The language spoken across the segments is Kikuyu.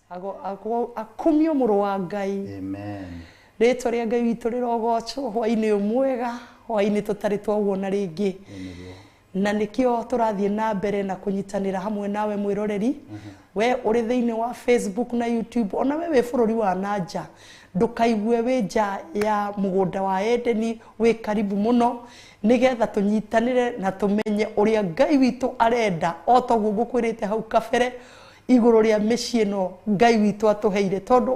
Agocwo akumio mũrũ wa Ngai. Amen. Rĩtwa rĩa Ngai witũ rĩrogocwo hwainĩ ũyũ mwega, hwainĩ tũtarĩ twawona rĩngĩ. Na nĩkĩo tũrathiĩ na mbere na kũnyitanĩra hamwe nawe mwĩroreri. We ũrĩ thĩinĩ wa Facebook na YouTube, ona we wĩ bũrũri wa na nja, ndũkaigue wĩ nja ya mũgũnda wa Edeni, wĩ karibu mũno, nĩgetha tũnyitanĩre na tũmenye ũrĩa Ngai witũ arenda, o toguo ngũkwĩrĩte hau kabere igũrũ rĩa mĩciĩ ĩno Ngai witũ atũheire, tondũ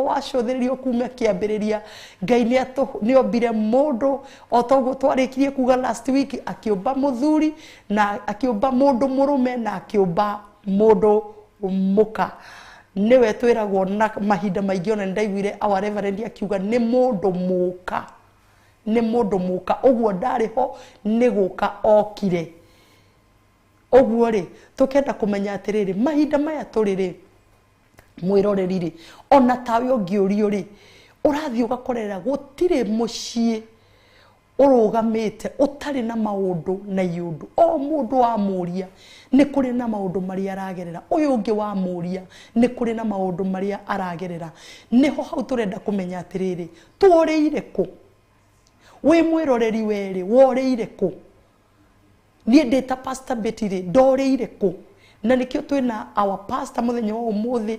wacũthĩrĩrio kuma kĩambĩrĩria Ngai nĩombire mũndũ, o toguo twarĩkirie kuga last week, akĩũmba mũthuri na akĩũmba mũndũ mũrũme na akĩũmba mũndũ mũka. Nĩwe twĩragwo na mahinda maingĩ, ona nĩndaiguire our reverend akiuga nĩ mũndũ mũka, nĩ mũndũ mũka, ũguo ndarĩ ho nĩ gũka okire. Ũguo rĩ, tũkenda kũmenya atĩrĩrĩ, mahinda maya tũrĩ rĩ, mwĩroreri rĩ, ona tawe ũngĩũrio rĩ, ũrathiĩ ũgakorera gũtirĩ mũciĩ ũrũgamĩte ũtarĩ na maũndũ na iũndũ. O mũndũ wamũria nĩ kũrĩ na maũndũ marĩa aragerera, ũyũ ũngĩ wamũria nĩ kũrĩ na maũndũ marĩa aragerera. Nĩho hau tũrenda kũmenya atĩrĩrĩ, tworĩire kũ? Wĩ mwĩroreri werĩ, worĩire kũ? Niĩ ndĩ ta Pastor Betty rĩ, ndorĩire kũ? Na nĩkĩo twĩna our pastor mũthenya wa ũmũthĩ,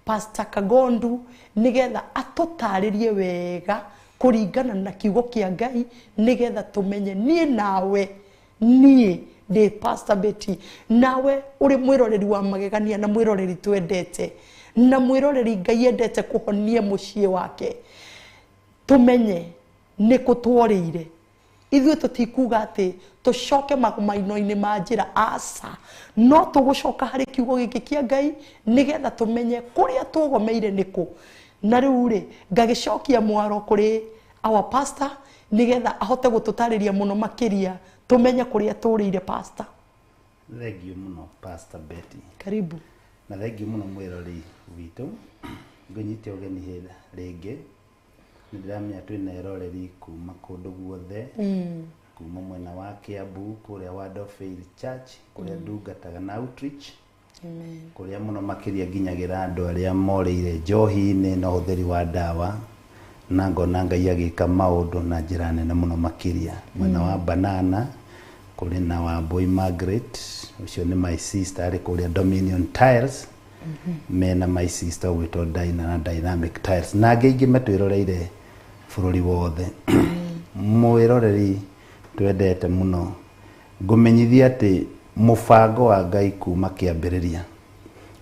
Pastor Kagondu, nĩgetha atũtarĩrie wega kũringana na kiugo kĩa Ngai, nĩgetha tũmenye niĩ nawe, niĩ ndĩ Pastor Betty, nawe ũrĩ mwĩroreri wa magegania na mwĩroreri twendete, na mwĩroreri Ngai endete kũhonia mũciĩ wake, tũmenye nĩkũ tworĩire. Ithuĩ tũtikuga atĩ tũcoke maino-inĩ ma njĩra, aca, no tũgũcoka harĩ kiugo gĩkĩ kĩa Ngai nĩgetha tũmenye kũrĩa tũgomeire nĩkũ. Na rĩu rĩ, ngagĩcokia mwaro kũrĩ our pastor nĩgetha ahote gũtũtarĩria mũno makĩria tũmenye kũrĩa tũrĩire. Pastor. Thengiũ mũno, Pastor Betty. Karibu. Na thengiũ mũno mwĩroreri witũ, ngũnyite ũgeni rĩngĩ. Nĩ ndĩramenya twĩna eroreri kuma kũndũ guothe, kuma mwena wa Kiambu kũrĩa Word of Faith Church kũrĩa ndungataga na outreach. Amen. Kũrĩa mũno makĩria nginyagĩra andũ arĩa morĩire njohi-inĩ na ũhũthĩri wa ndawa, na ngona Ngai agĩka maũndũ na njĩra nene mũno makĩria. Mwena wa Banana kũrĩ na Wambui Margaret, ũcio nĩ my sister, arĩ kũrĩa Dominion Tiles, mena my sister ũgwĩtwo Dina na Dynamic Tiles, na angĩ aingĩ matwĩroreire bũrũri wothe. Mwĩroreri twendete mũno, ngũmenyithia atĩ mũbango wa Ngai kuma kĩambĩrĩria,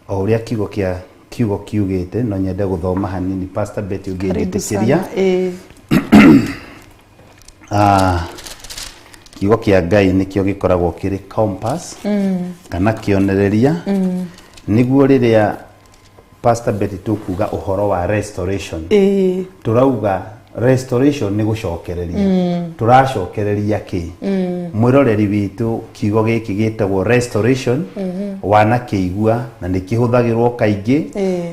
o ũrĩa kiugo kĩa kiugo kiugĩte, no nyende gũthoma hanini, Pastor Betty, Karibu ũngĩnjĩtĩkĩria. sana. Ĩĩ. Kiugo kĩa Ngai nĩkĩo gĩkoragwo kĩrĩ compass kana kĩonereria, nĩguo rĩrĩa, Pastor Betty, tũkuga ũhoro wa restoration, tũrauga restoration nĩ gũcokereria. Tũracokereria kĩ? Mwĩroreri witũ, kiugo gĩkĩ gĩtagwo restoration wanakĩigua na nĩ kĩhũthagĩrwo kaingĩ.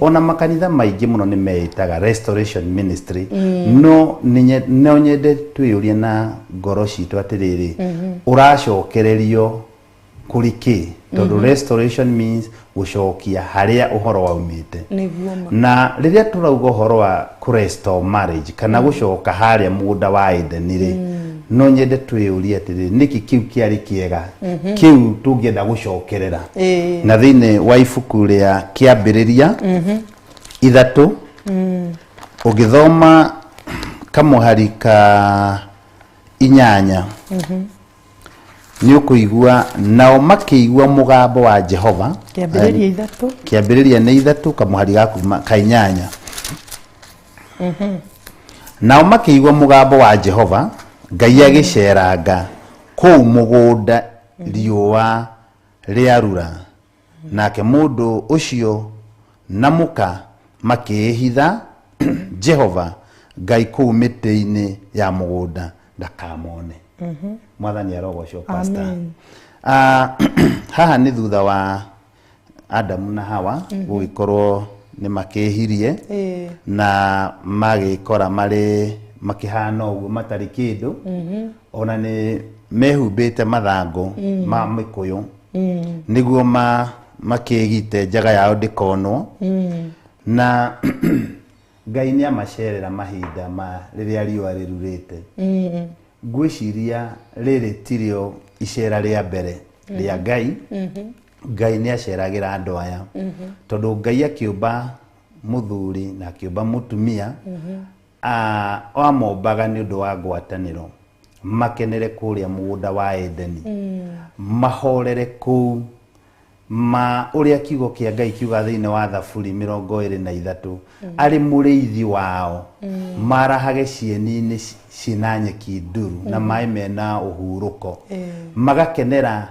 Ona makanitha maingĩ mũno nĩ meĩtaga restoration ministry, no no nyende twĩyũrie na ngoro citũ atĩrĩrĩ, ũracokererio kũrĩ kĩ? Tondũ restoration means gũcokia harĩa ũhoro waumĩte. Nĩguo ma. Na rĩrĩa tũrauga ũhoro wa kũrestore marriage kana gũcoka harĩa mũgũnda wa Edeni rĩ, no nyende twĩyũrie atĩrĩrĩ, nĩkĩ kĩu kĩarĩ kĩega kĩu tũngĩenda gũcokerera? Na thĩinĩ wa ibuku rĩa Kĩambĩrĩria 3, ũngĩthoma kamũhari ka 8, nĩ ũkũigua nao makĩigua mũgambo wa Jehova. Kĩambĩrĩria 3. Kĩambĩrĩria nĩ 3, kamũhari ga kuma ka 8. Nao makĩigua mũgambo wa Jehova Ngai agĩceranga kũu mũgũnda riũa rĩarura, nake mũndũ ũcio na mũka makĩĩhitha Jehova Ngai kũu mĩtĩ-inĩ ya mũgũnda ndakamone. Mwathani arogocwo, Pastor. Amen. Haha nĩ thutha wa Adamu na Hawa gũgĩkorwo nĩ makĩhirie na magĩkora marĩ makĩhana ũguo matarĩ kĩndũ, ona nĩ mehumbĩte mathangũ ma mĩkũyũ nĩguo ma makĩgite njaga yao ndĩkonwo. Na Ngai nĩ amacerera mahinda ma rĩrĩa riũa rĩrurĩte. Ngwĩciria rĩrĩ tirĩo icera rĩa mbere rĩa Ngai. Ngai nĩ aceragĩra andũ aya. Tondũ Ngai akĩũmba mũthuri na akĩũmba mũtumia, amombaga nĩ ũndũ wa ngwatanĩro, makenere kũrĩa mũgũnda wa Edeni, mahorere kũu, ma ũrĩa kiugo kĩa Ngai kiuga thĩinĩ wa Thaburi 23, arĩ mũrĩithi wao, marahage cieni-inĩ ciĩna nyeki nduru na maĩ mena ũhurũko, magakenera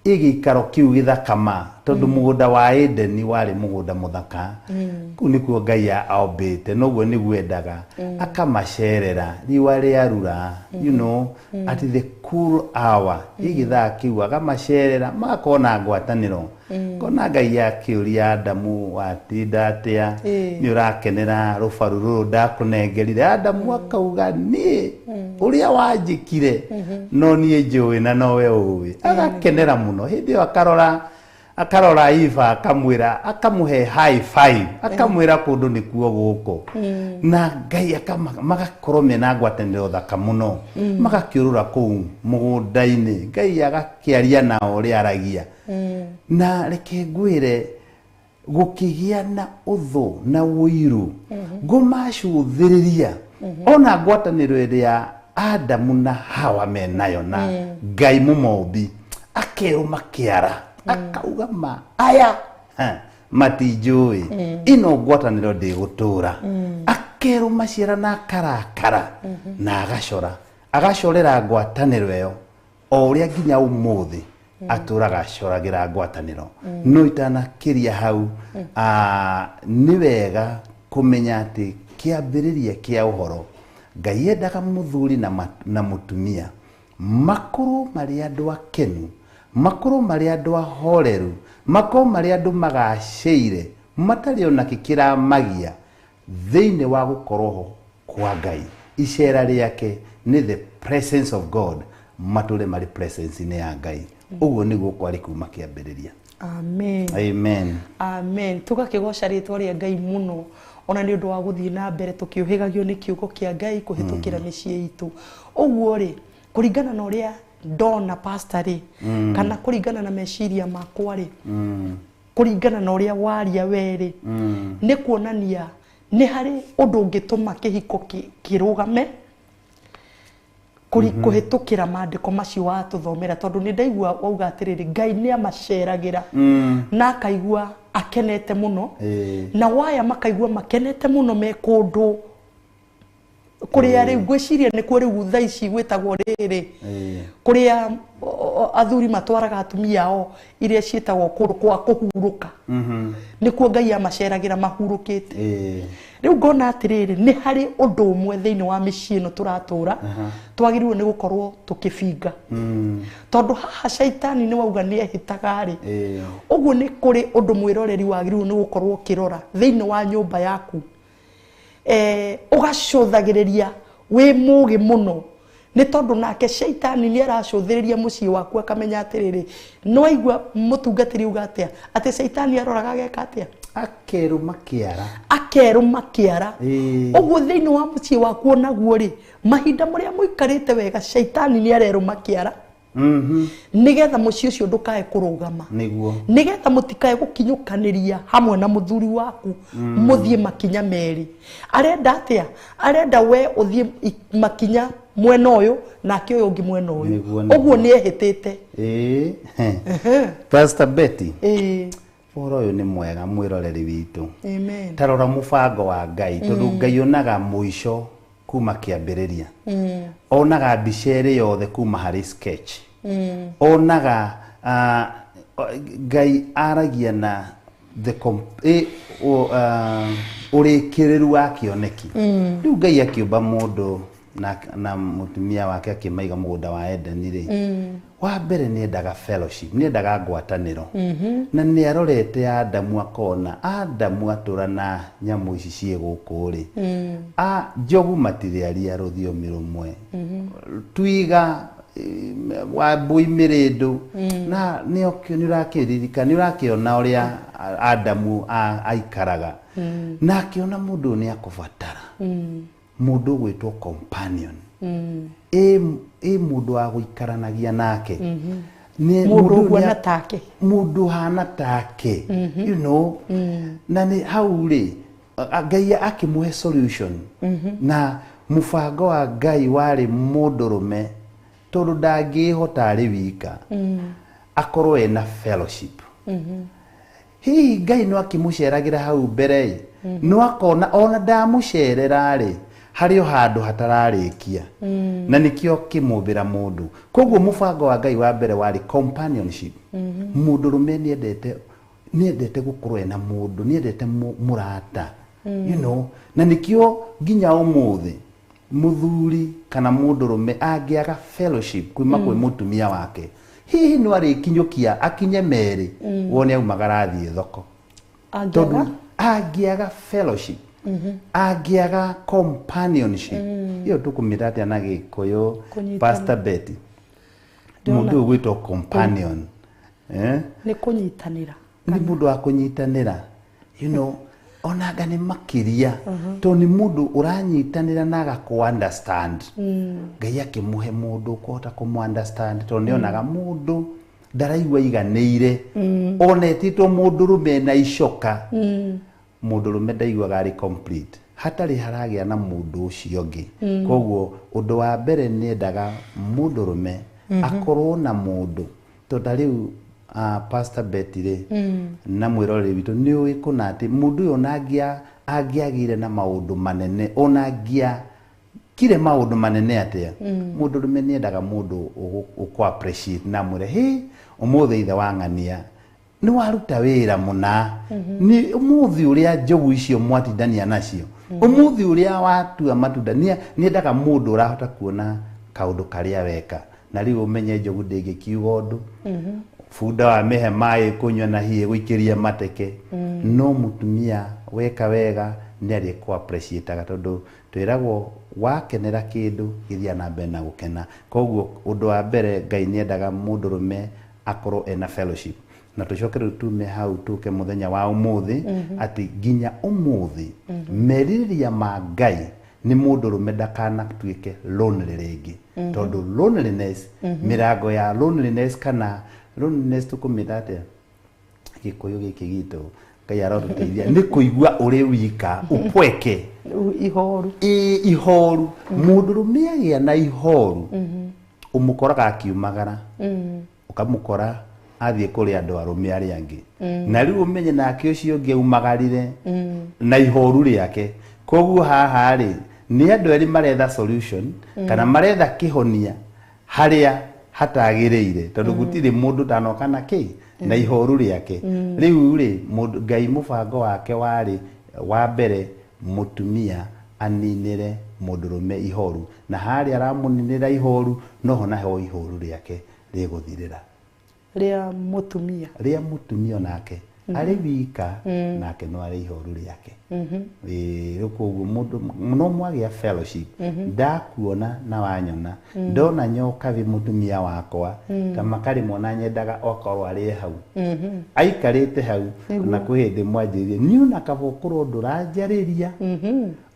gĩikaro kĩu gĩthaka tondũ mũgũnda wa Edeni warĩ mũgũnda mũthaka. Kũu nĩkuo Ngai ombĩte, noguo nĩguo endaga, akamacerera riũa rĩarura, you know, at the cool hour, gĩthaa kĩu akamacerera, magakorwo na ngwatanĩro. Kona Ngai akĩũria Adamu, watinda atĩa, nĩ ũrakenera rũbaru rũrũ ndakũnengerire? Adamu akauga, niĩ ũrĩa wanjĩkire no niĩ njũĩ na nowe ũĩ. Agakenera mũno. Hĩndĩ ĩyo akarora Eva, akamwĩra, akamũhe high five, akamwĩra kũndũ nĩkuo gũkũ. Na Ngai magakorwo mena ngwatanĩro thaka mũno, magakĩũrũra kũu mũgũnda-inĩ. Ngai agakĩaria nao ũrĩa aragia. Na reke ngwĩre, gũkĩgĩa na ũthũ na ũiru, ngũmacũthĩrĩria ona ngwatanĩro ĩrĩa Adamu na Hawa menayo na Ngai mũmombi, akerũma kĩara, akauga ma aya matinjũĩ, ĩno ngwatanĩro ndĩgũtũra. Akerũma ciara na akarakara na agacora, agacorera ngwatanĩro ĩyo o ũrĩa nginya ũmũthĩ atũraga acoragĩra ngwatanĩro. No itanakĩria hau, nĩ wega kũmenya atĩ kĩambĩrĩria kĩa ũhoro, Ngai endaga mũthuri na mũtumia makorwo marĩ andũ akenu, makorwo marĩ andũ ahoreru, makorwo marĩ andũ magacĩire, matarĩ ona kĩ kĩramagia thĩinĩ wa gũkorwo ho kwa Ngai. Icera rĩake nĩ the presence of God, matũre marĩ presence-inĩ ya Ngai. Ũguo nĩguo kwarĩ kuma kĩambĩrĩria. Amen. Amen. Amen. Tũgakĩgoca rĩtwa rĩa Ngai mũno ona nĩ ũndũ wa gũthiĩ na mbere tũkĩũhĩgagio nĩ kiugo kĩa Ngai kũhĩtũkĩra mĩciĩ itũ. Ũguo rĩ, kũringana na ũrĩa ndona pastor rĩ, kana kũringana na meciria makwa rĩ, kũringana na ũrĩa waria we rĩ, nĩ kuonania nĩ harĩ ũndũ ũngĩtũma kĩhiko kĩrũgame kũhĩtũkĩra maandĩko macio watũthomera, tondũ nĩ ndaigua wauga atĩrĩrĩ, Ngai nĩ amaceragĩra na akaigua akenete mũno, na waya makaigua makenete mũno me kũndũ kũrĩa rĩu ngwĩciria nĩkuo rĩu thaa ici gwĩtagwo rĩrĩ, kũrĩa athuri matwaraga atumia ao iria ciĩtagwo kũndũ kwa kũhurũka, nĩkuo Ngai amaceragĩra mahurũkĩte. Rĩu ngona atĩrĩrĩ, nĩ harĩ ũndũ ũmwe thĩinĩ wa mĩciĩ ĩno tũratũra twagĩrĩirwo nĩ gũkorwo tũkĩbinga, tondũ haha caitani nĩ wauga nĩ ehĩtaga rĩ, ũguo nĩ kũrĩ ũndũ mwĩroreri wagĩrĩirwo nĩ gũkorwo ũkĩrora thĩinĩ wa nyũmba yaku, ũgacũthagĩrĩria wĩ mũgĩ mũno, nĩ tondũ nake caitani nĩ aracũthĩrĩria mũciĩ waku akamenya atĩrĩrĩ, no aigua mũtungatĩri uga atĩa, atĩ caitani aroraga ageka atĩa, akerũma kĩara, akerũma kĩara. Ũguo thĩinĩ wa mũciĩ waku onaguo rĩ, mahinda marĩa mũikarĩte wega caitani nĩ arerũma kĩara, nĩgetha mũciĩ ũcio ndũkae kũrũgama, nĩguo nĩgetha mũtikae gũkinyũkanĩria hamwe na mũthuri waku, mũthiĩ makinya merĩ. Arenda atĩa? Arenda we ũthiĩ makinya mwena ũyũ nake ũyũ ũngĩ mwena ũyũ. Ũguo nĩ ehĩtĩte. Pastor Betty, ũhoro ũyũ nĩ mwega mwĩroreri witũ. Amen. Ta rora mũbango wa Ngai, tondũ Ngai onaga mũico kuma kĩambĩrĩria, onaga mbica ĩrĩ yothe kuma harĩ sketch, onaga Ngai aragia na the ũrĩkĩrĩru wa kĩoneki. Rĩu Ngai akĩũmba mũndũ na mũtumia wake akĩmaiga mũgũnda wa Edeni rĩ, wa mbere nĩ endaga fellowship, nĩ endaga ngwatanĩro, na nĩ arorete Adamu akona Adamu atũra na nyamũ ici ciĩ gũkũ rĩ, njogu matirĩaria rũthiomi rũmwe, twiga Wambui Mĩrĩndũ na nĩ ũrakĩririkana, nĩ ũrakĩona ũrĩa Adamu aikaraga na akĩona mũndũ nĩ akũbatara mũndũ ũgwĩtwo companion, ĩ mũndũ wa gũikaranagia nake, mũndũ ũhuana take, mũndũ ũhana take, you know. Na nĩ hau rĩ Ngai akĩmũhe solution, na mũbango wa Ngai warĩ mũndũrũme tondũ ndangĩhota arĩ wika, akorwo ena fellowship. Hihi Ngai no akĩmũceragĩra hau mbere, no akona ona ndamũcerera rĩ harĩ o handũ hatararĩkia, na nĩkĩo kĩmũmbĩra mũndũ. Koguo mũbango wa Ngai wa mbere warĩ companionship. Mũndũrũme nĩendete gũkorwo ena mũndũ, nĩendete mũrata, you know. Na nĩkĩo nginya ũmũthĩ mũthuri kana mũndũrũme angĩaga fellowship kuma kwĩ mũtumia wake, hihi no arĩkinyũkia akinye merĩ wone aumagara athiĩ thoko. Tondũ angĩaga fellowship, angĩaga companionship, iyo tũkũmĩta atĩa na Gĩkũyũ, Pastor Betty? Mũndũ ũgwĩtwo companion nĩ kũnyitanĩra, nĩ mũndũ wa kũnyitanĩra, you know. Onanga nĩ makĩria tondũ nĩ mũndũ ũranyitanĩra na agakũ understand. Ngai akĩmũhe mũndũ ũkũhota kũmũ understand tondũ nĩonaga mũndũ ndaraigua iganĩire, ona etĩtwo mũndũrũme na icoka, mũndũrũme ndaiguaga arĩ complete hatarĩ haragĩa na mũndũ ũcio ũngĩ. Koguo ũndũ wa mbere nĩendaga mũndũrũme akorwo na mũndũ, tondũ ta rĩu Pastor Betty rĩ na mwĩroreri witũ nĩ ũĩ kũna atĩ mũndũ ũyũ ona angĩagĩire na maũndũ manene, ona angĩakire maũndũ manene atĩa, mũndũrũme nĩendaga mũndũ ũkũ appreciate na amwĩre, hĩ ũmũthĩ ithe wa ng'ania nĩ waruta wĩra mũna, nĩ ũmũthĩ ũrĩa njogu icio mwatindania nacio, ũmũthĩ ũrĩa watua matunda. Nĩendaga mũndũ ũrahota kuona kaũndũ karĩa weka. Na rĩu ũmenye njogu ndĩngĩkiuga ũndũ, bunda wa mĩhe maĩ kũnyua na hihi gũikĩria mateke, no mũtumia weka wega nĩ arĩ kũ appreciate-aga, tondũ twĩragwo wakenera kĩndũ gĩthiaga na mbere na gũkena. Koguo ũndũ wa mbere Ngai nĩendaga mũndũrũme akorwo ena fellowship. Na tũcoke rĩu tume hau tũke mũthenya wa ũmũthĩ, atĩ nginya ũmũthĩ merirĩria ma Ngai nĩ mũndũrũme ndakanatuĩke lonely rĩngĩ, tondũ loneliness, mĩrango ya loneliness kana loneliness tũkũmĩta atĩa Gĩkũyũ gĩkĩ gitũ, Ngai arotũteithia, nĩ kũigua ũrĩ wika, upweke, ihoru, ihoru. Mũndũrũme agĩa na ihoru ũmũkoraga akiumagara, ũkamũkora athiĩ kũrĩ andũ arũme arĩa angĩ, na rĩu ũmenye nake ũcio ũngĩ aumagarire na ihoru rĩake. Koguo haha rĩ nĩ andũ erĩ maretha solution kana maretha kĩhonia harĩa hatagĩrĩire, tondũ gũtirĩ mũndũ tanoka na kĩ na ihoru rĩake. Rĩu rĩ Ngai mũbango wake warĩ wa mbere mũtumia aninĩre mũndũrũme ihoru, na harĩa aramũninĩra ihoru noho naho ihoru rĩake rĩgũthirĩra, rĩa mũtumia, rĩa mũtumia onake arĩ wika, nake no arĩ ihoru rĩake. Rĩu koguo mũndũ no mwagĩa fellowship, ndakuona na wanyona, ndona nyoka thĩ mũtumia wakwa ta makarĩ mona nyendaga okorwo arĩ hau aikarĩte hau, na kwĩ hĩndĩ mwanjĩrire niĩ ona kaba ũkorwo ndũranjarĩria,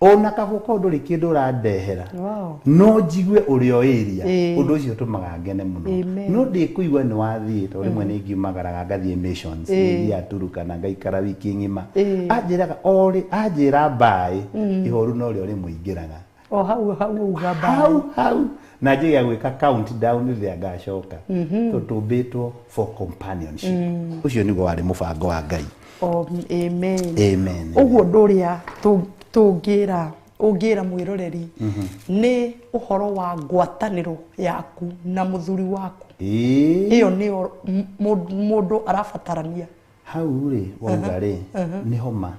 ona kaba ũkorwo ndũrĩ kĩndũ ũrandehera, no njigue ũrĩa ĩria, ũndũ ũcio ũtũmaga ngene mũno. No ndĩkũigua nĩ wathiĩ, tondũ rĩmwe nĩ ngiumagaraga ngathiĩ missions, nĩthiaga Turukana ngaikara wiki ng'ima, anjĩraga orĩ anjĩra mbaĩ, ihoru no rĩo rĩmũingĩraga o hau hau uga mbaĩ hau hau, na njĩgĩa gwĩka countdown rĩrĩa ngacoka, tondũ tũmbĩtwo for companionship. Ũcio nĩguo warĩ mũbango wa Ngai. Amen. Amen. Ũguo ũndũ ũrĩa tũngĩra ũngĩra mwĩroreri nĩ ũhoro wa ngwatanĩro yaku na mũthuri waku, ĩyo nĩyo mũndũ arabatarania hau rĩ wauga rĩ nĩ homa,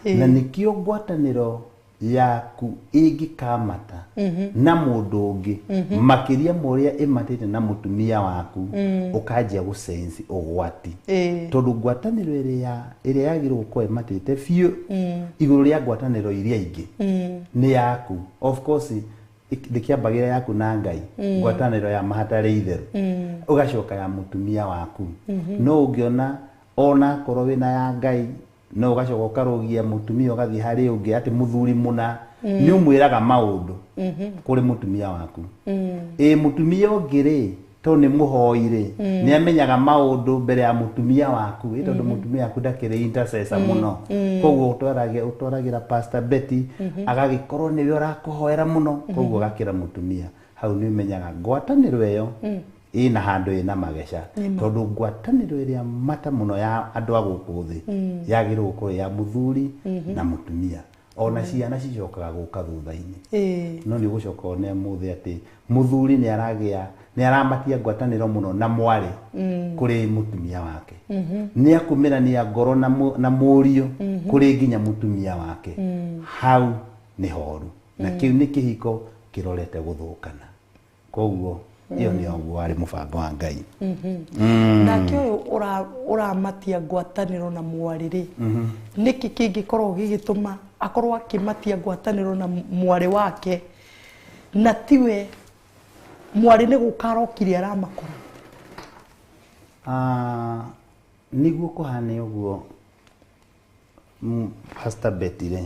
na nĩkĩo ngwatanĩro yaku ĩngĩkamata na mũndũ ũngĩ makĩria ma ũrĩa ĩmatĩte na mũtumia waku, ũkanjia gũsensi ũgwati, tondũ ngwatanĩro ĩrĩa yagĩrĩirwo gũkorwo ĩmatĩte biũ igũrũ rĩa ngwatanĩro iria ingĩ nĩ yaku. Of course ndĩkĩambagĩra yaku na Ngai, ngwatanĩro ya mahatarĩ itherũ, ũgacoka ya mũtumia waku. No ũngĩona ona korwo wĩna ya Ngai, no ũgacoka ũkarũgia mũtumia ũgathiĩ harĩ ũngĩ, atĩ mũthuri mũna nĩ ũmwĩraga maũndũ kũrĩ mũtumia waku. Ĩ mũtumia ũngĩ rĩ, tondũ nĩ mũhoi rĩ, nĩ amenyaga maũndũ mbere ya mũtumia waku, ĩ tondũ mũtumia waku ndakĩrĩ intercessor mũno. Koguo ũtwaragĩra Pastor Betty, agagĩkorwo nĩwe ũrakũhoera mũno, koguo ũgakĩra mũtumia. Hau nĩ ũmenyaga ngwatanĩro ĩyo ĩna handũ ĩna mageca, tondũ ngwatanĩro ĩrĩa mata mũno ya andũ a gũkũ thĩ yagĩrĩirwo gũkorwo ya mũthuri na mũtumia. Ona ciana cicokaga gũka thutha-inĩ. No nĩ ũgũcoka one mũthĩ atĩ mũthuri nĩ aragĩa, nĩ aramatia ngwatanĩro mũno na mwarĩ kũrĩ mũtumia wake. Nĩ akumĩrania ngoro na mũriũ kũrĩ nginya mũtumia wake. Hau nĩ horu. Na kĩu nĩ kĩhiko kĩrorete gũthũkana. Koguo ĩyo nĩ ũguo warĩ mũbango wa Ngai. Nake ũyũ ũramatia ngwatanĩro na mwarĩ rĩ, nĩkĩ kĩngĩkorwo gĩgĩtũma akorwo akĩmatia ngwatanĩro na mwarĩ wake, na tiwe mwarĩ nĩ gũka arokire aramakora? Nĩguo kũhane ũguo, Pastor Betty rĩ,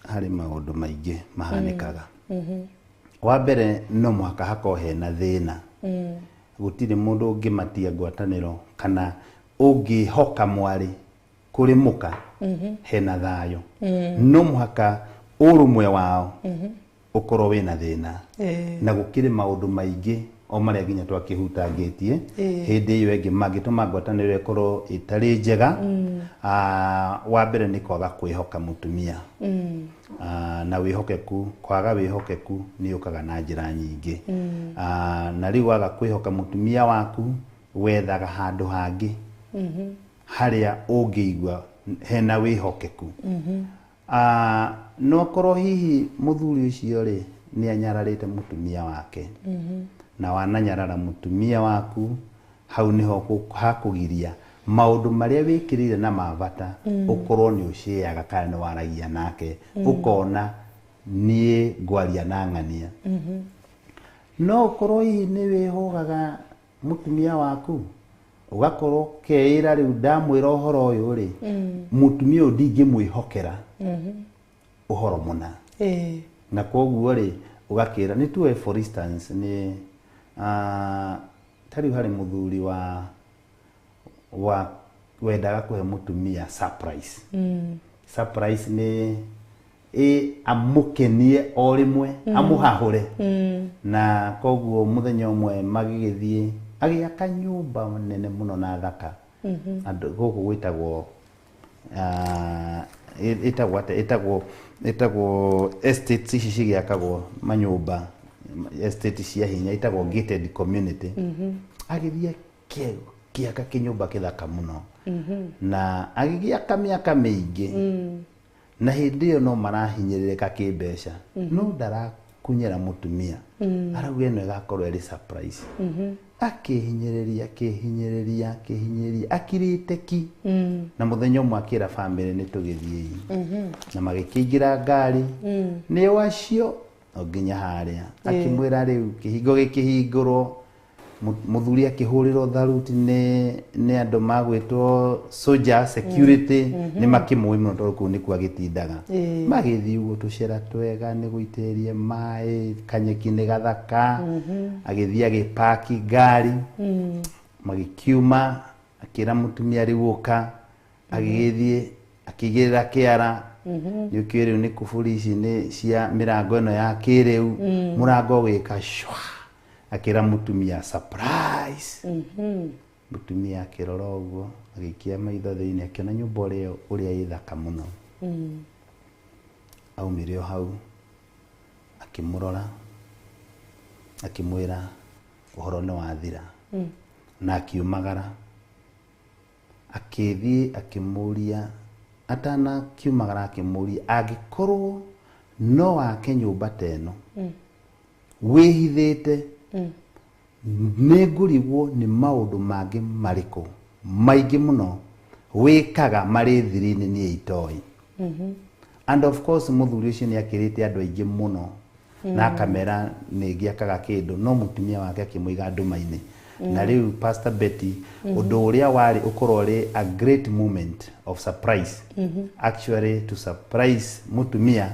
harĩ maũndũ maingĩ mahanĩkaga. Wa mbere, no mũhaka hakorwo hena thĩna. Gũtirĩ mũndũ ũngĩmatia ngwatanĩro kana ũngĩhoka mwarĩ kũrĩ mũka hena thayũ. No mũhaka ũrũmwe wao ũkorwo wĩna thĩna. Na gũkĩrĩ maũndũ maingĩ o marĩa nginya twakĩhutangĩtie hĩndĩ ĩyo ĩngĩ mangĩtũma ngwatanĩro ĩkorwo ĩtarĩ njega. Wa mbere nĩ kwaga kwĩhoka mũtumia. Na wĩhokeku, kwaga wĩhokeku nĩ ũkaga na njĩra nyingĩ. Na rĩu waga kwĩhoka mũtumia waku, wethaga handũ hangĩ harĩa ũngĩigua hena wĩhokeku. No korwo hihi mũthuri ũcio rĩ nĩ anyararĩte mũtumia wake. Na wananyarara mũtumia waku, hau nĩho hakũgiria maũndũ marĩa wĩkĩrĩire na mabata ũkorwo nĩ ũciaga kana nĩ waragia nake, ũkona niĩ ngwaria na ng'ania. No ũkorwo hihi nĩ wĩhũgaga mũtumia waku, ũgakorwo ũkeĩra rĩu ndamwĩra ũhoro ũyũ rĩ, mũtumia ũyũ ndingĩmwĩhokera ũhoro mũna. Na koguo rĩ, ũgakĩra nĩ tuoe for instance nĩ ta rĩu harĩ mũthuri wa wendaga kũhe mũtumia surprise. Surprise nĩ amũkenie o rĩmwe, amũhahũre. Na koguo mũthenya ũmwe magĩgĩthiĩ agĩaka nyũmba nene mũno na thaka. Andũ gũkũ gwĩtagwo ĩtagwo atĩa? Ĩtagwo estates ici cigĩakagwo manyũmba, estate cia hinya, ĩtagwo gated community. Agĩthiĩ akĩaka kĩnyũmba kĩthaka mũno. Na agĩgĩaka mĩaka mĩingĩ. Na hĩndĩ ĩyo no marahinyĩrĩrĩka kĩmbeca. No ndarakunyĩra mũtumia. Arauga ĩno ĩgakorwo ĩrĩ surprise. Akĩhinyĩrĩria, akĩhinyĩrĩria, akĩhinyĩrĩria, akirĩte ki. Na mũthenya ũmwe akĩra bamĩrĩ nĩ tũgĩthiĩi. Na magĩkĩingĩra ngari. Nĩ wacio o nginya harĩa. Akĩmwĩra rĩu kĩhingo gĩkĩhingũrwo, mũthuri akĩhũrĩrwo tharuti nĩ andũ magwĩtwo soldier security, nĩ makĩmũĩ mũno tondũ kũu nĩkuo agĩtindaga. Magĩthiĩ ũguo tũcĩra twega, nĩ gũitĩrĩrie maĩ, kanyeki nĩ gathaka. Agĩthiĩ agĩpaki ngari. Magĩkiuma, akĩra mũtumia rĩu ũka, agĩgĩthiĩ akĩigĩrĩra kĩara. Nĩ ũkĩũĩ rĩu nĩ kuburi ici nĩ cia mĩrango ĩno ya kĩrĩu. Mũrango ũgĩka shwa. Akĩra mũtumia surprise. Mũtumia akĩrora ũguo, agĩikia maitho thĩinĩ, akĩona nyũmba ũrĩa ĩ thaka mũno. Aumire o hau, akĩmũrora, akĩmwĩra ũhoro nĩ wathira. Na akiumagara, akĩthiĩ akĩmũria, atanakiumagara akĩmũria angĩkorwo no wake nyũmba ta ĩno, wĩhithĩte, nĩ ngũrigwo nĩ maũndũ mangĩ marĩkũ maingĩ mũno wĩkaga marĩ thiri-inĩ niĩ itoĩ. And of course mũthuri ũcio nĩ akĩrĩte andũ aingĩ mũno. Na akamera nĩ ngĩakaga kĩndũ no mũtumia wake akĩmũiga nduma-inĩ. Na rĩu Pastor Betty, ũndũ ũrĩa warĩ ũkorwo ũrĩ a great moment of surprise, actually to surprise mũtumia,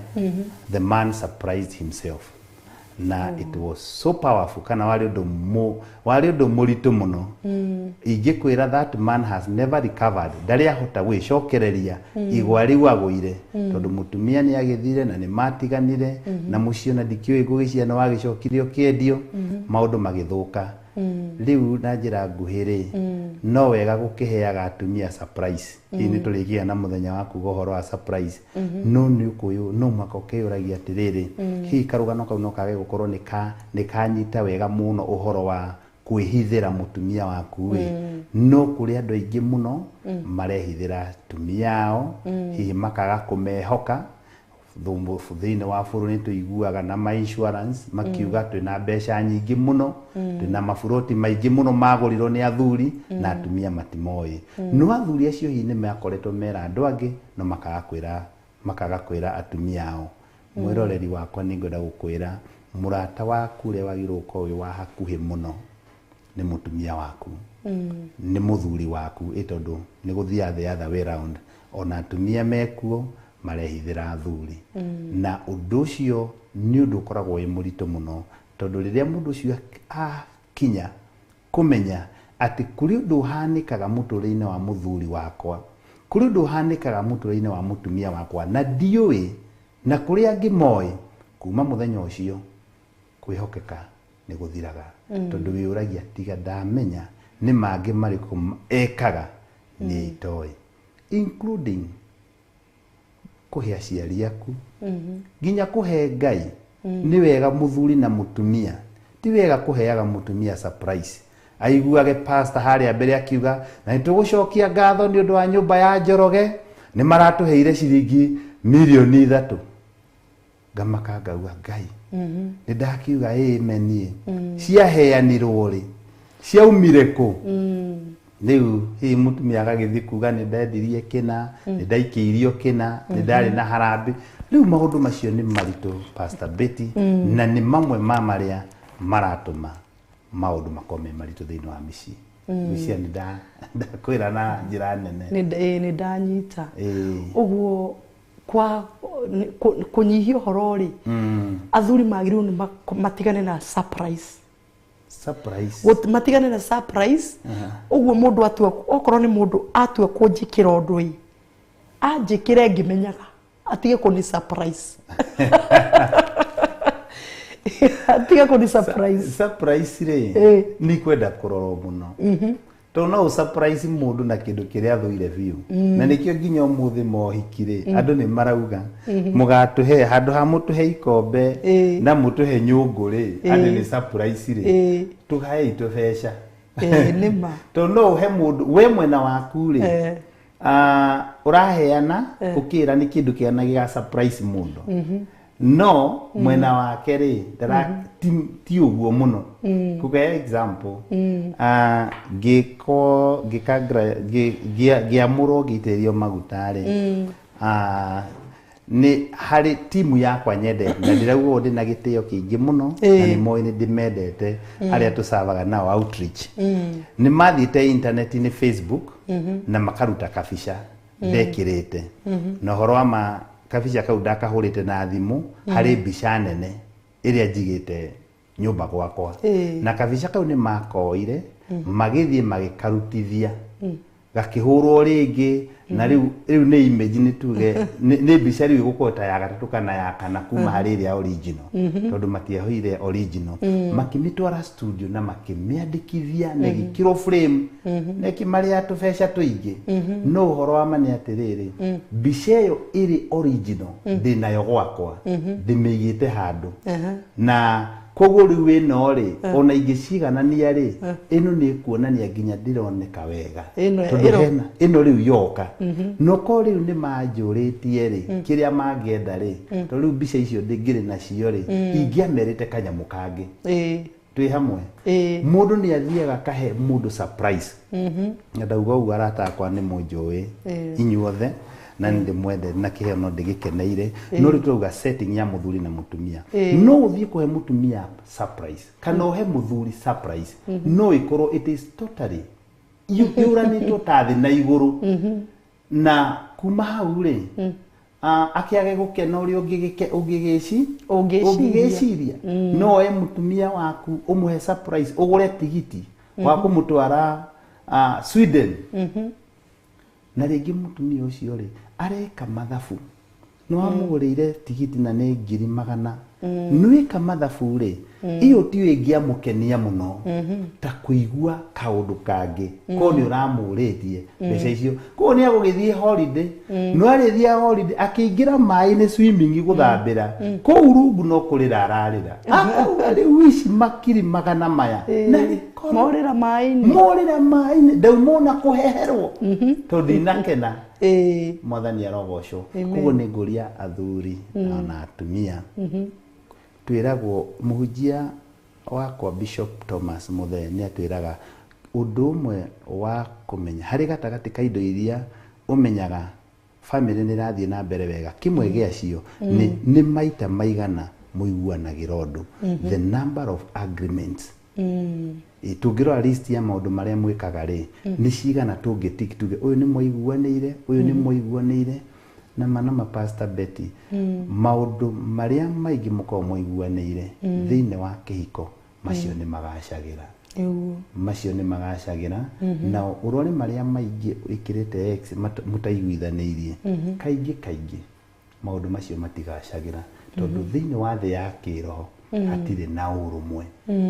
the man surprised himself. Na it was so powerful, kana warĩ ũndũ warĩ ũndũ mũritũ mũno. Ingĩkwĩra that man has never recovered, ndarĩ ahota gwĩcokereria igwa rĩu agũire, tondũ mũtumia nĩ agĩthire na nĩ matiganire na mũciĩ, ona ndikĩũĩ gũgĩciana wagĩcokire ũkĩendio, maũndũ magĩthũka. Rĩu na njĩra nguhĩ rĩ, no wega gũkĩheaga atumia surprise. Hihi nĩ tũrĩgĩa na mũthenya wa kuga ũhoro wa surprise, no nĩ ũkũyũ no mwaka ũkĩyũragia atĩrĩrĩ, hihi karũgano kau no kage gũkorwo nĩ kanyita wega mũno ũhoro wa kwĩhithĩra mũtumia waku ĩ. No kũrĩ andũ aingĩ mũno marehithĩra atumia ao, hihi makaga kũmehoka. Thĩinĩ wa bũrũri nĩ tũiguaga na ma insurance makiuga twĩna mbeca nyingĩ mũno, twĩna maburoti maingĩ mũno magũrirwo nĩ athuri na atumia matimoĩ. No athuri acio hihi nĩ makoretwo mera andũ angĩ, no makaga kwĩra atumia ao. Mwĩroreri wakwa, nĩ ngwenda gũkwĩra mũrata waku ũrĩa wagĩrĩirwo gũkorwo wĩ wa hakuhĩ mũno nĩ mũtumia waku, nĩ mũthuri waku, ĩ tondũ nĩ gũthiaga the other way round, ona atumia mekuo marehithĩra athuri. Na ũndũ ũcio nĩ ũndũ ũkoragwo wĩ mũritũ mũno, tondũ rĩrĩa mũndũ ũcio akinya kũmenya atĩ kũrĩ ũndũ ũhanĩkaga mũtũrĩre-inĩ wa mũthuri wakwa, kũrĩ ũndũ ũhanĩkaga mũtũrĩre-inĩ wa mũtumia wakwa na ndiũĩ na kũrĩ angĩ moĩ, kuma mũthenya ũcio kwĩhokeka nĩ gũthiraga, tondũ wĩũragia tiga ndamenya nĩ mangĩ marĩkũ ekaga niĩ itoĩ, including kũhe aciari aku, nginya kũhe Ngai. Nĩ wega mũthuri na mũtumia, ti wega kũheaga mũtumia surprise aiguage pastor harĩa mbere akiuga, na nĩ tũgũcokia ngatho nĩ ũndũ wa nyũmba ya Njoroge, nĩ maratũheire ciringi mirioni 3. Ngamaka ngauga, Ngai, nĩ ndakiuga amen niĩ, ciaheanirwo rĩ, ciaumire kũ? Rĩu hihi mũtumia agagĩthiĩ kuga nĩ ndendirie kĩna, nĩ ndaikĩirio kĩna, nĩ ndarĩ na harambĩ. Rĩu maũndũ macio nĩ maritũ, Pastor Betty, na nĩ mamwe ma marĩa maratũma maũndũ makorwo me maritũ thĩinĩ wa mĩciĩ. Mĩciĩ nĩ ndakwĩra na njĩra nene. Nĩ ndanyita. Ũguo kwa kũnyihia ũhoro rĩ, athuri magĩrĩirwo nĩ matigane na surprise. Surprise. Matigane na surprise. Ũguo mũndũ atua, okorwo nĩ mũndũ atua kũnjĩkĩra ũndũ ĩ, anjĩkĩre ngĩmenyaga, atige kũni surprise, atige kũni surprise. Surprise rĩ, nĩ kwenda kũrorwo mũno, tondũ no ũ surprise mũndũ na kĩndũ kĩrĩa athũire biũ. Na nĩkĩo nginya ũmũthĩ mohiki rĩ, andũ nĩ marauga mũgatũhe handũ ha mũtũhe ikombe na mũtũhe nyũngũ rĩ, andũ nĩ surprise rĩ, tũgaei tũbeca. Ĩĩ, nĩ ma. Tondũ no ũhe mũndũ we mwena waku rĩ, ũraheana ũkĩra nĩ kĩndũ kĩana gĩga surprise mũndũ, no mwena wake rĩ, ti ũguo mũno. Kũgea example, ngĩko ngĩka ngĩamũrwo ngĩitĩrĩrio maguta rĩ, nĩ harĩ timu yakwa nyendete, na ndĩrauga ũũ ndĩna gĩtĩo kĩingĩ mũno, na nĩ moĩ nĩ ndĩmendete, arĩa tũcavaga nao outreach. Nĩ mathiĩte internet-inĩ, Facebook, na makaruta kabica ndekĩrĩte, na ũhoro wa ma kabica kau ndakahũrĩte na thimũ harĩ mbica nene ĩrĩa njigĩte nyũmba gwakwa. Na kabica kau nĩ makoire magĩthiĩ magĩkarutithia, gakĩhũrwo rĩngĩ, na rĩu nĩ image, nĩ tuge nĩ mbica rĩu ĩgũkorwo ta ya gatatũ kana ya kana kuma harĩ ĩrĩa original, tondũ matiahoire original. Makĩmĩtwara studio na makĩmĩandĩkithia na ĩgĩkĩrwo frame na ĩkĩmarĩa tũbeca tũingĩ. No ũhoro wa ma nĩ atĩrĩrĩ, mbica ĩyo ĩrĩ original ndĩnayo gwakwa, ndĩmĩigĩte handũ. Na koguo rĩu ĩno rĩ, ona ingĩciganania rĩ, ĩno nĩ ĩkuonania nginya ndĩroneka wega. Tondũ hena ĩno rĩu yoka, no ko rĩu nĩ manjũrĩtie rĩ, kĩrĩa mangĩenda rĩ, tondũ rĩu mbica icio ngĩrĩ nacio rĩ, ingĩamerĩte kanyamũ kangĩ. Twĩ hamwe? Ĩĩ. Mũndũ nĩ athiaga akahe mũndũ surprise, na ndauga ũguo arata akwa nĩ mũnjũĩ inyuothe, Na nĩ ndĩmwendete na kĩheo no ndĩgĩkeneire, no rĩu tũrauga setting ya mũthuri na mũtumia. No ũthiĩ kũhe mũtumia surprise kana ũhe mũthuri surprise, no ĩkorwo it is totally yũranĩtwo ta thĩ na igũrũ, na kuma hau rĩ, akĩage gũkena ũrĩa ũngĩgĩci Ũngĩciria. Ũngĩgĩciria. No oe mũtumia waku ũmũhe surprise, ũgũre tigiti wa kũmũtwara Sweden, na rĩngĩ mũtumia ũcio rĩ areka mathabu, nĩ wamũgũrĩire tigiti na nĩ 100,000, nĩwĩka mathabu rĩ, iyo tiyo ĩngĩamũkenia mũno ta kũigua kaũndũ kangĩ ko nĩ ũramũrĩtie mbeca icio. Koguo nĩ agũgĩthiĩ holiday, no arĩthiĩ holiday akĩingĩra maĩ-inĩ swimming gũthambĩra kũu rungu no kũrĩra ararĩra, akauga rĩu ici makiri magana maya na rĩkorwo morĩra maĩ-inĩ. Morĩra maĩ-inĩ, ndaumona kũheherwo tondũ ndinakena. Mwathani arogocwo. Koguo nĩ ngũria athuri ona atumia, twĩragwo mũhunjia wakwa Bishop Thomas Muthee nĩ atwĩraga ũndũ ũmwe wa kũmenya harĩ gatagatĩ ka indo iria ũmenyaga famĩlĩ nĩ ĩrathiĩ na mbere wega, kĩmwe gĩacio nĩ maita maigana mũiguanagĩra ũndũ, the number of agreements. Tũngĩrora list ya maũndũ marĩa mwĩkaga rĩ, nĩ cigana tũngĩ tuge ũyũ nĩ mwaiguanĩire, ũyũ nĩ mwaiguanĩire nama Pastor Betty, maũndũ marĩa maingĩ mũkoragwo mwaiguanĩire thĩinĩ wa kĩhiko, macio nĩ magacagĩra. Macio nĩ magacagĩra, na ũrore marĩa maingĩ wĩkĩrĩte X mũtaiguithanĩirie, kaingĩ kaingĩ maũndũ macio matigacagĩra, tondũ thĩinĩ wa thĩ ya kĩroho hatirĩ na ũrũmwe,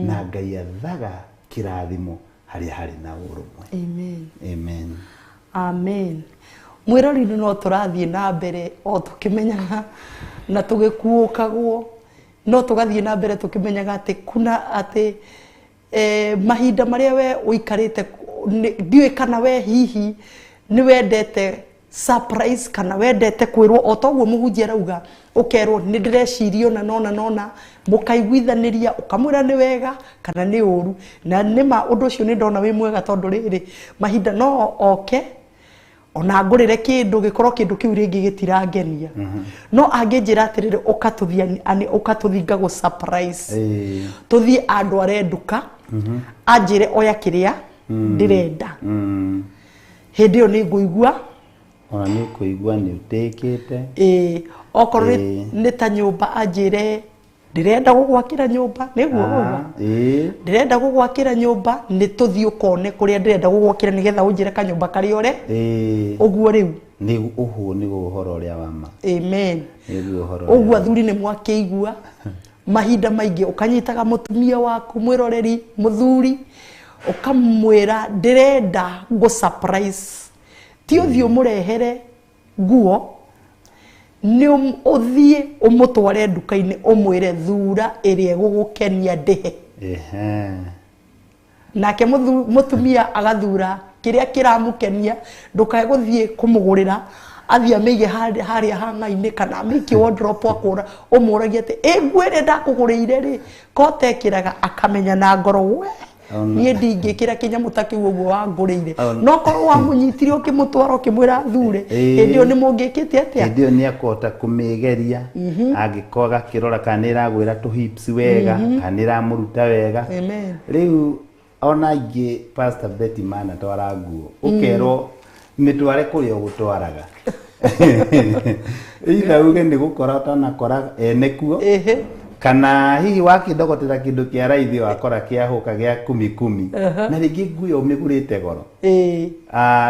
na Ngai athaga kĩrathimo harĩa harĩ na ũrũmwe. Amen. Amen. Amen. Mwĩrori, no tũrathiĩ na mbere o tũkĩmenyaga na tũgĩkuũkagwo, no tũgathiĩ na mbere tũkĩmenyaga atĩ kuna atĩ mahinda marĩa we ũikarĩte ndiũĩ kana we hihi nĩ wendete surprise kana wendete kwĩrwo o toguo mũhunjia arauga, ũkerwo nĩ ndĩreciria ũna nona nona, mũkaiguithanĩria, ũkamwĩra nĩ wega kana nĩ ũru. Na nĩma ũndũ ũcio nĩ ndona wĩ mwega, tondũ rĩrĩ mahinda no oke ona ngũrĩre kĩndũ gĩkorwo kĩndũ kĩu rĩngĩ gĩtirangenia, no angĩnjĩra atĩrĩrĩ, ũkatũthiĩ ngagũ surprise, tũthiĩ andware nduka, anjĩre oya kĩrĩa ndĩrenda, hĩndĩ ĩyo nĩ ngũigua Ona nĩ ũkũigua nĩ ũtĩkĩte. Ĩĩ, okorwo nĩ ta nyũmba, anjĩre ndĩrenda gũgwakĩra nyũmba, nĩguo ũguo? Ĩĩ. Ndĩrenda gũgwakĩra nyũmba, nĩ tũthiĩ ũkone kũrĩa ndĩrenda gũgwakĩra nĩgetha ũnjĩre kanyũmba karĩa ũre ũguo rĩu. Nĩ ũguo nĩguo ũhoro ũrĩa wa ma. Amen. Nĩguo ũhoro ũguo ũrĩa. Athuri nĩ mwakĩigua mahinda maingĩ ũkanyitaga mũtumia waku, mwĩroreri, mũthuri, ũkamwĩra ndĩrenda ngũ surprise, ti ũthiĩ ũmũrehere nguo, nĩ ũthiĩ ũmũtware nduka-inĩ, ũmwĩre thura ĩrĩa ĩgũgũkenia ndĩhe. Nake mũtumia agathura kĩrĩa kĩramũkenia, ndũkae gũthiĩ kũmũgũrĩra athiĩ amĩige harĩa hang'a-inĩ kana amĩikie wardrobe, akũra ũmũragie atĩ ĩ nguo ĩrĩa ndakũgũrĩire rĩ kotekĩraga, akamenya na ngoro we niĩ ndingĩkĩra kĩnyamũ ta kĩu ũguo wangũrĩire. No korwo wamũnyitire ũkĩmũtwara ũkĩmwĩra athure, hĩndĩ ĩyo nĩ mũngĩkĩte atĩa? Hĩndĩ ĩyo nĩ akũhota kũmĩgeria, angĩkorwo agakĩrora kana nĩ ĩragwĩra tũ hips wega, kana nĩ ĩramũruta wega. Amen. Rĩu ona ingĩ Pastor Betty manatwara nguo, ũkerwo mĩtware kũrĩa ũgũtwaraga, either uge nĩ gũkora ũtanakora ene kuo, kana hihi wakĩndogotera kĩndũ kĩa raithi wakora kĩahũka gĩa kumi kumi, na rĩngĩ nguo ĩyo ũmĩgũrĩte goro.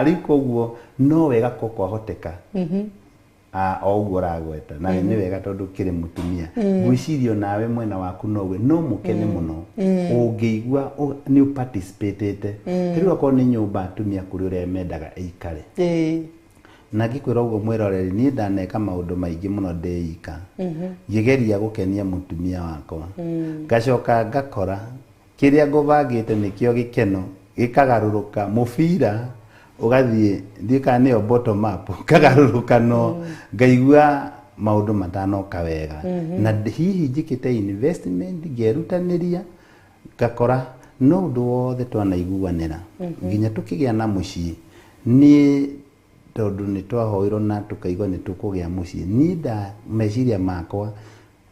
Rĩu koguo no wega ko kwahoteka o ũguo ũragweta na nĩ wega tondũ kĩrĩ mũtumia, ngwĩciria nawe mwena waku no uge no mũkene mũno ũngĩigua nĩ ũparticipatĩte. Rĩu akorwo nĩ nyũmba, atumia kũrĩ ũrĩa mendaga ĩikare. Na ngĩkwĩra ũguo mwĩroreri, niĩ ndaneka maũndũ maingĩ mũno ndĩika ngĩgeria gũkenia mũtumia wakwa, ngacoka ngakora kĩrĩa ngũbangĩte nĩkĩo gĩkeno gĩkagarũrũka, mũbira ũgathiĩ ndiũĩ kana nĩyo bottom up, ũkagarũrũka, no ngaigua maũndũ matanoka wega, na hihi njĩkĩte investment ngerutanĩria, ngakora no ũndũ wothe twanaiguanĩra nginya tũkĩgĩa na mũciĩ niĩ. Tondũ nĩ twahoirwo na tũkaigua nĩ tũkũgĩa mũciĩ, niĩ nda meciria makwa,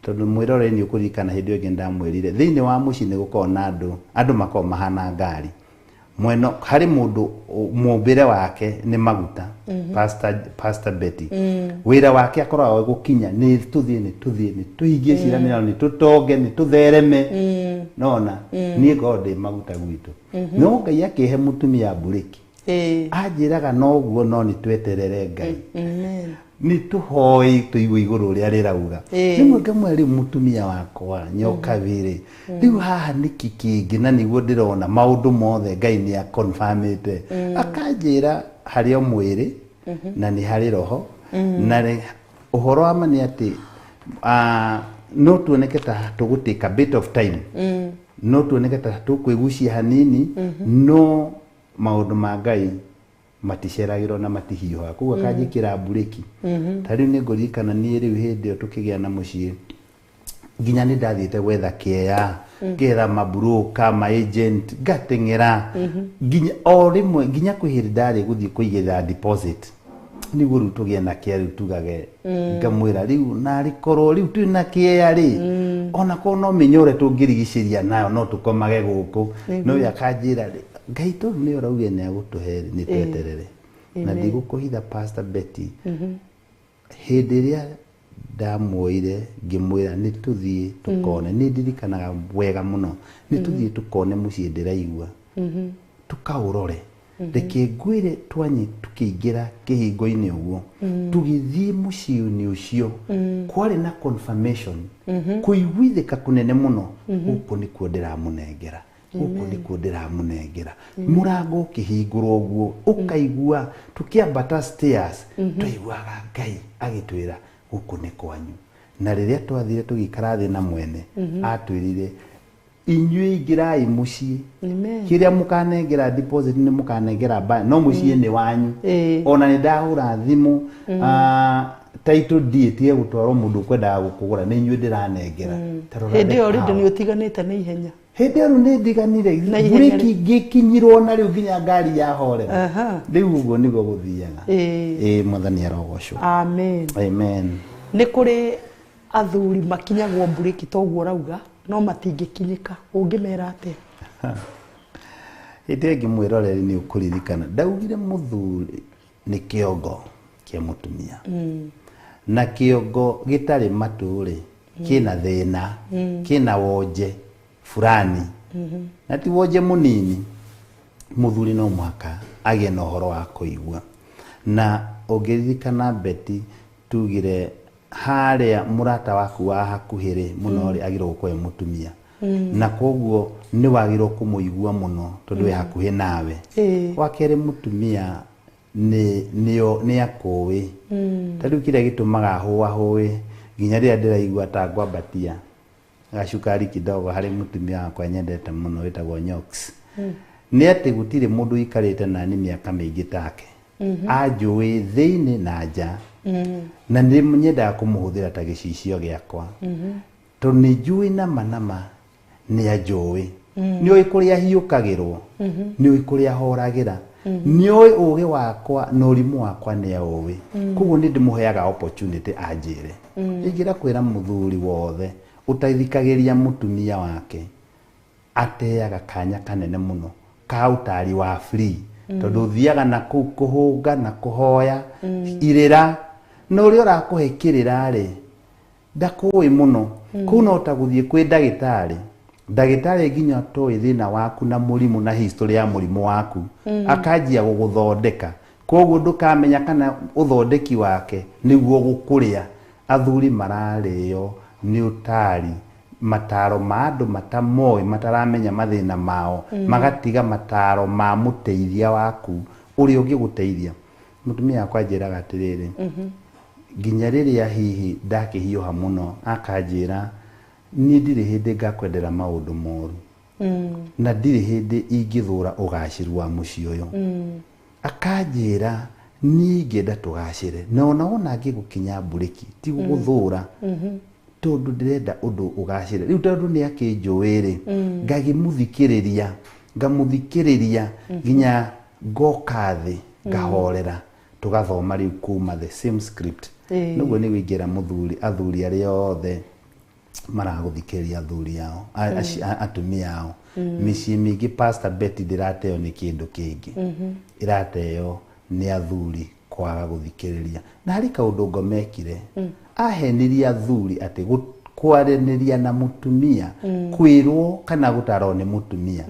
tondũ mwĩroreri nĩ ũkũririkana hĩndĩ ĩyo ĩngĩ ndamwĩrire thĩinĩ wa mũciĩ nĩ gũkoragwo na andũ, andũ makoragwo mahana ngari mweno harĩ mũndũ mũmbĩre wake nĩ maguta. Pastor Betty wĩra wake akoragwo gũkinya nĩ tũthiĩ, nĩ tũthiĩ, nĩ tũhingie ciĩranĩro, nĩ tũtonge, nĩ tũthereme. Nona niĩ ngoragwo ndĩ maguta gwitũ, no Ngai akĩhe mũtumia mburĩki. Anjĩraga noguo, no nĩ tweterere Ngai. Amen. Nĩ tũhoe tũigue igũrũ ũrĩa rĩrauga. Rĩmwe ngamwe rĩu mũtumia wakwa nyoka wĩrĩ rĩu haha nĩkĩ kĩngĩ, na nĩguo ndĩrona maũndũ mothe Ngai nĩ akonfamĩte. Akanjĩra harĩ o mwĩrĩ na nĩ harĩ roho, na ũhoro wa ma nĩ atĩ no tuoneke ta tũgũtake a bit of time, no tuoneke ta tũkwĩgucia hanini, no maũndũ ma Ngai maticeragĩrwo na matihiũhaga. Koguo akanjĩkĩra mburĩki. Ta rĩu nĩ ngũririkana niĩ rĩu hĩndĩ ĩyo tũkĩgĩa na mũciĩ, nginya nĩ ndathiĩte gwetha kĩeya, ngetha maburũka, ma agent, ngateng'era nginya o rĩmwe, nginya kwĩ hĩndĩ ndarĩ gũthiĩ kũigĩrĩra deposit nĩguo rĩu tũgĩe na kĩeya. Rĩu tugage ngamwĩra rĩu narĩ korwo rĩu twĩ na kĩeya rĩ, ona korwo no mĩnyore tũngĩrigicĩria nayo, no tũkomage gũkũ. No we akanjĩra Ngai tondũ nĩ ũraugire nĩ agũtũhe rĩ, nĩ tweterere. Na ndigũkũhitha, Pastor Betty, hĩndĩ ĩrĩa ndamuoire ngĩmwĩra nĩ tũthiĩ tũkone, nĩ ndirikanaga wega mũno, nĩ tũthiĩ tũkone mũciĩ ndĩraigua, tũkaũrore. Reke ngwĩre, twanyi tukĩingĩra kĩhingo-inĩ ũguo, tũgĩthiĩ mũciĩ-inĩ ũcio, kwarĩ na confirmation, kũiguithĩka kũnene mũno, gũkũ nĩkuo ndĩramũnengera, gũkũ nĩkuo ndĩramũnengera. Mũrango ũkĩhingũrwo ũguo, ũkaigua tũkĩambata stairs, twaiguaga Ngai agĩtwĩra gũkũ nĩ kwanyu. Na rĩrĩa twathire tũgĩikara thĩ na mwene, atwĩrire, inyuĩ ingĩrai mũciĩ. Amen. Kĩrĩa mũkanengera deposit nĩ mũkanengera no mũciĩ nĩ wanyu. Ona nĩ ndahũra thimũ, title deed ĩtige gũtwarwo mũndũ ũkwendaga gũkũgũra, nĩ inyuĩ ndĩranengera. Ta rora Hĩndĩ the ĩyo rĩndĩ power. nĩ ũtiganĩte na ihenya. Hĩndĩ ĩyo rĩu nĩ ndiganire. Na ihenya. Mburĩki ngĩkinyirwo na rĩu nginya ngari yahorera. Rĩu ũguo nĩguo gũthiaga. Ĩĩ, Mwathani arogocwo. Amen. Amen. Nĩ kũrĩ athuri makinyagwo mburĩki toguo ũrauga, no matingĩkinyĩka, ũngĩmera atĩa? Hĩndĩ ĩngĩ mwĩroreri nĩ ũkũririkana ndaugire mũthuri nĩ kĩongo kĩa mũtumia, na kĩongo gĩtarĩ matũ rĩ, kĩna thĩna, kĩna wonje fulani, na ti wonje mũnini. Mũthuri no mũhaka agĩe na ũhoro wa kũigua. Na ũngĩririkana Betty, tugire harĩa mũrata waku wa hakuhĩ rĩ mũno rĩ, agĩrĩirwo gũkorwo e mũtumia, na koguo nĩ wagĩrĩirwo kũmũigua mũno tondũ wĩ hakuhĩ nawe. Wa kerĩ, mũtumia nĩ akũĩ. Ta rĩu kĩrĩa gĩtũmaga hũahũĩ nginya rĩrĩa ndĩraigua ta ngwambatia gacukari kidogo harĩ mũtumia wakwa nyendete mũno wĩtagwo Nyox, nĩ atĩ gũtirĩ mũndũ ũikarĩte nani mĩaka mĩingĩ take anjũĩ thĩinĩ na nja, na nĩ nyendaga kũmũhũthĩra ta gĩcicio gĩakwa, tondũ nĩ njũĩ nama nama nĩ anjũĩ, nĩ oĩ kũrĩa hiũkagĩrwo, nĩ oĩ kũrĩa horagĩra, nĩ oĩ ũgĩ wakwa na ũrimũ wakwa nĩ aũĩ. Koguo nĩ ndĩmũheaga opportunity anjĩre. Ingĩra kwĩra mũthuri wothe ũtathikagĩria mũtumia wake ateaga kanya kanene mũno ka ũtari wa free, tondũ ũthiaga na kũu kũhũnga na kũhoya irĩra, na ũrĩa ũrakũhe kĩrĩra rĩ, ndakũĩ mũno. Kũu no ta gũthiĩ kwĩ ndagĩtarĩ, ndagĩtarĩ nginya toĩ thĩna waku na mũrimũ na history ya mũrimũ waku, akanjia gũgũthondeka. Koguo ndũkamenya kana ũthondeki wake nĩguo gũkũrĩa. Athuri mararĩo nĩ ũtari, mataro ma andũ matamoĩ, mataramenya mathĩna mao, magatiga mataro ma mũteithia waku ũrĩa ũngĩgũteithia. Mũtumia wakwa anjĩraga atĩrĩrĩ, nginya rĩrĩa hihi ndakĩhiũha mũno, akanjĩra niĩ ndirĩ hĩndĩ ngakwendera maũndũ moru, na ndirĩ hĩndĩ ingĩthũra ũgacĩru wa mũciĩ ũyũ. Akanjĩra niĩ ingĩenda tũgacĩre, na ona wona ngĩgũkinya mburĩki ti gũgũthũra, tondũ ndĩrenda ũndũ ũgacĩre. Rĩu tondũ nĩ akĩnjũĩ rĩ, ngagĩmũthikĩrĩria, ngamũthikĩrĩria nginya ngoka thĩ ngahorera, Tũgathoma rĩu kuma the same script. Nĩguo nĩ wĩingĩra mũthuri, athuri arĩa othe maragũthikĩrĩria, athuri ao, atumia ao. Mĩciĩ mĩingĩ, Pastor Betty, ndĩrateo nĩ kĩndũ kĩngĩ, ĩrateo nĩ athuri kwaga gũthikĩrĩria. Na harĩ kaũndũ ngomekire, ahenirie athuri atĩ kwaranĩria na mũtumia, kwĩrwo kana gũtarwo nĩ mũtumia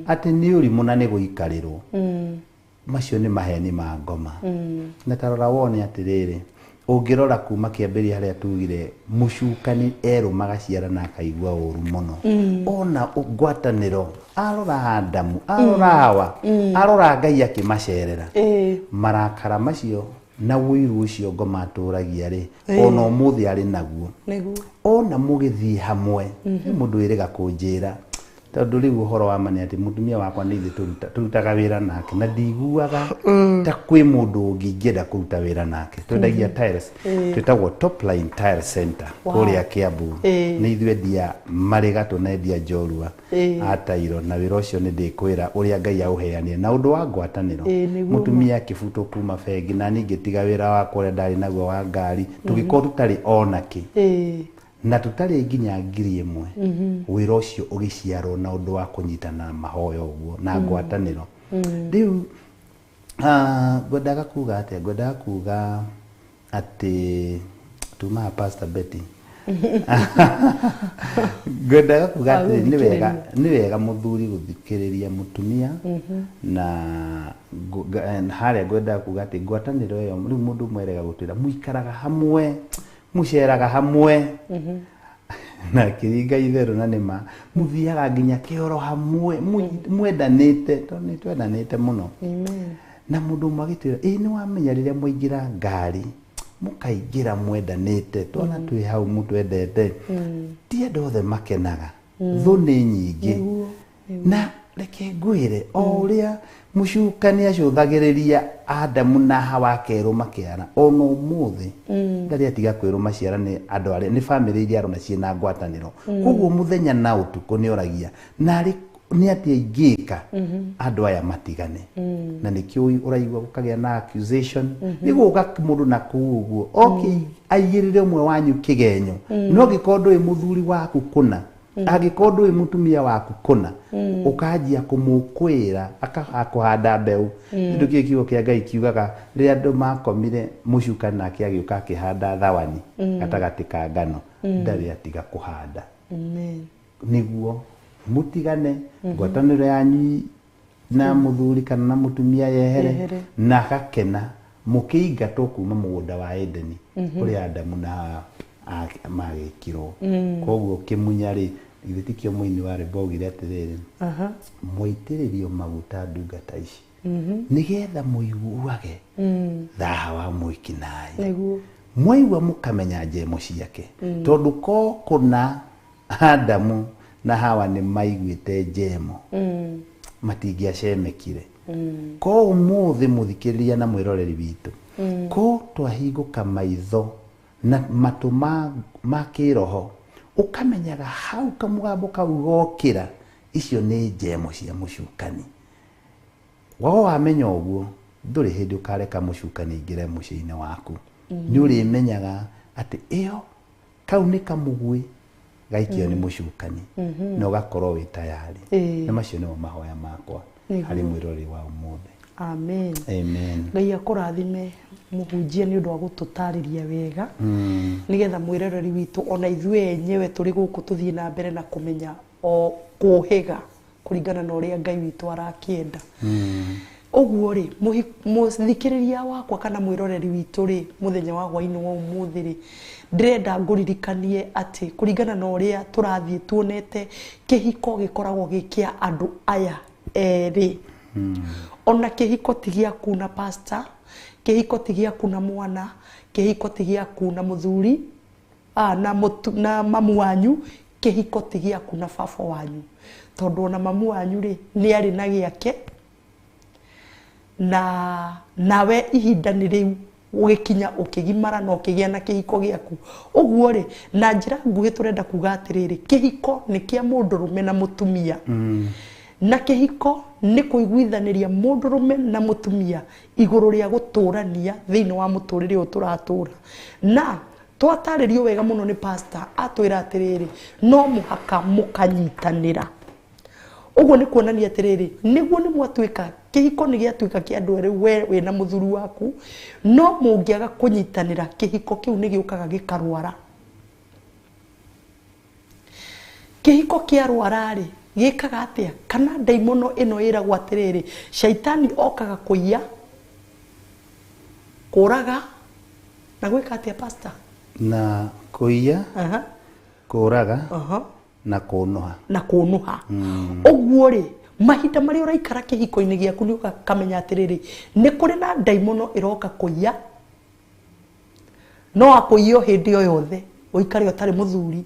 atĩ nĩ ũrimũ na nĩ gũikarĩrwo. Macio nĩ maheni ma ngoma. Na tarora wone atĩrĩrĩ, ũngĩrora kuma kĩambĩrĩria harĩa tugire mũcukani erũmaga ciara na akaigua ũru mũno, ona ngwatanĩro, arora Adamu, arora Hawa, arora Ngai akĩmacerera, marakara macio na ũiru ũcio ngoma atũragia rĩ, ona ũmũthĩ arĩ naguo. Ona mũgĩthiĩ hamwe, he mũndũ wĩrĩga kũnjĩra, tondũ rĩu ũhoro wa ma nĩ atĩ mũtumia wakwa nĩ ithuĩ tũrutaga wĩra nake, na ndiguaga ta kwĩ mũndũ ũngĩ ingĩenda kũruta wĩra nake. Twendagia tiles, twĩtagwo Top Line Tile Center kũrĩa Kiambu. Nĩ ithuĩ endia marĩ gatũ na endia njorua a tairo, na wĩra ũcio nĩ ndĩkwĩra ũrĩa Ngai aũheanire na ũndũ wa ngwatanĩro. Mũtumia akĩbutwo kuma bengi, na niĩ ngĩtiga wĩra wakwa ũrĩa ndarĩ naguo wa ngari, tũgĩkorwo tũtarĩ ona kĩ na tũtarĩ nginya 1,000. Wĩra ũcio ũgĩciarwo na ũndũ wa kũnyitana mahoya ũguo na ngwatanĩro. Rĩu ngwendaga kuga atĩa? Ngwendaga kuga atĩ tumaga Pastor Betty, ngwendaga kuga atĩrĩ, nĩ wega, nĩ wega mũthuri gũthikĩrĩria mũtumia. Na harĩa ngwendaga kuga atĩ ngwatanĩro ĩyo rĩu mũndũ ũmwe erega gũtwĩra mũikaraga hamwe, mũceraga hamwe na kĩringa itherũ, na nĩma mũthiaga nginya kĩoro hamwe, mwendanĩte, tondũ nĩ twendanĩte mũno. Amen. Na mũndũ ũmwe agĩtwĩra, ĩ nĩ wamenya rĩrĩa mwaingĩra ngari mũkaingĩra mwendanĩte, twana twĩ hau mũtwendete, ti andũ othe makenaga, thũ nĩ nyingĩ. Na reke ngwĩre, o ũrĩa mũcukani acũthagĩrĩria Adamu na Hawa akerũma kĩara, ona ũmũthĩ ndarĩ atiga kwĩrũma ciara nĩ andũ arĩa nĩ bamĩrĩ iria arona ciĩna ngwatanĩro. Koguo mũthenya na ũtukũ nĩ oragia narĩ nĩ atĩa ingĩka andũ aya matigane. Na nĩkĩo ũraigua gũkagĩa na accusation, nĩ gũka mũndũ na kũu ũguo oke aigĩrĩre ũmwe wanyu kĩgenyo. No angĩkorwo ndũĩ mũthuri waku kũna, angĩkorwo ndũĩ mũtumia waku kũna, ũkanjia kũmũkwĩra akũhanda mbeũ. Kĩndũ kĩĩ kiugo kĩa Ngai kiugaga, rĩrĩa andũ makomire, mũcukani nake agĩũka akĩhanda thawani gatagatĩ ka ngano. Ndarĩ atiga kũhanda. Amen. Nĩguo mũtigane, ngwatanĩro yanyu na mũthuri kana na mũtumia yehere, Yehere. na agakena mũkĩingatwo kuma mũgũnda wa Edeni kũrĩa Adamu na Hawa magĩkirwo. Koguo kĩmunya rĩ, githĩ tikĩo mũini wa rwĩmbo augire atĩrĩrĩ, mwaitĩrĩrio maguta ndungata ici nĩgetha mũiguage thaha wa mwĩkinaĩ. Mwaigua mũkamenya njemo ciake, tondũ ko kũna Adamu na Hawa nĩ maiguĩte njemo, matingĩacemekire. Ko ũmũthĩ mũthikĩrĩria na mwĩroreri witũ, ko twahingũka maitho na matũ ma kĩroho, ũkamenyaga hau kamũgambo kau gokĩra, icio nĩ njemo cia mũcukani. Wago wamenya ũguo, ndũrĩ hĩndĩ ũkareka mũcukani aingĩre mũciĩ-inĩ waku. Nĩ ũrĩmenyaga atĩ ĩyo kau nĩ kamũgwĩ gaikio nĩ mũcukani, na ũgakorwo wĩ tayari. Na macio nĩmo mahoya makwa harĩ mwĩroreri wa ũmũthĩ. Amen. Amen. Ngai akũrathime mũhunjia nĩ ũndũ wa gũtũtarĩria wega, nĩgetha mwĩroreri witũ ona ithuĩ enyewe tũrĩ gũkũ tũthiĩ na mbere na kũmenya o kũhĩga kũringana na ũrĩa Ngai witũ arakĩenda. Ũguo rĩ, mũthikĩrĩria wakwa kana mwĩroreri witũ rĩ, mũthenya wa hwainĩ wa ũmũthĩ rĩ, ndĩrenda ngũririkanie atĩ kũringana na ũrĩa tũrathiĩ tuonete, kĩhiko gĩkoragwo gĩ kĩa andũ aya erĩ. Ona kĩhiko ti gĩaku na pastor, kĩhiko ti gĩaku na mwana, kĩhiko ti gĩaku na mũthuri, na mamu wanyu, kĩhiko ti gĩaku na baba wanyu, tondũ ona mamu wanyu rĩ nĩ arĩ na gĩake, na nawe ihinda nĩ rĩu ũgĩkinya ũkĩgimara na ũkĩgĩa na kĩhiko gĩaku. Ũguo rĩ, na njĩra nguhĩ tũrenda kuga atĩrĩrĩ, kĩhiko nĩ kĩa mũndũrũme na mũtumia. Na kĩhiko nĩ kũiguithanĩria mũndũrũme na mũtumia igũrũ rĩa gũtũrania thĩinĩ wa mũtũrĩre ũyũ tũratũra. Na twatarĩrio wega mũno nĩ pastor, atwĩra atĩrĩrĩ, no mũhaka mũkanyitanĩra. Ũguo nĩ kuonania atĩrĩrĩ, nĩguo nĩ mwatuĩka kĩhiko nĩ gĩatuĩka kĩa andũ erĩ, we wĩna mũthuri waku, no mũngĩaga kũnyitanĩra kĩhiko kĩu nĩ gĩũkaga gĩkarwara. Kĩhiko kĩarwara rĩ, gĩkaga atĩa? Kana ndaimono ĩno ĩragwo atĩrĩrĩ, shaitani okaga kũiya, kũraga na gwĩka atĩa pastor? Na kũiya, kũraga, na kũnũha. Na kũnũha. Ũguo rĩ, mahinda marĩa ũraikara kĩhiko-inĩ gĩaku nĩ ũkamenya atĩrĩrĩ, nĩ kũrĩ na ndaimono ĩroka kũiya, no akũiye o hĩndĩ o yothe ũikare ũtarĩ mũthuri.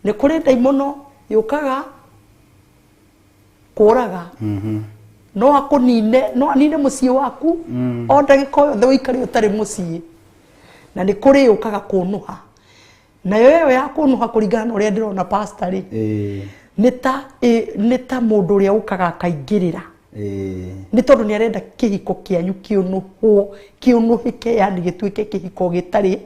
Nĩ kũrĩ ndaimono yũkaga kũraga, no akũnine, no anine mũciĩ waku o ndagĩka o yothe ũikare ũtarĩ mũciĩ. Na nĩ kũrĩ yũkaga kũnũha. Nayo ĩyo ya kũnũha kũringana na ũrĩa ndĩrona pastor rĩ, nĩ ta mũndũ ũrĩa ũkaga akaingĩrĩra. Nĩ tondũ nĩ arenda kĩhiko kĩanyu kĩũnũhwo, kĩũnũhĩke, yani gĩtuĩke kĩhiko gĩtarĩ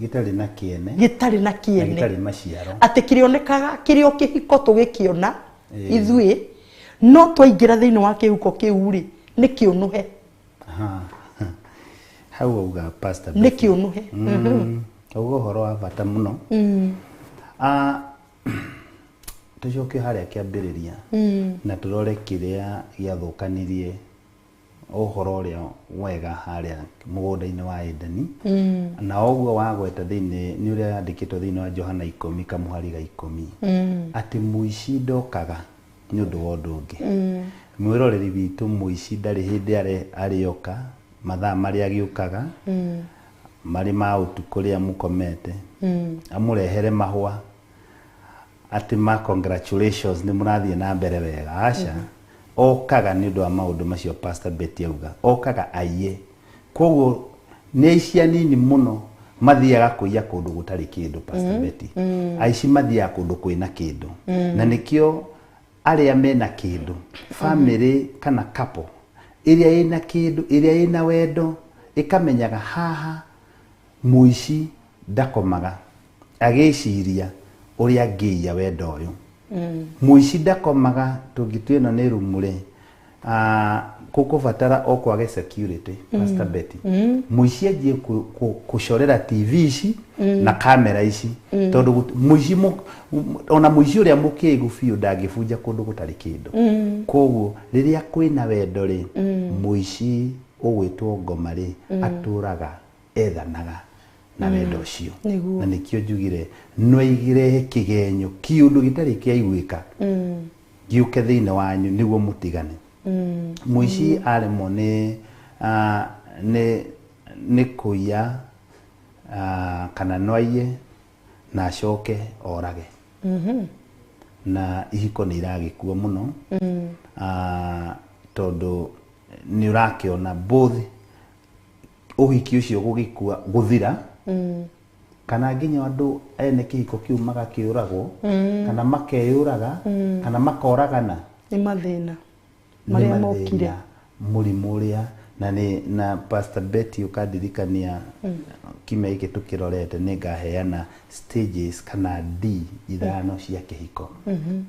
gĩtarĩ na kĩene, gĩtarĩ na kĩene, gĩtarĩ maciaro, atĩ kĩrĩonekaga kĩrĩ o kĩhiko tũgĩkĩona ithuĩ, no twaingĩra thĩinĩ wa kĩhuko kĩu rĩ, nĩ kĩũnũhe. Hau auga pastor nĩ kĩũnũhe. Auga ũhoro wa bata mũno. Tũcoke harĩa kĩambĩrĩria na tũrore kĩrĩa gĩathũkanirie ũhoro ũrĩa wega harĩa mũgũnda-inĩ wa Edeni. Na ũguo wagweta thĩinĩ nĩ ũrĩa yandĩkĩtwo thĩinĩ wa Johana 10 kamũhari ga 10, atĩ mũici ndokaga nĩ ũndũ wa ũndũ ũngĩ. Mwĩroreri witũ, mũici ndarĩ hĩndĩ arĩoka mathaa marĩa agĩũkaga marĩ ma ũtukũ rĩrĩa mũkomete, amũrehere mahũa atĩ ma congratulations nĩ mũrathiĩ na mbere wega. Aca, okaga nĩ ũndũ wa maũndũ macio Pastor Betty auga, okaga aiye. Koguo nĩ aici anini mũno mathiaga kũiya kũndũ gũtarĩ kĩndũ, Pastor Betty. Aici mathiaga kũndũ kwĩna kĩndũ. Na nĩkĩo arĩa mena kĩndũ, family kana couple ĩrĩa ĩna kĩndũ, ĩrĩa ĩna wendo, ĩkamenyaga haha mũici ndakomaga agĩciria ũrĩa angĩiya wendo ũyũ. Mũici ndakomaga, tũngĩtua ĩno nĩ rumu rĩ, gũkũbatara o kwage security, Pastor Betty. Mũici anjie kũcorera TV ici na kamera ici, tondũ mũici ona mũici ũrĩa mũkĩgu biũ ndangĩbunja kũndũ gũtarĩ kĩndũ. Koguo rĩrĩa kwĩna wendo rĩ, mũici ũgwĩtwo ngoma rĩ, atũraga ethanaga na wendo ũcio. Na nĩkĩo njugire no igirehe kĩgenyo kĩũndũ gĩtarĩ kĩaiguĩka gĩũke thĩinĩ wanyu nĩguo mũtigane. Mũici aremwo nĩ kũiya, kana no aiye na acoke orage. Na ihiko nĩ iragĩkua mũno, tondũ nĩ ũrakĩona both ũhiki ũcio gũgĩkua gũthira, kana nginya andũ ene kĩhiko kĩu magakĩũragwo, kana makeyũraga, kana makoragana. Nĩ mathĩna marĩa mokire, mũrimũ ũrĩa. Na nĩ na Pastor Betty ũkandirikania kiumia gĩkĩ tũkĩrorete, nĩ ngaheana stages kana D 5 cia kĩhiko,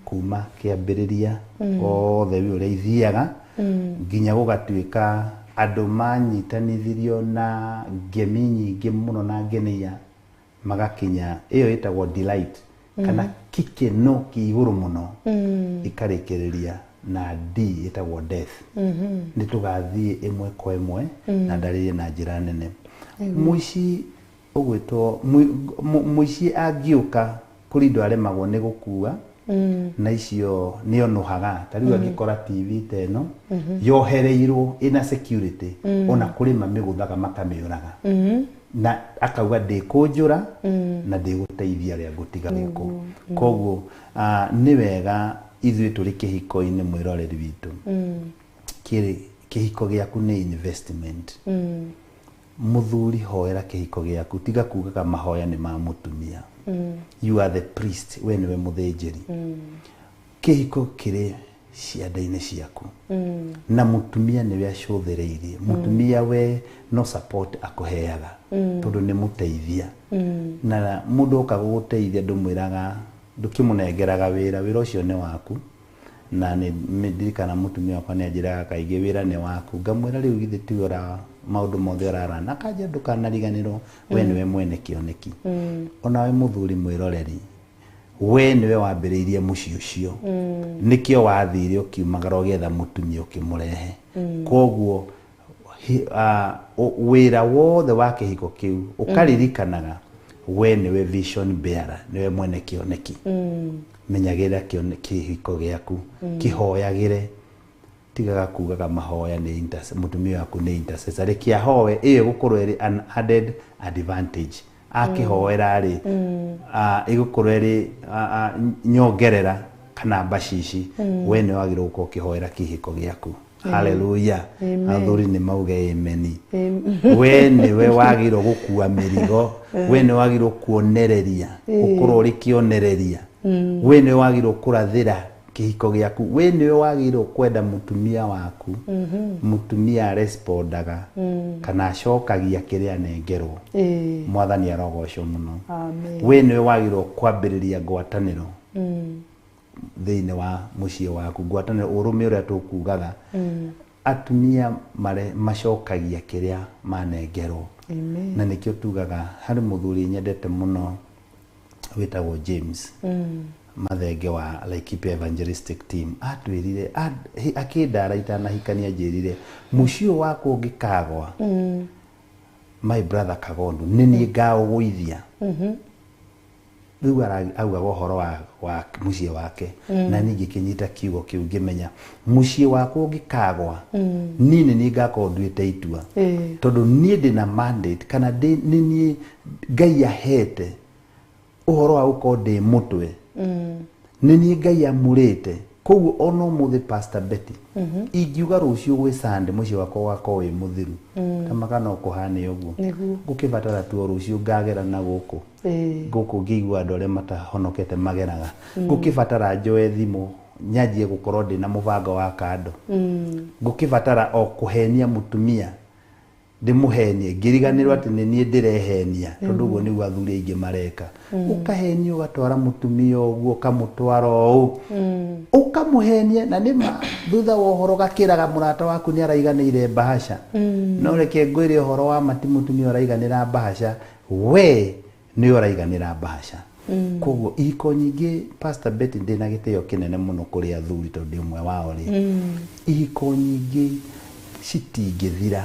kuma kĩambĩrĩria othe ũrĩa ithiaga nginya gũgatuĩka andũ manyitanithirio na ngemi nyingĩ mũno na ngenia, magakinya ĩyo ĩtagwo delight kana kĩkeno kĩ igũrũ mũno, ĩkarĩkĩrĩria na D ĩtagwo death. Nĩ tũgathiĩ ĩmwe kwa ĩmwe na ndarĩrie na njĩra nene. Mũici ũgwĩtwo mũici angĩũka kũrĩ andũ aremagwo nĩ gũkua, na icio nĩ onũhaga. Ta rĩu angĩkora TV ta ĩno yohereirwo ĩna security, ona kũrĩ mamĩgũthaga makamĩũraga, na akauga ndĩkũnjũra na ndĩgũteithia arĩa ngũtiga gũkũ. Koguo nĩ wega ithuĩ tũrĩ kĩhiko-inĩ, mwĩroreri witũ, kĩhiko gĩaku nĩ investment. Mũthuri hoera kĩhiko gĩaku, tiga kugaga mahoya nĩ ma mũtumia. You are the priest, we nĩwe mũthĩnjĩri. Kĩhiko kĩrĩ cianda-inĩ ciaku na mũtumia nĩwe acũthĩrĩirie. Mũtumia we no support akũheaga tondũ nĩ mũteithia. Na mũndũ oka gũgũteithia ndũmwĩraga, ndũkĩmũnengeraga wĩra, wĩra ũcio nĩ waku. Na nĩ ndirikana mũtumia wakwa nĩ anjĩraga kaingĩ wĩra nĩ waku, ngamwĩra rĩu githĩ tiwe ũra maũndũ mothe ũrarana, akanjĩra ndũkanariganĩrwo we nĩwe mwene kĩoneki. Onawe mũthuri mwĩroreri, we nĩwe wambĩrĩirie mũciĩ ũcio, nĩkĩo wathire ũkiumagara ũgĩetha mũtumia ũkĩmũrehe. Koguo wĩra wothe wa kĩhiko kĩu ũkaririkanaga we nĩwe vision bearer, nĩwe mwene kĩoneki. Menyagĩrĩra kĩhiko gĩaku, kĩhoyagĩre, tigaga kugaga mahoya nĩ mũtumia waku nĩ intercessor. Reke ahoe, ĩyo ĩgũkorwo ĩrĩ an added advantage. Akĩhoera rĩ, ĩgũkorwo ĩrĩ nyongerera kana mbacici. We nĩwe wagĩrĩirwo gũkorwo ũkĩhoera kĩhiko gĩaku. Hallelujah. Athuri nĩ mauge amen. We nĩwe wagĩrĩirwo gũkua mĩrigo, we nĩwe wagĩrĩirwo kuonereria, gũkorwo ũrĩ kĩonereria. We nĩwe wagĩrĩirwo kũrathĩra kĩhiko gĩaku, we nĩwe wagĩrĩirwo kwenda mũtumia waku. Mũtumia arespondaga kana acokagia kĩrĩa anengerwo. Mwathani arogocwo mũno. Amen. We nĩwe wagĩrĩirwo kwambĩrĩria ngwatanĩro thĩinĩ wa mũciĩ waku, ngwatanĩro ũrũme ũrĩa tũkugaga. Atumia macokagia kĩrĩa manengerwo. Na nĩkĩo tugaga harĩ mũthuri nyendete mũno wĩtagwo James Mathenge wa Laikipia Evangelistic Team, atwĩrire akĩndara itanahikania, anjĩrire mũciĩ ũyũ wakwa ũngĩkagwa, my brother Kagondu, nĩ niĩ ngaũgũithia. Rĩu augaga ũhoro wa mũciĩ wake, na niĩ ngĩkĩnyita kiugo kĩu ngĩmenya mũciĩ wakwa ũngĩkagwa, niĩ nĩ niĩ ngakorwo nduĩte itua. Tondũ niĩ ndĩna mandate, kana nĩ niĩ Ngai ahete ũhoro wa gũkorwo ndĩ mũtwe. Nĩ niĩ Ngai amũrĩte. Koguo ona ũmũthĩ Pastor Betty, ingiuga rũciũ gwĩ Sunday mũciĩ wakwa ũgakorwo wĩ mũthiru, kamaka no kũhane ũguo. Ngũkĩbatara tu o rũciũ ngagera na gũkũ gũkũ ngĩigua andũ arĩa matahonokete mageraga. Ngũkĩbatara njoe thimũ nyanjie gũkorwo ndĩna mũbango wa kando. Ngũkĩbatara o kũhenia mũtumia, ndĩmũhenie ngĩriganĩrwo atĩ nĩ niĩ ndĩrehenia, tondũ ũguo nĩguo athuri aingĩ mareka. Ũkahenia ũgatwara mũtumia ũguo, ũkamũtwara ũũ, ũkamũhenia, na nĩma thutha wa ũhoro ũgakĩraga mũrata waku nĩ araiganĩire mbahaca. No reke ngwĩre ũhoro wa ma, ti mũtumia ũraiganĩra mbahaca, we nĩwe ũraiganĩra mbahaca. Koguo ihiko nyingĩ, Pastor Betty, ndĩna gĩtĩo kĩnene mũno kũrĩ athuri tondũ ndĩ ũmwe wao rĩ, ihiko nyingĩ citingĩthira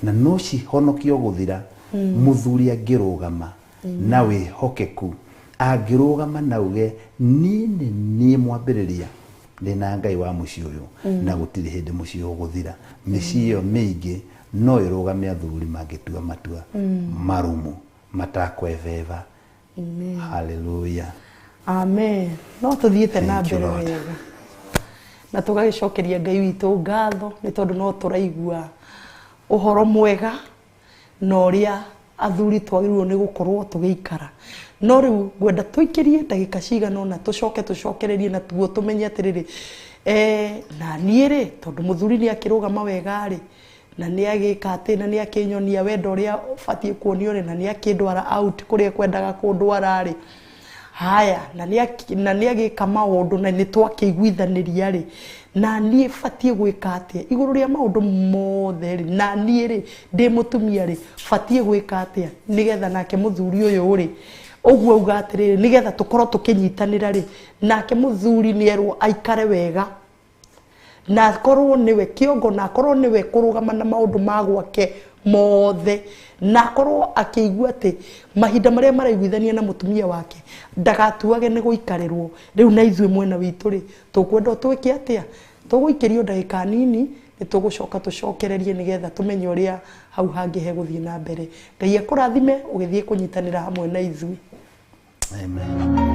na no cihonokio gũthira mũthuri angĩrũgama na wĩhokeku, angĩrũgama na uge niĩ nĩ niĩ mwambĩrĩria, ndĩna Ngai wa mũciĩ ũyũ, na gũtirĩ hĩndĩ mũciĩ ũgũthira. Mĩciĩ ĩyo mĩingĩ no ĩrũgame athuri mangĩtua matua marũmu matakwebeba. Hallelujah. Amen. No tũthiĩte na Thank you, mbere Lord. wega na tũgagĩcokeria Ngai witũ ngatho nĩ tondũ no tũraigua ũhoro mwega na ũrĩa athuri twagĩrĩirwo nĩ gũkorwo tũgĩikara. No rĩu ngwenda tũikĩrie ndagĩka cigana ũna tũcoke tũcokererie na tuo tũmenye atĩrĩrĩ, na niĩ rĩ, tondũ mũthuri nĩ akĩrũgama wega rĩ, na nĩ agĩka atĩ, na nĩ akĩnyonia wendo ũrĩa ũbatiĩ kuonio rĩ, na nĩ akĩndwara out kũrĩa kwendaga kũndwara rĩ, haya, na nĩ agĩka maũndũ na nĩ twakĩiguithanĩria rĩ, na niĩ batiĩ gwĩka atĩa igũrũ rĩa maũndũ mothe rĩ, na niĩ rĩ ndĩ mũtumia rĩ batiĩ gwĩka atĩa nĩgetha nake mũthuri ũyũ rĩ ũguo auga atĩrĩrĩ, nĩgetha tũkorwo tũkĩnyitanĩra rĩ, nake mũthuri nĩerwo aikare wega na akorwo nĩwe kĩongo, na akorwo nĩwe kũrũgama na maũndũ ma gwake mothe, na akorwo akĩigua atĩ mahinda marĩa maraiguithania na mũtumia wake ndagatuage nĩ gũikarĩrwo. Rĩu na ithuĩ mwena witũ rĩ tũkwenda twĩke atĩa? Tũgũikĩrio ndagĩka nini nĩ tũgũcoka tũcokererie nĩgetha tũmenye ũrĩa hau hangĩ hegũthiĩ na mbere. Ngai akũrathime ũgĩthiĩ kũnyitanĩra hamwe na ithuĩ. Amen.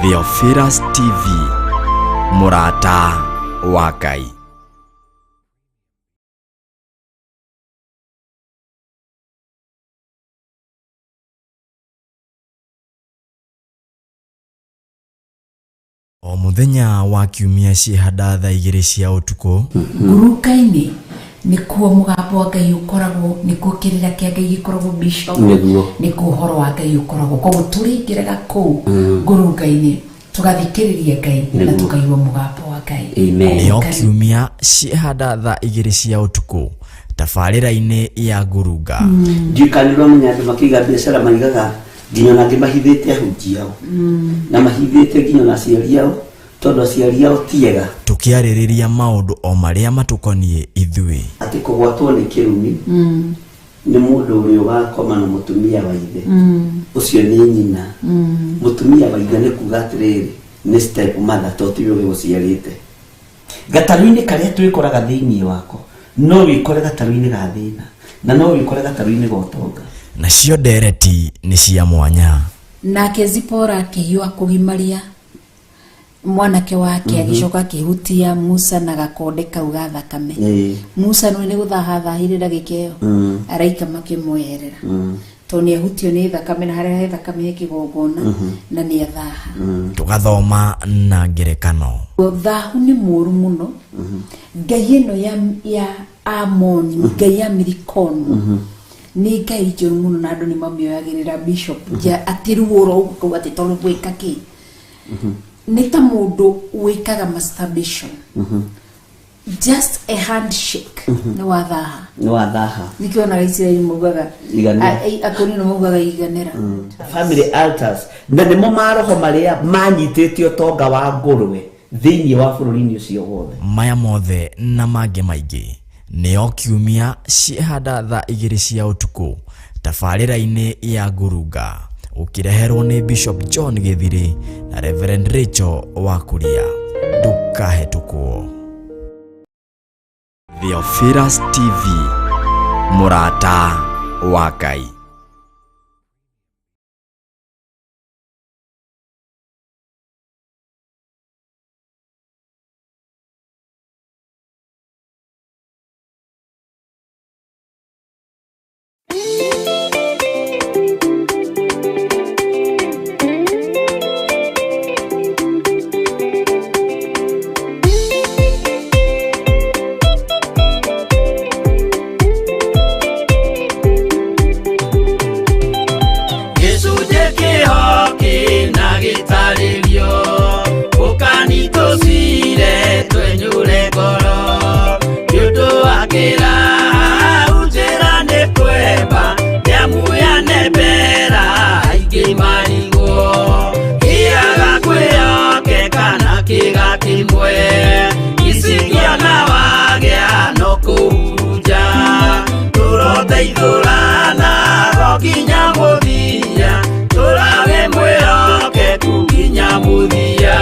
Theophilus TV, mũrata wa Ngai. O mũthenya wa kiumia ciĩhanda thaa 2 cia ũtukũ. Nguruka-inĩ nĩkuo mũgambo wa Ngai ũkoragwo, nĩkuo kĩrĩra kĩa Ngai gĩkoragwo, bishop. Nĩguo. Nĩkuo ũhoro wa Ngai ũkoragwo, koguo tũrĩingĩraga kũu ngurunga-inĩ tũgathikĩrĩria Ngai na Nĩguo. tũkaigua mũgambo wa Ngai. Amen. Nĩo kiumia ciĩhanda thaa 2 cia ũtukũ tabarĩra-inĩ ya ngurunga. Ndiũĩ kana nĩ ũramenya andũ makĩiga biacara maigaga nginya ona angĩ mahithĩte ahunjia ao na mahithĩte nginya ona aciari ao, tondũ aciari ao ti ega. Tũkĩarĩrĩria maũndũ o marĩa matũkoniĩ ithuĩ. Atĩ kũgwatwo nĩ kĩrumi nĩ mũndũ ũrĩa ũgakoma na mũtumia wa ithe, ũcio nĩ nyina. Mũtumia wa ithe nĩ kuga atĩrĩrĩ, nĩ step mother, to tiwe ũgĩgũciarĩte. Gatarũ-inĩ karĩa twĩkoraga thĩinĩ wako, no wĩkore gatarũ-inĩ ga thĩna na no wĩkore gatarũ-inĩ ga ũtonga. Nacio ndereti nĩ cia mwanya. Nake Zipora akĩhiũha kũgimaria mwanake wake, agĩcoka akĩhutia Musa na gakonde kau ga thakame. Musa nĩ gũthaha thahire ndagĩka ĩyo, araika makĩmweherera tondũ nĩ ahutio nĩ thakame, na harĩa he thakame he kĩgongona na nĩ athaha. Tũgathoma na ngerekano. Thahu nĩ mũũru mũno. Ngai ĩno ya Amoni, ngai ya Milikomu, nĩ ngai njũru mũno, na andũ nĩ mamĩoyagĩrĩra, bishop, ja atĩ ruo ro ũguo atĩ tondũ gwĩka kĩ nĩ ta mũndũ wĩkaga masturbation, just a handshake nĩ wathaha. Nĩ wathaha. Nĩkĩo onaga Isiraeli maugaga Iganĩra. Akorino maugaga iganĩra. Family altars na nĩmo maroho marĩa manyitĩte ũtonga wa ngũrwe thĩinĩ wa bũrũri-inĩ ũcio wothe. Maya mothe na mangĩ maingĩ nĩo kiumia ciĩhanda thaa 2 cia ũtukũ tabarĩra-inĩ ya ngurunga, ũkĩreherwo nĩ Bishop John Gĩthirĩ na Reverend Rachel Wakuria. Ndũkahetũkwo. Theophilus TV, mũrata wa Ngai. Gĩcunjĩ kĩho kĩna gĩtarĩrio ũkanitũcire twenyũre ngoro nĩ ũndũ wa kĩraha njĩra nĩ kwemba nĩamu yanembera aingĩ marigwo kĩaga kwĩyoke kana kĩga kĩmwe icikiona wagĩa no kũhurunja tũroteithũrana go nginya mũthia tũrawe mwĩhokeku nginya mũthia.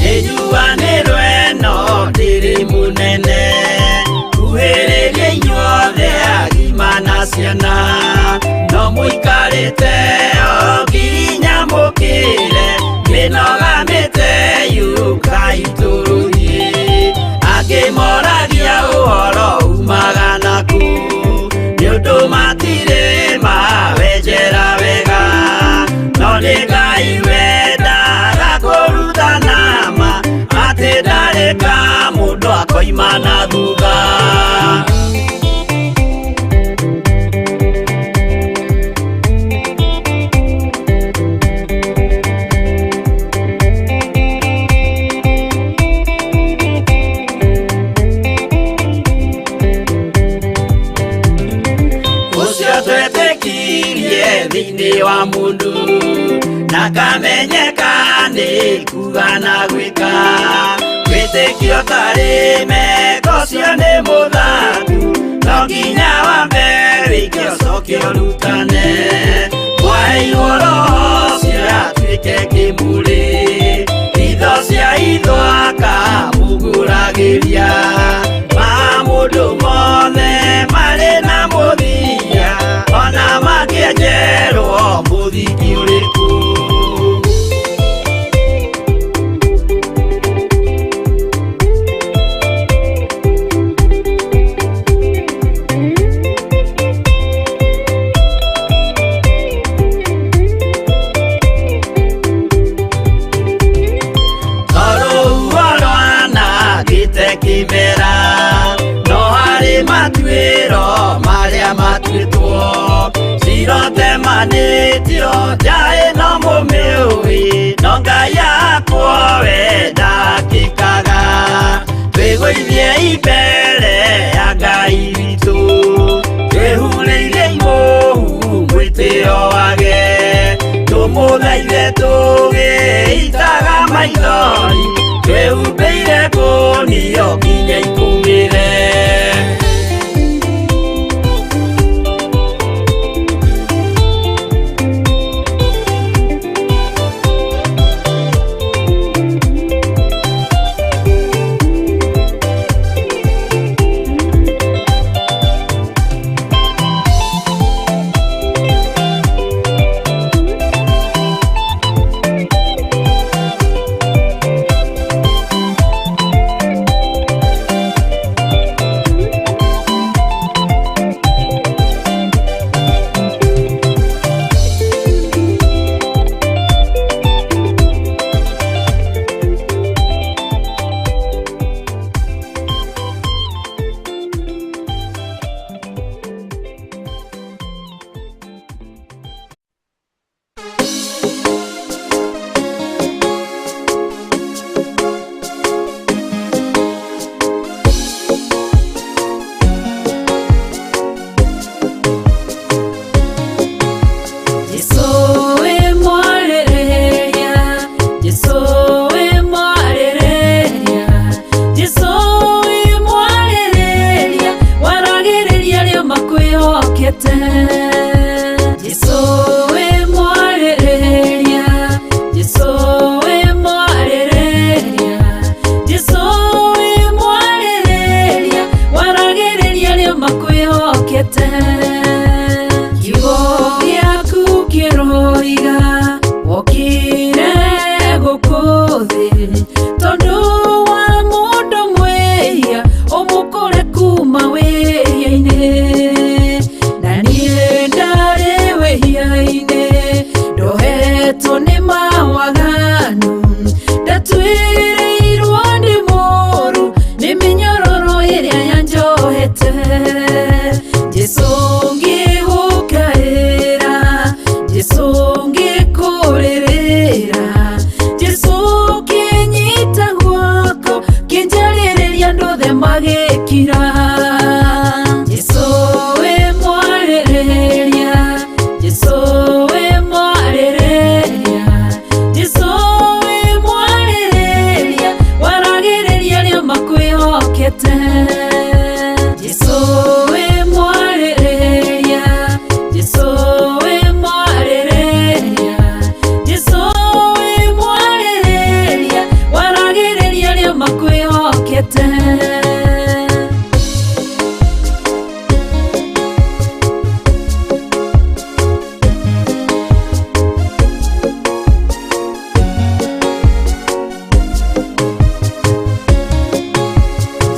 Nĩnjuanĩrwo ĩno ndĩrĩ mũnene kuhĩrĩria inyuothe agima na ciana no mũikarĩte o nginya mũkĩre mĩnoga mĩte yũkai tũrũthiĩ angĩ moragia ũhoro umaga naku nĩ ũndũ matirĩ mawenjera wega no nĩ Ngai wendaga kũrutana ma atĩ ndarĩ ka mũndũ akoima na thutha. Ũcio twetĩkirie thĩinĩ wa mũndũ na kamenyeka nĩ kuga na gwĩka wĩtĩkio tarĩ meko ũcio nĩ mũthaku no nginya wambe wĩke ũcoke ũrutane. Aneirwo roho ũcio atuĩke kĩmũrĩ itho cia itho akamũgũragĩria mamũndũ mothe marĩ na mũthia ona makĩenjerwo mũthingi ũrĩkũ. Kimera no harĩ matuĩro marĩa matuĩtwo cirotemanĩtio njaĩ no mũmĩũĩ no Ngai yakwa we ndakĩkaga twĩgũithie mbere ya Ngai witũ twĩhurĩire mũhu mwĩtĩo wage tũmũthaithe tũgĩitaga maithori twĩhumbĩire ngũnio nginya ikũmĩre.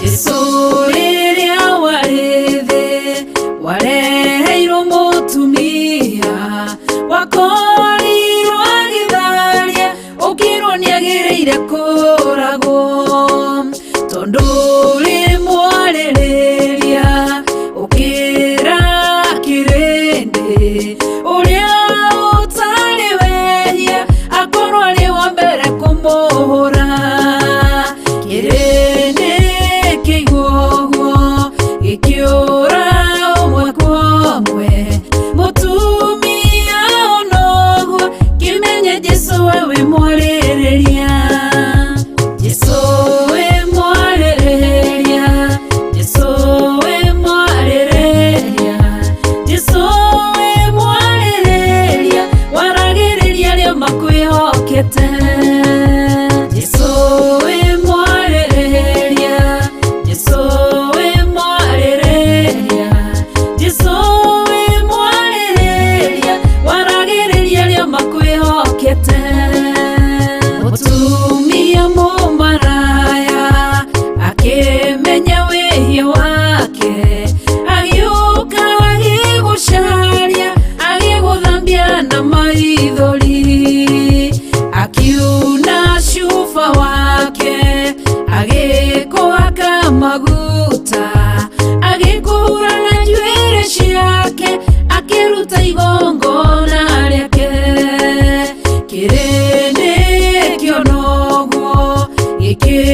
Jesu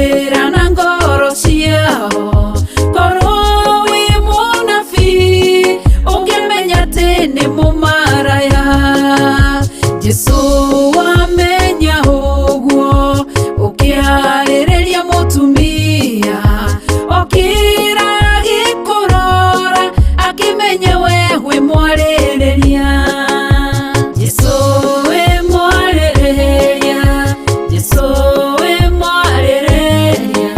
Ũkĩra na ngoro ciao korwo wĩ mũnabii ũngĩmenya atĩ nĩ mũmaraya Jesũ wamenya ũguo ũkĩarĩrĩria mũtumia okĩra agĩkũrora akĩmenya we wĩ mwarĩrĩria Jesũ wĩ mwarĩrĩria Jesũ wĩ mwarĩrĩria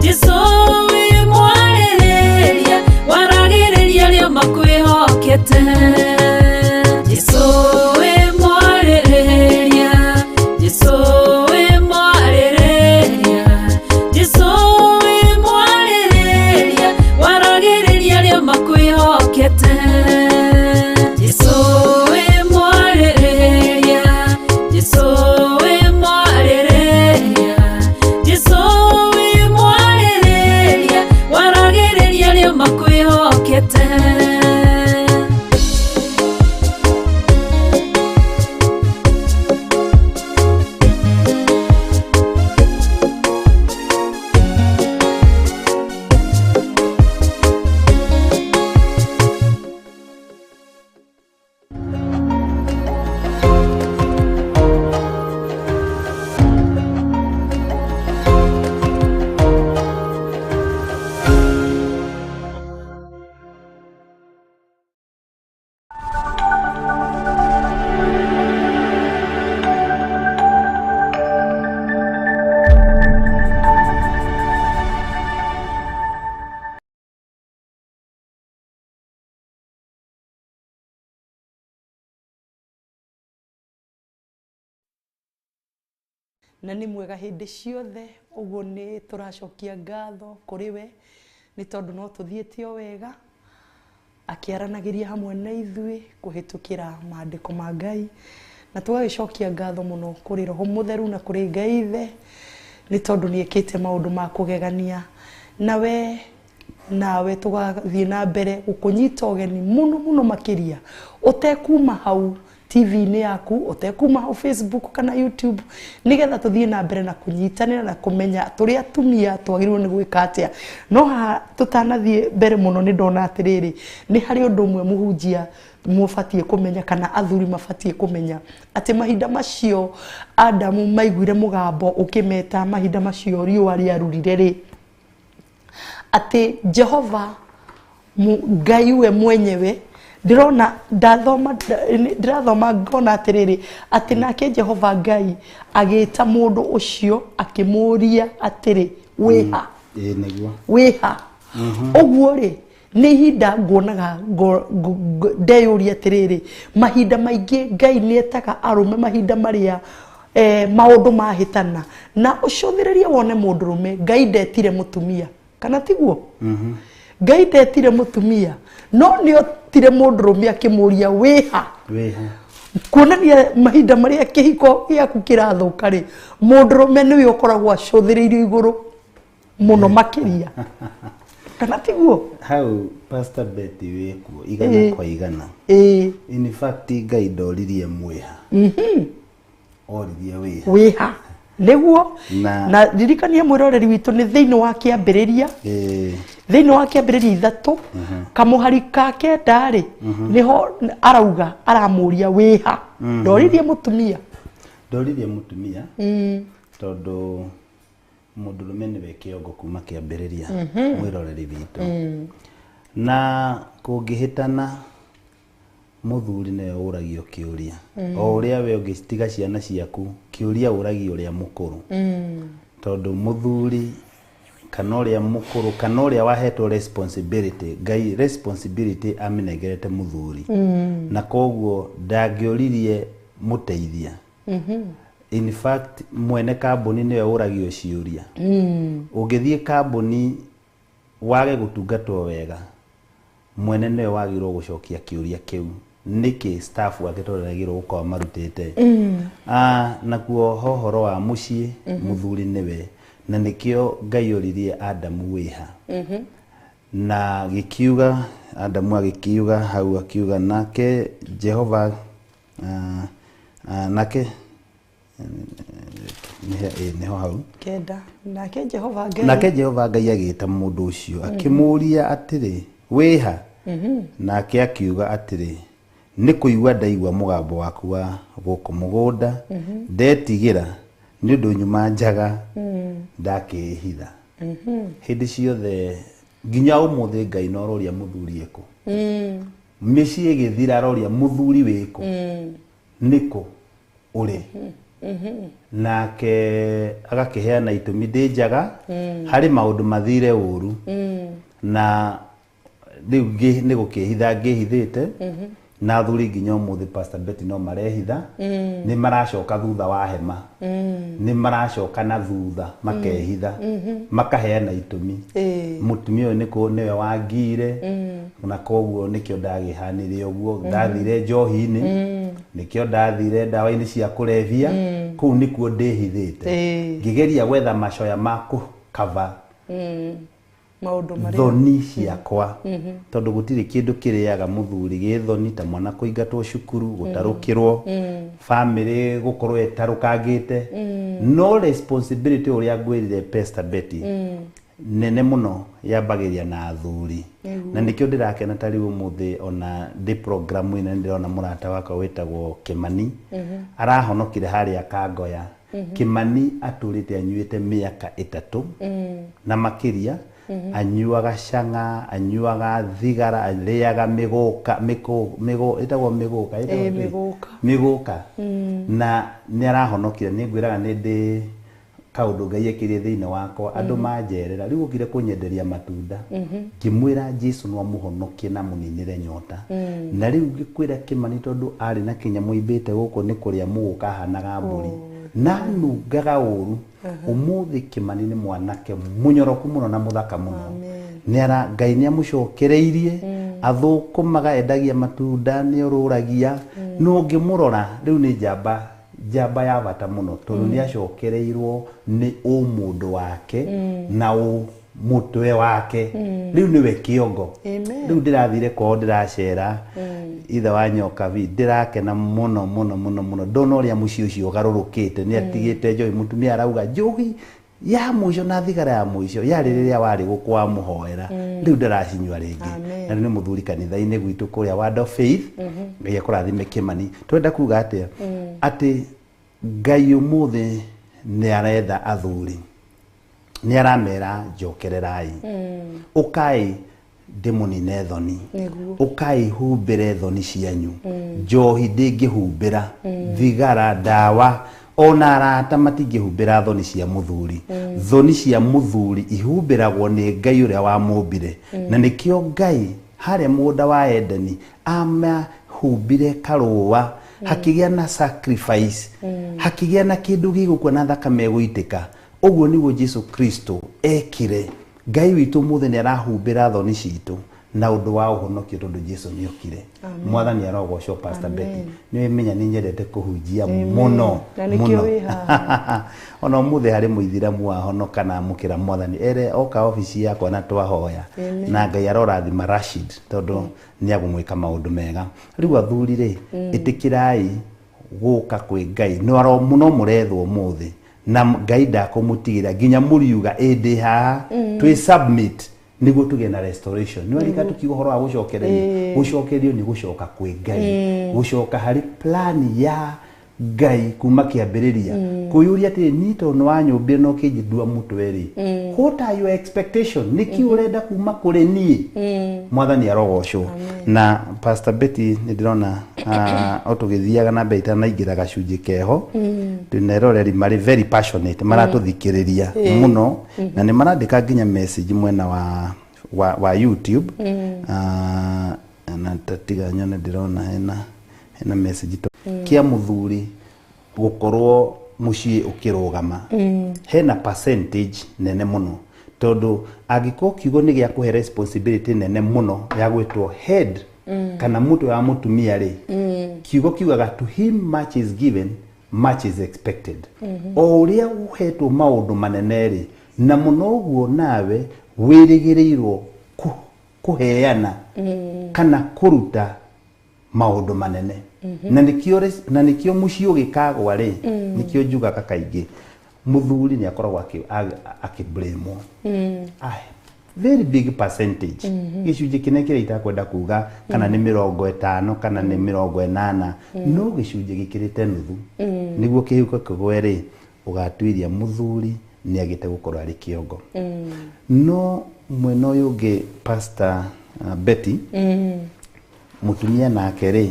Jesũ wĩ mwarĩrĩria waragĩrĩria arĩa makwĩhokete Jesũ wĩ mwarĩrĩria Jesũ wĩ mwarĩrĩria Jesũ wĩ mwarĩrĩria waragĩrĩria arĩa makwĩhokete Jesũ wĩ mwarĩrĩria Jesũ wĩ mwarĩrĩria Jesũ wĩ mwarĩrĩria waragĩrĩria arĩa makwĩhokete. Na nĩ mwega hĩndĩ ciothe ũguo nĩ tũracokia ngatho kũrĩ we nĩ tondũ no tũthiĩte o wega akĩaranagĩria hamwe na ithuĩ kũhĩtũkĩra maandĩko ma Ngai na tũgagĩcokia ngatho mũno kũrĩ Roho Mũtheru na kũrĩ Ngai Ithe nĩ tondũ nĩ ekĩte maũndũ ma kũgegania nawe nawe tũgathiĩ na mbere gũkũnyita ũgeni mũno mũno makĩria ũtekuma hau TV-inĩ yaku ũtekuma hau Facebook kana YouTube nĩgetha tũthiĩ na mbere na kũnyitanĩra na kũmenya tũrĩ atumia twagĩrĩirwo nĩ gwĩka atĩa. No haha tũtanathiĩ mbere mũno nĩ ndona atĩrĩrĩ nĩ harĩ ũndũ ũmwe mũhunjia mũbatiĩ kũmenya kana athuri mabatiĩ kũmenya atĩ mahinda macio Adamu maiguire mũgambo ũkĩmeta mahinda macio riũa rĩarurire rĩ atĩ Jehova Ngai we mwenyewe ndĩrona ndathoma ndĩrathoma ngona atĩrĩrĩ atĩ nake Jehova Ngai agĩta mũndũ ũcio akĩmũũria atĩrĩ wĩha Ĩĩ nĩguo. Wĩha ũguo rĩ nĩ ihinda nguonaga ndeyũria atĩrĩrĩ mahinda maingĩ Ngai nĩ etaga arũme mahinda marĩa maũndũ mahĩtana na ũcũthĩrĩrie wone mũndũrũme Ngai ndetire mũtumia kana tiguo? Ngai ndetire mũtumia no nĩ otire mũndũrũme akĩmũria wĩha Wĩha. Kuonania mahinda marĩa kĩhiko gĩaku kĩrathũka rĩ mũndũrũme nĩwe ũkoragwo acũthĩrĩirio igũrũ mũno makĩria kana tiguo? Hau Pastor Betty wĩkuo igana kwa igana. Ĩĩ. In fact Ngai ndoririe mwĩha. Oririe wĩha. Wĩha nĩguo. Na ririkania mwĩroreri witũ nĩ thĩinĩ wa kĩambĩrĩria thĩinĩ wa kĩambĩrĩria 3 kamũhari ka 9 rĩ nĩho arauga aramũria wĩha. Ndoririe mũtumia. Ndoririe mũtumia tondũ mũndũrũme nĩwe kĩongo kuma kĩambĩrĩria mwĩroreri witũ. Na kũngĩhĩtana mũthuri nĩwe ũragio kĩũria o ũrĩa we ũngĩtiga ciana ciaku kĩũria ũragio ũrĩa mũkũrũ tondũ mũthuri kana ũrĩa mũkũrũ kana ũrĩa wahetwo responsibility Ngai responsibility amĩnengerete mũthuri na koguo ndangĩoririe mũteithia. In fact mwene kambuni nĩwe ũragio ciũria. Ũngĩthiĩ kambuni wage gũtungatwo wega mwene nĩwe wagĩrĩirwo gũcokia kĩũria kĩu nĩkĩ staff wake tondũ nĩagĩrĩirwo gũkorwo marutĩte. Nakuo hohoro wa mũciĩ mũthuri nĩwe na nĩkĩo Ngai oririe Adamu wĩha. Na gĩkiuga Adamu agĩkiuga hau akiuga nake Jehova nake Nĩho hau. 9. Nake Jehova Ngai. Nake Jehova Ngai agĩta mũndũ ũcio akĩmũũria atĩrĩ, wĩha? Nake akiuga atĩrĩ, nĩ kũigua ndaigua mũgambo waku wa gũkũ mũgũnda, ndetigĩra nĩ ũndũ nyuma njaga, ndakĩĩhitha. Hĩndĩ ciothe nginya ũmũthĩ Ngai no aroria mũthuri ekũ. Mĩciĩ ĩgĩthira aroria mũthuri wĩkũ, nĩkũ ũrĩ. Nake agakĩheana itũmi, ndĩ njaga, harĩ maũndũ mathire ũru, na rĩu nĩ gũkĩhitha ngĩhithĩte. Na athuri nginya ũmũthĩ, Pastor Betty, no marehitha, nĩ maracoka thutha wa hema, nĩ maracoka na thutha makehitha, makaheana itũmi. Mũtumia ũyũ nĩkũ nĩwe wangire, na koguo nĩkĩo ndagĩhanire ũguo, ndathire njohi-inĩ, nĩkĩo ndathire ndawa-inĩ cia kũrebia, kũu nĩkuo ndĩhithĩte, ngĩgeria gwetha macoya ma kũkava maũndũ marĩa thoni ciakwa, tondũ gũtirĩ kĩndũ kĩrĩaga mũthuri gĩ thoni ta mwana kũingatwo cukuru, gũtarũkĩrwo, famĩlĩ gũkorwo ĩtarũkangĩte. No responsibility, ũrĩa ngwĩrire, Pastor Betty, nene mũno yambagĩria na athuri, na nĩkĩo ndĩrakena ta rĩu ũmũthĩ ona ndĩ programu ĩno nĩ ndĩrona mũrata wakwa wĩtagwo Kĩmani arahonokire harĩa Kangoya. Kĩmani atũrĩte anyuĩte mĩaka 3 na makĩria, anyuaga cang'a, anyuaga thigara, arĩaga mĩgũka, ĩtagwo mĩgũka, ĩtagwo Ĩĩ, kĩ? Mĩgũka. Mĩgũka. Na nĩ arahonokire. Nĩ ngwĩraga nĩ ndĩ kaũndũ Ngai ekĩrire thĩinĩ wakwa, andũ manjerera rĩu okire kũnyenderia matunda, ngĩmwĩra Jesu no amũhonokie na amũninĩre nyota. Na rĩu ngĩkwĩra Kĩmani, tondũ arĩ na kĩnyamũ imbĩte gũkũ nĩ kũrĩa mũgũka, ahanaga mbũri na nungaga ũru. Ũmũthĩ Kĩmani nĩ mwanake mũnyoroku mũno na mũthaka mũno. Nĩ ara Ngai nĩ amũcokereirie, athũkũmaga, endagia matunda, nĩ orũragia, no ũngĩmũrora rĩu nĩ njamba, njamba ya bata mũno, tondũ nĩ acokereirwo nĩ ũmũndũ wake na mũtwe wake, rĩu nĩwe kĩongo. Amen. Rĩu ndĩrathire kwao, ndĩracera ithe wa nyokabi, ndĩrakena mũno mũno mũno mũno ndona ũrĩa mũciĩ ũcio ũgarũrũkĩte. Nĩ atigĩte njohi, mũtumia arauga njohi ya mũico na thigara ya mũico yarĩ rĩrĩa warĩ gũkũ wamũhoera, rĩu ndaracinyua rĩngĩ. Amen. Na rĩu nĩ mũthuri kanitha-inĩ gwitũ kũrĩa Word of Faith. Ngai akũrathime, Kĩmani. Twenda kuga atĩa? Atĩ Ngai ũmũthĩ nĩ aretha athuri, nĩ aramera njokererai, ũkai ndĩmũnine thoni. Nĩguo. Ũkai humbĩre thoni cianyu. Njohi ndĩngĩhumbĩra, thigara, ndawa, ona arata matingĩhumbĩra thoni cia mũthuri. Thoni cia mũthuri ihumbĩragwo nĩ Ngai ũrĩa wamũmbire, na nĩkĩo Ngai harĩa mũgũnda wa Edeni amahumbire karũa, hakĩgĩa na sacrifice, hakĩgĩa na kĩndũ gĩgũkua na thakame ĩgũitĩka. Ũguo nĩguo Jesu Kristo ekire. Ngai witũ ũmũthĩ nĩ arahumbĩra thoni citũ na ũndũ wa ũhonokio, tondũ Jesu nĩ okire. Mwathani arogocwo. Pastor Betty, nĩ menya nĩ nyendete kũhunjia mũno. Na nĩkĩo mũno. wĩ haha. Ona ũmũthĩ harĩ mũithiramu wahonoka na amũkĩra Mwathani, ere oka obici yakwa na twahoya, na Ngai arorathima Rashid, tondũ nĩ agũmwĩka maũndũ mega. Rĩu athuri rĩ, ĩtĩkĩrai gũka kwĩ Ngai, no no mũrethwo ũmũthĩ, na Ngai ndakũmũtigĩra nginya mũriuga ĩ ndĩ haha. Twĩ submit nĩguo tũgĩe na restoration. Nĩ warika tukiuga ũhoro wa gũcokererio, gũcokererio nĩ gũcoka kwĩ Ngai, gũcoka harĩ plan ya Ngai kuma kĩambĩrĩria, kwĩyũria atĩrĩ, niĩ tondũ nĩ wanyũmbire na ũkĩnjĩndua mũtwe rĩ, what are your expectation? Nĩkĩ ũrenda kuma kũrĩ niĩ? Mwathani arogocwo. Na Pastor Betty, nĩ ndĩrona o tũgĩthiaga na mbere, itanaingĩra gacunjĩ keho, twĩna eroreri marĩ very passionate, maratũthikĩrĩria mũno na nĩ marandĩka nginya message mwena wa YouTube. Na tatiga nyone, ndĩrona hena message to kĩa mũthuri gũkorwo mũciĩ ũkĩrũgama, hena percentage nene mũno, tondũ angĩkorwo kiugo nĩ gĩa kũhe responsibility nene mũno ya gwĩtwo head kana mũtwe wa mũtumia rĩ, kiugo kiugaga, "To him much is given, much is expected." O ũrĩa ũhetwo maũndũ manene rĩ, na mũno ũguo nawe wĩrĩgĩrĩirwo kũheana kana kũruta maũndũ manene. Na nĩkĩo na nĩkĩo mũciĩ ũgĩkagwa rĩ, nĩkĩo njugaga kaingĩ mũthuri nĩ akoragwo akĩblamwo. Ai, very big percentage, gĩcunjĩ kĩnene kĩrĩa itakwenda kuga kana nĩ 50 kana nĩ 80, no gĩcunjĩ gĩkĩrĩte nuthu. Nĩguo kĩhuko kĩgwe rĩ, ũgatuiria mũthuri nĩ agĩte gũkorwo arĩ kĩongo. No mwena ũyũ ũngĩ, Pastor Betty, mũtumia nake rĩ,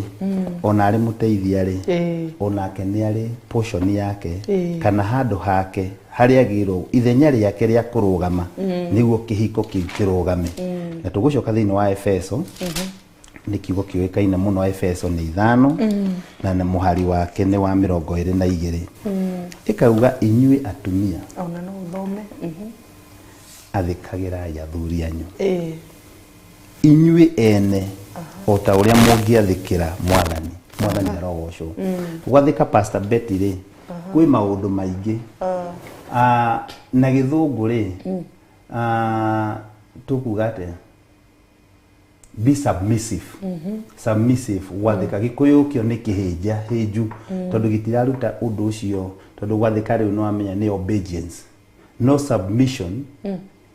ona arĩ mũteithia rĩ, onake nĩ arĩ portion yake kana handũ hake harĩa agĩrĩirwo, ithenya rĩake rĩa kũrũgama nĩguo kĩhiko kĩu kĩrũgame. Na tũgũcoka thĩinĩ wa Efeso, nĩ kiugo kĩũĩkaine mũno. Efeso nĩ 5 na nĩ mũhari wake nĩ wa 22, ĩkauga, "Inyuĩ atumia, Ona no ũthome. Athĩkagĩrai athuri anyu inyuĩ ene o ta ũrĩa mũngĩathĩkĩra Mwathani." Mwathani arogocwo. Gwathĩka, Pastor Betty, rĩ, kwĩ maũndũ maingĩ. Na gĩthũngũ rĩ, tũkuga atĩa? Be submissive. Submissive, gwathĩka. Gĩkũyũ kĩo nĩ kĩhĩnja hĩnju tondũ gĩtiraruta ũndũ ũcio, tondũ gwathĩka rĩu nĩ wamenya nĩ obedience, no submission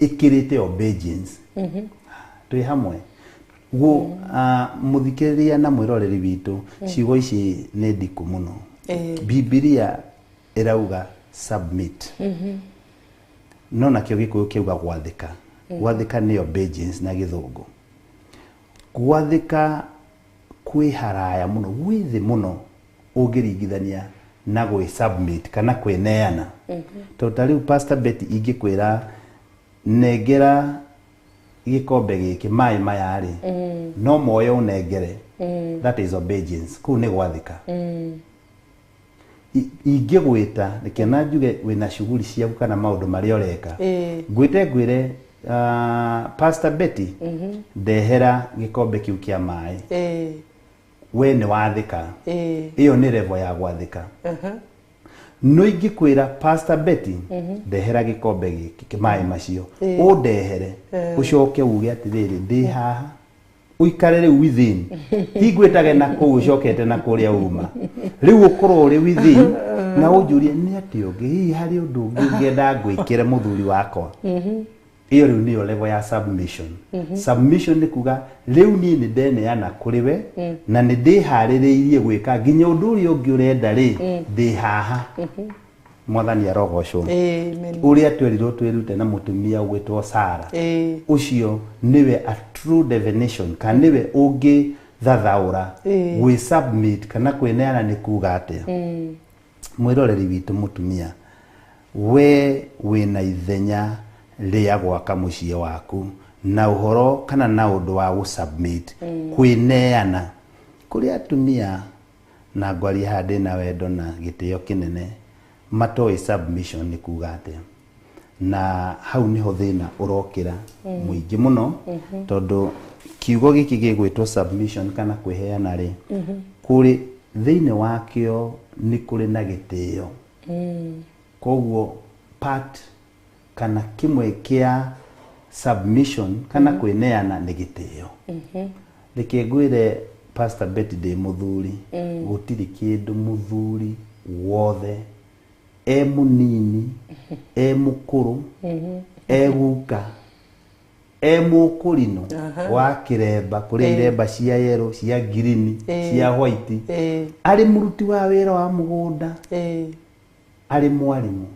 ĩkĩrĩte obedience. Twĩ hamwe guo, mũthikĩrĩria na mwĩroreri witũ, ciugo ici nĩ ndiku mũno. Bibilia ĩrauga submit, no nakĩo gĩkũyũ kĩauga gwathĩka. Gwathĩka nĩ obedience na gĩthũngũ. Gwathĩka kwĩ haraya mũno, gwĩ thĩ mũno ũngĩringithania na gwĩ submit kana kwĩneana. Tondũ ta rĩu, Pastor Betty, ingĩkwĩra nengera gĩkombe gĩkĩ maĩ maya rĩ, no moye ũnengere, that is obedience, kũu nĩ gwathĩka. Ingĩgwĩta, reke na njuge wĩna shughuli ciaku kana maũndũ marĩa ũreka, ngwĩte ngwĩre, "Pastor Betty, ndehera gĩkombe kĩu kĩa maĩ," we nĩ wathĩka. Ĩyo nĩ level ya gwathĩka. No ingĩkwĩra, "Pastor Betty, ndehera gĩkombe gĩkĩ maĩ macio," ũndehere, ũcoke uge atĩrĩrĩ, "Ndĩ haha," ũikare rĩu within, tingwĩtage na kũu ũcokete na kũrĩa uma, rĩu ũkorwo ũrĩ within na ũnjũrie, "Nĩ atĩa ũngĩ? Hihi harĩ ũndũ ũngĩ ũngĩenda ngwĩkĩre, mũthuri wakwa?" Ĩyo rĩu nĩyo level ya submission. Submission nĩ kuga rĩu niĩ nĩ ndeneana kũrĩ we na nĩ ndĩharĩrĩirie gwĩka nginya ũndũ ũrĩa ũngĩ ũrenda rĩ, ndĩ haha. Mwathani arogocwo. Amen. Ũrĩa twerirwo twĩrute na mũtumia ũgwĩtwo Sara, ũcio nĩwe a true definition kana nĩwe ũngĩthathaũra gwĩ submit kana kwĩneana nĩ kuga atĩa. Mwĩroreri witũ mũtumia, we wĩna ithenya rĩa gwaka mũciĩ waku na ũhoro kana na ũndũ wa gũsubmit, kwĩneana. Kũrĩ atumia, na ngwaria haha ndĩna wendo na gĩtĩo kĩnene, matoĩ submission nĩ kuga atĩa, na hau niho thĩna ũrokĩra mũingĩ mũno, tondũ kiugo gĩkĩ gĩgwĩtwo submission kana kwĩheana rĩ, kũrĩ thĩinĩ wakĩo nĩ kũrĩ na gĩtĩo. Koguo part kana kĩmwe kĩa submission kana kwĩneana nĩ gĩtĩo. Reke ngwĩre, Pastor Betty, ndĩ mũthuri, gũtirĩ kĩndũ mũthuri wothe, e mũnini, e mũkũrũ, e guka, e mũkũrinũ wa kĩremba, kũrĩ iremba cia yellow, cia ngirini, cia white, arĩ mũruti wa wĩra wa mũgũnda, arĩ mwarimũ,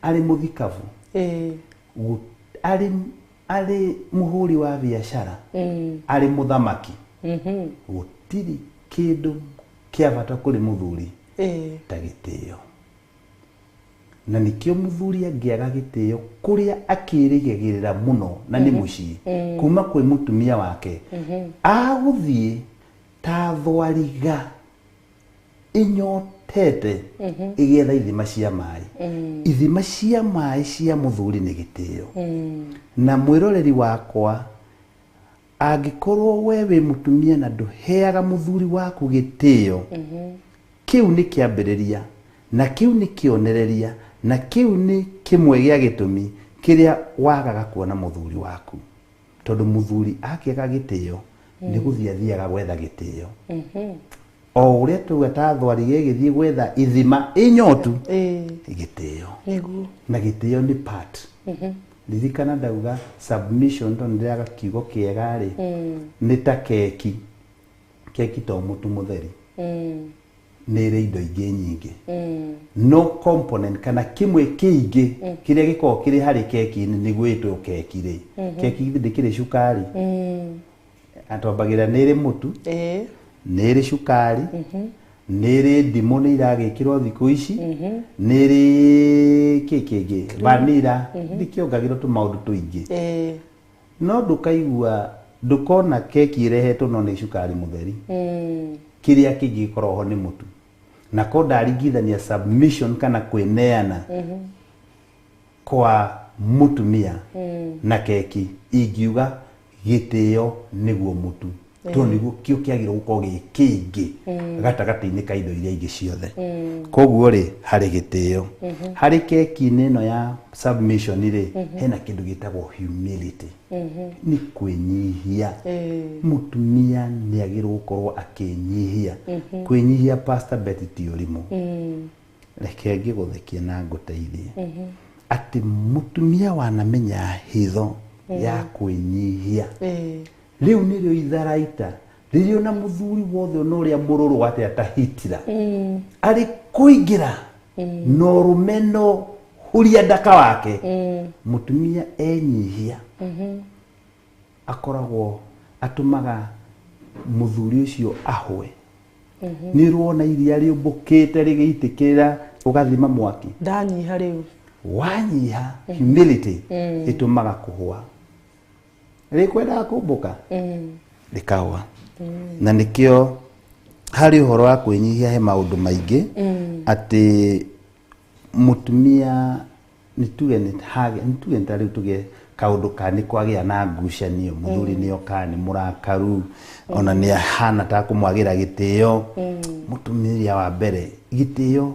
arĩ mũthikabu, arĩ mũhũri wa biacara, arĩ mũthamaki, gũtirĩ kĩndũ kĩa bata kũrĩ mũthuri ta gĩtĩo. Na nĩkĩo mũthuri angĩaga gĩtĩo kũrĩa akĩrĩgĩrĩra mũno na nĩ mũciĩ kuma kwĩ mũtumia wake, agũthiĩ ta thwariga ĩnyotete ĩgĩetha ithima cia maĩ. Ithima cia maĩ cia mũthuri nĩ gĩtĩo. Na mwĩroreri wakwa, angĩkorwo we wĩ mũtumia na ndũheaga mũthuri waku gĩtĩo, kĩu nĩ kĩambĩrĩria na kĩu nĩ kĩonereria na kĩu nĩ kĩmwe gĩa gĩtũmi kĩrĩa wagaga kuona mũthuri waku, tondũ mũthuri akĩaga gĩtĩo Nĩ gũthiĩ athiaga gwetha gĩtĩo. O ũrĩa tuga ta thwari gĩgĩthiĩ gwetha ithima ĩnyotu, gĩtĩo. Nĩguo. Na gĩtĩo nĩ part. Ririkana ndauga submission tondũ ndĩraga kiugo kĩega rĩ, nĩ ta keki. Keki to mũtu mũtheri, nĩ ĩrĩ indo ingĩ nyingĩ, no component kana kĩmwe kĩingĩ kĩrĩa gĩkoragwo kĩrĩ harĩ keki-inĩ nĩguo ĩtwo keki rĩ. Keki githĩ ndĩkĩrĩ cukari? Atwambagĩra nĩ ĩrĩ mũtu, nĩ ĩrĩ cukari, nĩ ĩrĩ ndimũ, nĩ iragĩkĩrwo thikũ ici, nĩ ĩrĩ kĩ kĩngĩ, vanilla, ndĩkĩongagĩrwo tũmaũndũ tũingĩ. No ndũkaigua, ndũkona keki ĩrehetwo no nĩ cukari mũtheri. Kĩrĩa kĩngĩ gĩkoragwo ho nĩ mũtu. Na ko ndaringithania submission kana kwĩneana kwa mũtumia na keki, ingiuga gĩtĩo nĩguo mũtu, tondũ nĩguo kĩo kĩagĩrĩirwo gũkorwo gĩ kĩingĩ gatagatĩ-inĩ ka indo iria ingĩ ciothe. Koguo rĩ, harĩ gĩtĩo, harĩ keki-inĩ ĩno ya submission rĩ, hena kĩndũ gĩtagwo humility, nĩ kwĩnyihia. Mũtumia nĩ agĩrĩirwo gũkorwo akĩnyihia. Kwĩnyihia, Pastor Betty, ti ũrimũ. Reke ngĩgũthekie na ngũteithie atĩ mũtumia wanamenya hitho ya kwĩnyihia, rĩu nĩrĩo itharaita rĩrĩa ona mũthuri wothe ona ũrĩa mũrũrũ atĩa ta Hitler arĩ kũingĩra na ũrũme no huria ndaka wake, mũtumia enyihia akoragwo atũmaga mũthuri ũcio ahwe. Nĩ ũrona iria rĩũmbũkĩte rĩgĩitĩkĩra ũgathima mwaki. Ndanyiha rĩu. Wanyiha, humility ĩtũmaga kũhũa rĩkwendaga kũmbũka rĩkahũa. Na nĩkĩo harĩ ũhoro wa kwĩnyihia he maũndũ maingĩ, atĩ mũtumia nĩ tuge nĩ nĩ tuge nĩ ta rĩu tuge kaũndũ ka nĩ kwagĩa na ngucanio, mũthuri nĩ oka nĩ mũrakaru, ona nĩ ahana ta kũmwagĩra gĩtĩo. Mũtumia wa mbere gĩtĩo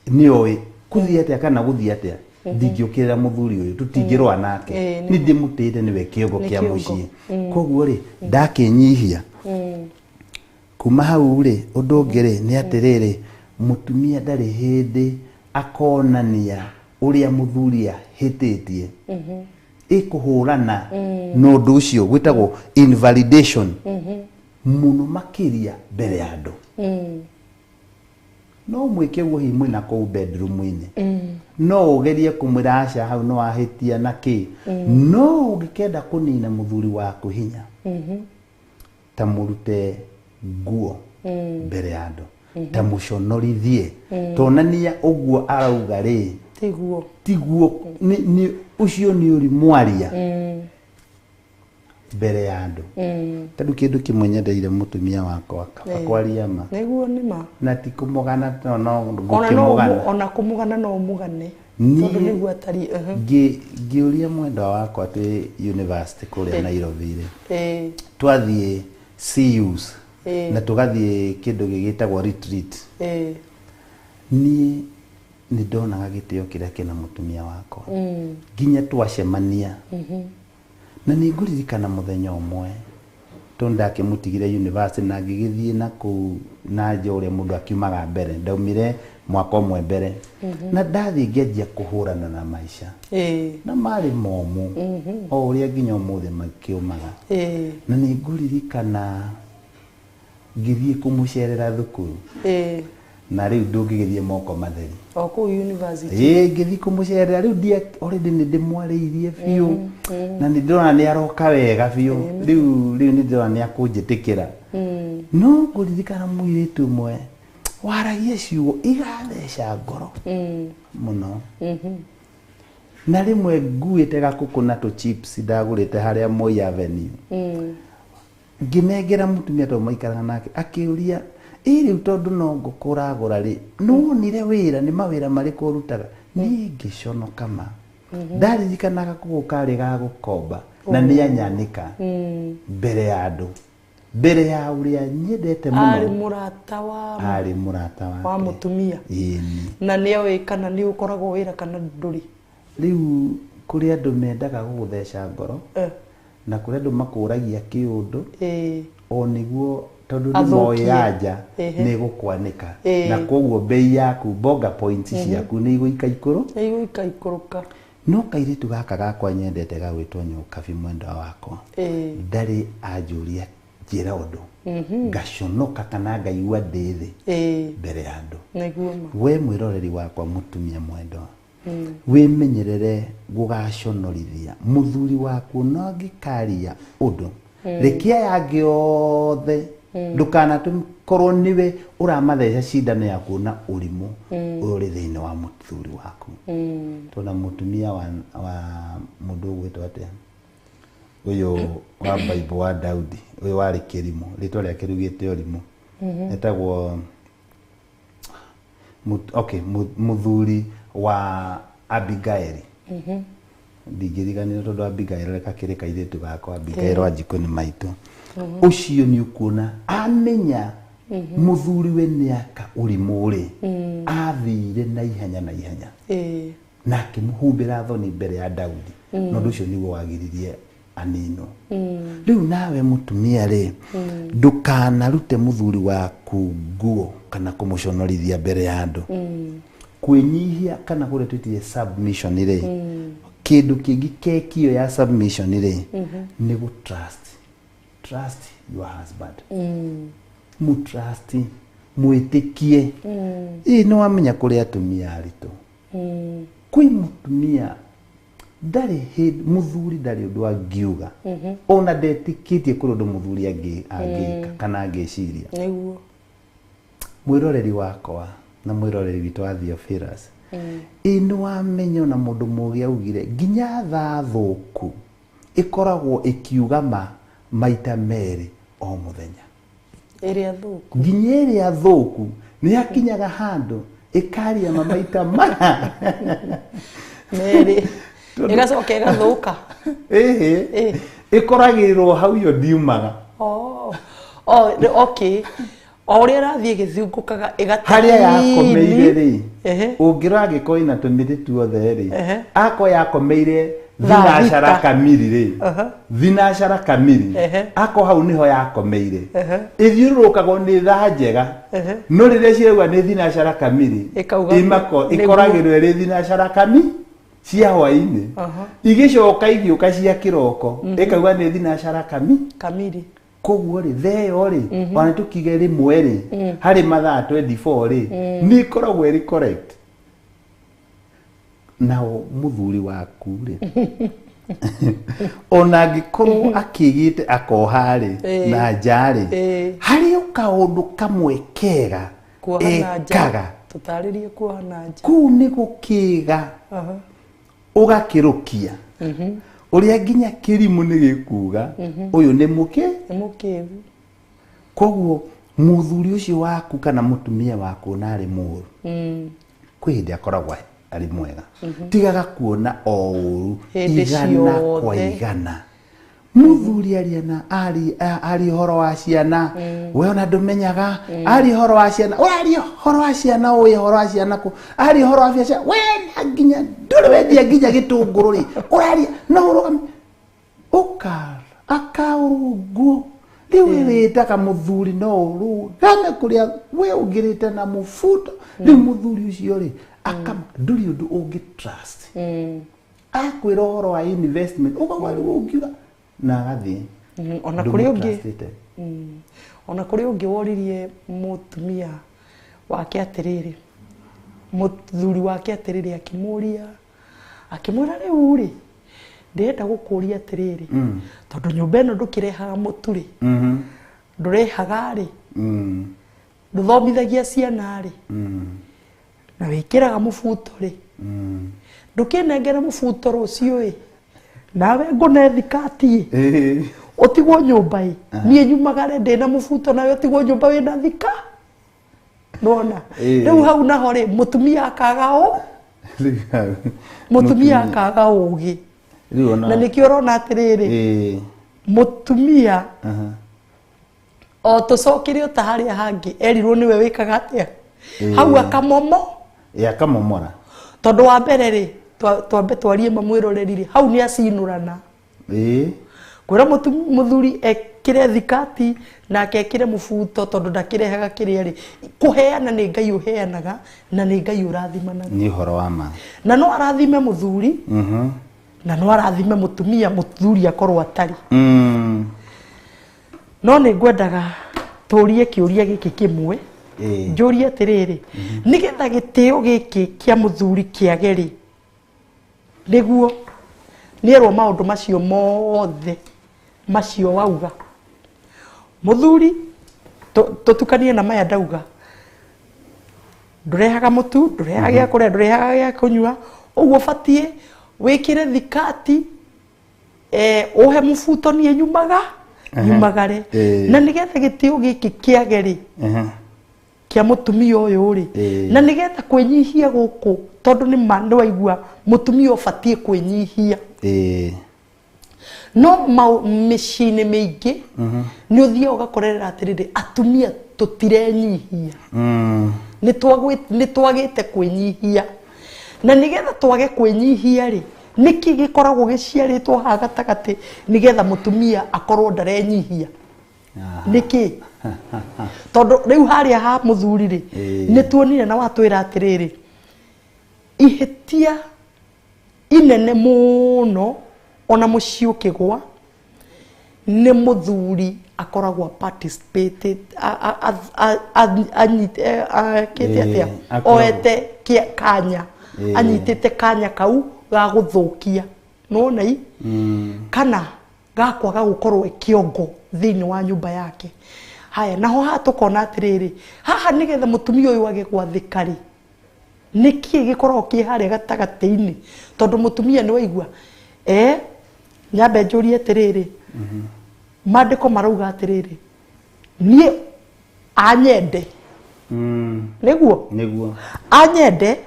nĩ oĩ kũthiĩ atĩa kana gũthiĩ atĩa, ndingĩũkĩrĩra mũthuri ũyũ, tũtingĩrũa nake, nĩ ndĩmũtĩĩte, nĩwe kĩongo Nĩ kĩa kĩongo. mũciĩ. Koguo rĩ, ndakĩnyihia kuma hau rĩ, ũndũ ũngĩ rĩ nĩ atĩrĩrĩ, mũtumia ndarĩ hĩndĩ akonania ũrĩa mũthuri ahĩtĩtie ĩkũhũrana na ũndũ ũcio gwĩtagwo invalidation, mũno makĩria mbere ya andũ. No mwĩke ũguo hihi mwĩna kũu bedroom-inĩ, no ũgerie kũmwĩra aca, hau no ahĩtia na kĩ. No ũngĩkenda kũnina mũthuri waku hinya, ta mũrute nguo mbere ya andũ, ta mũconorithie, tonania ũguo arauga rĩ tiguo. Tiguo, nĩ ũcio nĩ ũri mwaria mbere ya andũ. Tondũ kĩndũ kĩmwe nyendeire mũtumia wakwa, kaba kwaria ma. Nĩguo, nĩ ma. Na ti kũmũgana, no Ona no ngũkĩmũgana. Ona kũmũgana no ũmũgane, Niĩ- tondũ nĩguo atariĩ. Ngĩũria mwendwa wakwa twĩ university kũrĩa Nairobi rĩ, twathiĩ CUs na tũgathiĩ kĩndũ gĩgĩtagwo retreat, niĩ nĩ ndonaga gĩtĩo kĩrĩa kĩna mũtumia wakwa nginya twacemania. Na nĩ ngũririkana mũthenya ũmwe, tondũ ndakĩmũtigire university na ngĩgĩthiĩ na kũu na nja ũrĩa mũndũ akiumaga mbere, ndaumire mwaka ũmwe mbere, na ndathiĩ ngĩanjia kũhũrana na maica, na marĩ momũ o ũrĩa nginya ũmũthĩ makĩũmaga. Na nĩ ngũririkana ngĩthiĩ kũmũcerera thukuru, na rĩu ndũngĩgĩthiĩ moko matheri. O kũu university. Ĩĩ, ngĩthiĩ kũmũcerera rĩu ndia already nĩ ndĩmwarĩirie biũ na nĩ ndĩrona nĩ aroka wega biũ, rĩu nĩ ndĩrona nĩ akũnjĩtĩkĩra. No ngũririkana mũirĩtu ũmwe waragia ciugo igatheca ngoro mũno, na rĩmwe nguĩte gakũkũ na tũ chips ndagũrĩte harĩa Moi Avenue, ngĩnengera mũtumia tondũ maikaraga nake, akĩũria, ĩ rĩu tondũ no ngũkũ ũragũra rĩ, nĩwonire wĩra, nĩ mawĩra marĩkũ ũrutaga? Niĩ ngĩconoka ma. Ndaririkanaga gakũkũ karĩ ga gũkomba na nĩ anyanĩka mbere ya andũ, mbere ya ũrĩa nyendete Arĩ mũno. Mũrata wa Arĩ mũrata wake. Wa mũtumia. Ĩni. Na nĩ oĩ kana nĩ ũkoragwo wĩra kana ndũrĩ. Rĩu kũrĩ andũ mendaga gũgũtheca ngoro, na kũrĩ andũ makũragia kĩũndũ. O nĩguo tondũ nĩ moĩ anja nĩ gũkwanĩka na koguo bei yaku bonga points ciaku nĩ igũika ikũrũ, nĩ igũika ikũrũka. No kairĩtu gaka gakwa nyendete gagwĩtwo Nyokabi mwendwa wakwa ndarĩ anjũria njĩra ũndũ ngaconoka kana ngaigua ndĩ thĩ mbere ya andũ. We mwĩroreri wakwa mũtumia mwendwa, wĩmenyerere gũgaconorithia mũthuri waku no angĩkaria ũndũ rekia yangĩ othe ndũkanakorwo nĩwe ũramatheca cindano ya kuona ũrimũ ũrĩ thĩinĩ wa mũthuri waku. Tondũ mũtumia wa mũndũ ũgwĩtwo atĩa ũyũ wa Bible wa Daudi ũyũ warĩ kĩrimũ, rĩtwa rĩake riugĩte ũrimũ, etagwo okay, mũthuri wa Abigail. Ndingĩriganĩrwo tondũ Abigail reka kĩrĩ kairĩtu gakwa, Abigail wa Njikũ nĩ maitũ. Ũcio nĩ ũkuona amenya mũthuri we nĩ aka ũrimũ rĩ, athire na ihenya na ihenya na akĩmũhumbĩra thoni mbere ya Daudi. Na ũndũ ũcio nĩguo wagiririe anino. Rĩu nawe mũtumia rĩ, ndũkanarute mũthuri waku nguo kana kũmũconorithia mbere ya andũ. Kwĩnyihia kana kũrĩa twĩtire submission rĩ, kĩndũ kĩngĩ kekio ya submission rĩ nĩ gũ trust. Trust your husband. Mũtrust, mwĩtĩkie. Ĩ nĩ wamenya kũrĩ atumia aritũ. Kwĩ mũtumia ndarĩ hĩndĩ mũthuri ndarĩ ũndũ angiuga ona ndetĩkĩtie kũrĩ ũndũ mũthuri angĩka kana angĩciria. Nĩguo. Mwĩroreri wakwa na mwĩroreri witũ wa Theophilus, ĩ nĩ wamenya ona mũndũ mũgĩ augire nginya thaa thũku ĩkoragwo ĩkiuga ma maita merĩ o mũthenya. Ĩrĩa thũku. Nginya ĩrĩa thũku nĩ hakinyaga handũ ĩkaria ma maita mana merĩ ĩgacoka ĩgathũka. Ĩhĩ, ĩkoragĩrĩrwo hau yo ndiumaga. Oh, okay. O ũrĩa ĩrathiĩ ĩgĩthiũngũkaga ĩgata harĩa yakomeire rĩ, ũngĩrora angĩkorwo ĩna tũmĩtĩ tuothe rĩ, akorwo yakomeire thinacara kamiri rĩ, thinacara kamiri, akorwo hau nĩho yakomeire, ĩthiũrũrũkagwo nĩ thaa njega, no rĩrĩa cirauga nĩ thinacara kamiri, ĩkoragĩrwo ĩrĩ thinacara kami cia hwaĩ-inĩ, igĩcoka igĩũka cia kĩroko, ĩkauga nĩ thinacara kamiri. Koguo rĩ, theyo rĩ, ona tũkige rĩmwe rĩ, harĩ mathaa 24 rĩ, nĩ ĩkoragwo ĩrĩ correct. Nao mũthuri waku rĩ, ona angĩkorwo akĩgĩte akoha rĩ, na nja rĩ, harĩ o kaũndũ kamwe kega ekaga. Tũtarĩrie kuoha na nja. Kũu nĩ gũkĩga ũgakĩrũkia ũrĩa nginya kĩrimũ nĩ gĩkuga ũyũ nĩ mũkĩgu. Koguo mũthuri ũcio waku kana mũtumia waku ona arĩ mũũru, kwĩ hĩndĩ akoragwo arĩ mwega. Tigaga kuona o ũru igana kwa igana. Mũthuri aria na ari ũhoro wa ciana, we ona ndũmenyaga, ari ũhoro wa ciana, ũraria ũhoro wa ciana, ũĩ ũhoro wa ciana kũ, ari ũhoro wa biacara, we na nginya ndũrĩ wendia nginya gĩtũngũrũ rĩ, ũraria no ũrũgame ũkara akaũrũngwo. Rĩu wĩtaga mũthuri no ũrũgame kũrĩa we ũngĩrĩte na mũbuto. Rĩu mũthuri ũcio rĩ, akama ndũrĩ ũndũ ũngĩ trust. Akwĩra ũhoro wa investment ũkauga rĩu ũngiuga na agathiĩ. Ona kũrĩ ũngĩ, ona kũrĩ ũngĩ woririe mũtumia wake atĩrĩrĩ, mũthuri wake atĩrĩrĩ, akĩmũria akĩmwĩra rĩu rĩ, ndĩrenda gũkũria atĩrĩrĩ, tondũ nyũmba ĩno ndũkĩrehaga mũtu rĩ, ndũrehaga rĩ, ndũthomithagia ciana rĩ, na wĩkĩraga mũbuto rĩ, ndũkĩnengere mũbuto rũciũ ĩ, nawe ngũne thikati ĩ, ũtigwo nyũmba ĩ, niĩ nyumagare ndĩna mũbuto nawe ũtigwo nyũmba wĩna thika. Nĩwona? Rĩu hau naho rĩ, mũtumia akaga ũ, mũtumia akaga ũgĩ. Na nĩkĩo ũrona atĩrĩrĩ, mũtumia o tũcokere o ta harĩa hangĩ erirwo nĩwe wĩkaga atĩa, hau akamomo, akamomora. Tondũ wa mbere rĩ, twambe twarie mamwĩroreri rĩ, hau nĩ acinũrana. Kwĩra mũthuri ekĩre thikati nake ekĩre mũbuto tondũ ndakĩrehaga kĩrĩa rĩ, kũheana nĩ Ngai ũheanaga na nĩ Ngai ũrathimanaga. Nĩ ũhoro wa ma. Na no arathime mũthuri na no arathime mũtumia, mũthuri akorwo atarĩ. No nĩ ngwendaga tũrie kĩũria gĩkĩ kĩmwe, njũrie atĩrĩrĩ, nĩgetha gĩtĩo gĩkĩ kĩa mũthuri kĩage rĩ, nĩguo nĩerwo maũndũ macio mothe macio wauga mũthuri, tũtukanie na maya ndauga, ndũrehaga mũtu, ndũrehaga gĩa kũrĩa, ndũrehaga gĩa kũnyua, ũguo ũbatiĩ wĩkĩre thikati, ũhe mũbuto niĩ nyumaga nyumagare, na nĩgetha gĩtĩo gĩkĩ kĩage rĩ kĩa mũtumia ũyũ rĩ, na nĩgetha kwĩnyihia gũkũ, tondũ nĩ ma nĩwaigua mũtumia ũbatiĩ kwĩnyihia. No mĩciĩ-inĩ mĩingĩ nĩ ũthiaga ũgakorerera atĩrĩrĩ, atumia tũtirenyihia, nĩ twagĩte kwĩnyihia, na nĩgetha twage kwĩnyihia rĩ, nĩkĩ gĩkoragwo gĩciarĩtwo haha gatagatĩ nĩgetha mũtumia akorwo ndarenyihia? Nĩkĩ? Tondũ rĩu harĩa ha mũthuri rĩ, nĩ tuonire na watwĩra atĩrĩrĩ, ihĩtia inene mũno ona mũciĩ ũkĩgwa nĩ mũthuri akoragwo participated, akĩte atĩa, oete kanya, anyitĩte kanya kau ga gũthũkia, nĩwona i kana ga kwaga gũkorwo e kĩongo thĩinĩ wa nyũmba yake. Haya, naho haha tũkona atĩrĩrĩ, haha nĩgetha mũtumia ũyũ age gwathĩka rĩ, nĩkĩ gĩkoragwo kĩ harĩa gatagatĩ-inĩ? Tondũ mũtumia nĩ waigua, nyambe njũrie atĩrĩrĩ, maandĩko marauga atĩrĩrĩ, niĩ anyende, nĩguo nĩguo anyende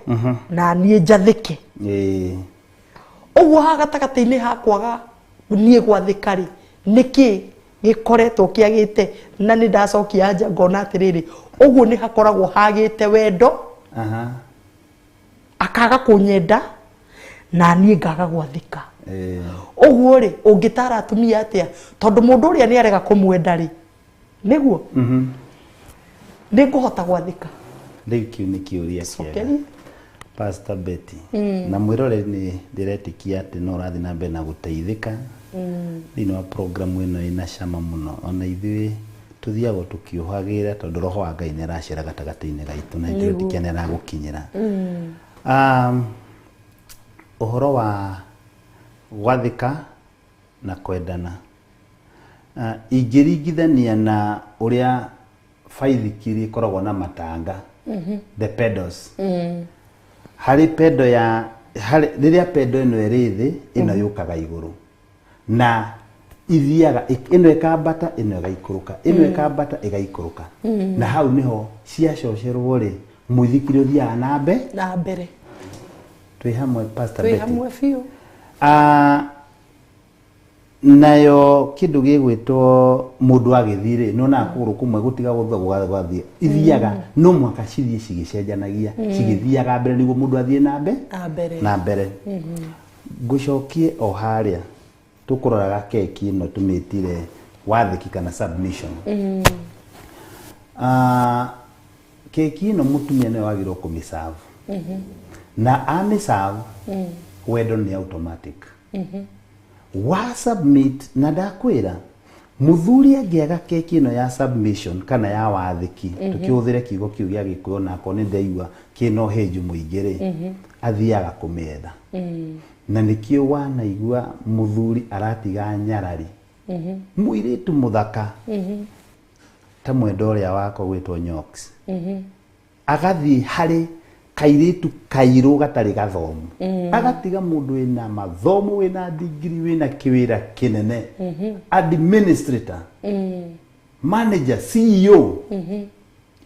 na niĩ njathĩke. Ũguo haha gatagatĩ-inĩ ha kwaga niĩ gwathĩka rĩ, nĩkĩ gĩkoretwo kĩagĩte? Na nĩ ndacokia anja ngona atĩrĩrĩ, ũguo nĩ hakoragwo hagĩte wendo, akaga kũnyenda na niĩ ngaga gwathĩka. Ũguo rĩ, ũngĩtara atumia atĩa? Tondũ mũndũ ũrĩa nĩ arega kũmwenda rĩ, nĩguo nĩ ngũhota gwathĩka? Rĩu kĩu nĩ kĩũria kĩega, Pastor Betty, na mwĩroreri nĩ ndĩretĩkia atĩ no ũrathiĩ na mbere na gũteithĩka thĩinĩ wa programu ĩno ĩna cama mũno. Ona ithuĩ tũthiaga tũkĩũhagĩra tondũ roho wa Ngai nĩ aracera gatagatĩ-inĩ gaitũ na ndĩretĩkia nĩ aragũkinyĩra. Ũhoro wa gwathĩka na kwendana, ingĩringithania na ũrĩa baithikiri ĩkoragwo na matanga, the pedals. Harĩ pedo ya harĩ rĩrĩa pedo ĩno ĩrĩ thĩ, ĩno yũkaga igũrũ na ithiaga ĩno ĩkambata, ĩno ĩgaikũrũka, ĩno ĩkambata ĩgaikũrũka, na hau nĩho ciacocerwo rĩ, mũithikiri ũthiaga na na mbere. Twĩ hamwe, Pastor Twĩ Betty? Hamwe biũ. Nayo kĩndũ gĩgwĩtwo mũndũ agĩthiĩ rĩ, nĩonaga kũgũrũ kũmwe gũtiga gũthwa gũgathiĩ, ithiaga no mũhaka cithiĩ cigĩcenjanagia, cigĩthiaga mbere nĩguo mũndũ athiĩ na mbere Na mbere. Na mbere. Ngũcokie o harĩa tũkũroraga keki ĩno tũmĩtire wathĩki kana submission. Keki ĩno mũtumia nĩwe wagĩrĩirwo kũmĩserve, na amĩserve wendo nĩ automatic wa submit. Na ndakwĩra mũthuri angĩaga keki ĩno ya submission kana ya wathĩki, tũkĩhũthĩre kiugo kĩu gĩa Gĩkũyũ onakorwo nĩ ndaigua kĩna ũhĩnju mũingĩ rĩ, athiaga kũmĩetha, na nĩkĩo wanaigua mũthuri aratiga nyarari mũirĩtu mũthaka ta mwenda ũrĩa wakwa gwĩtwo Nyox, agathiĩ harĩ kairĩtu kairũ gatarĩ gathomu, agatiga mũndũ wĩna mathomo, wĩna degree, wĩna kĩwĩra kĩnene, administrator, manager, CEO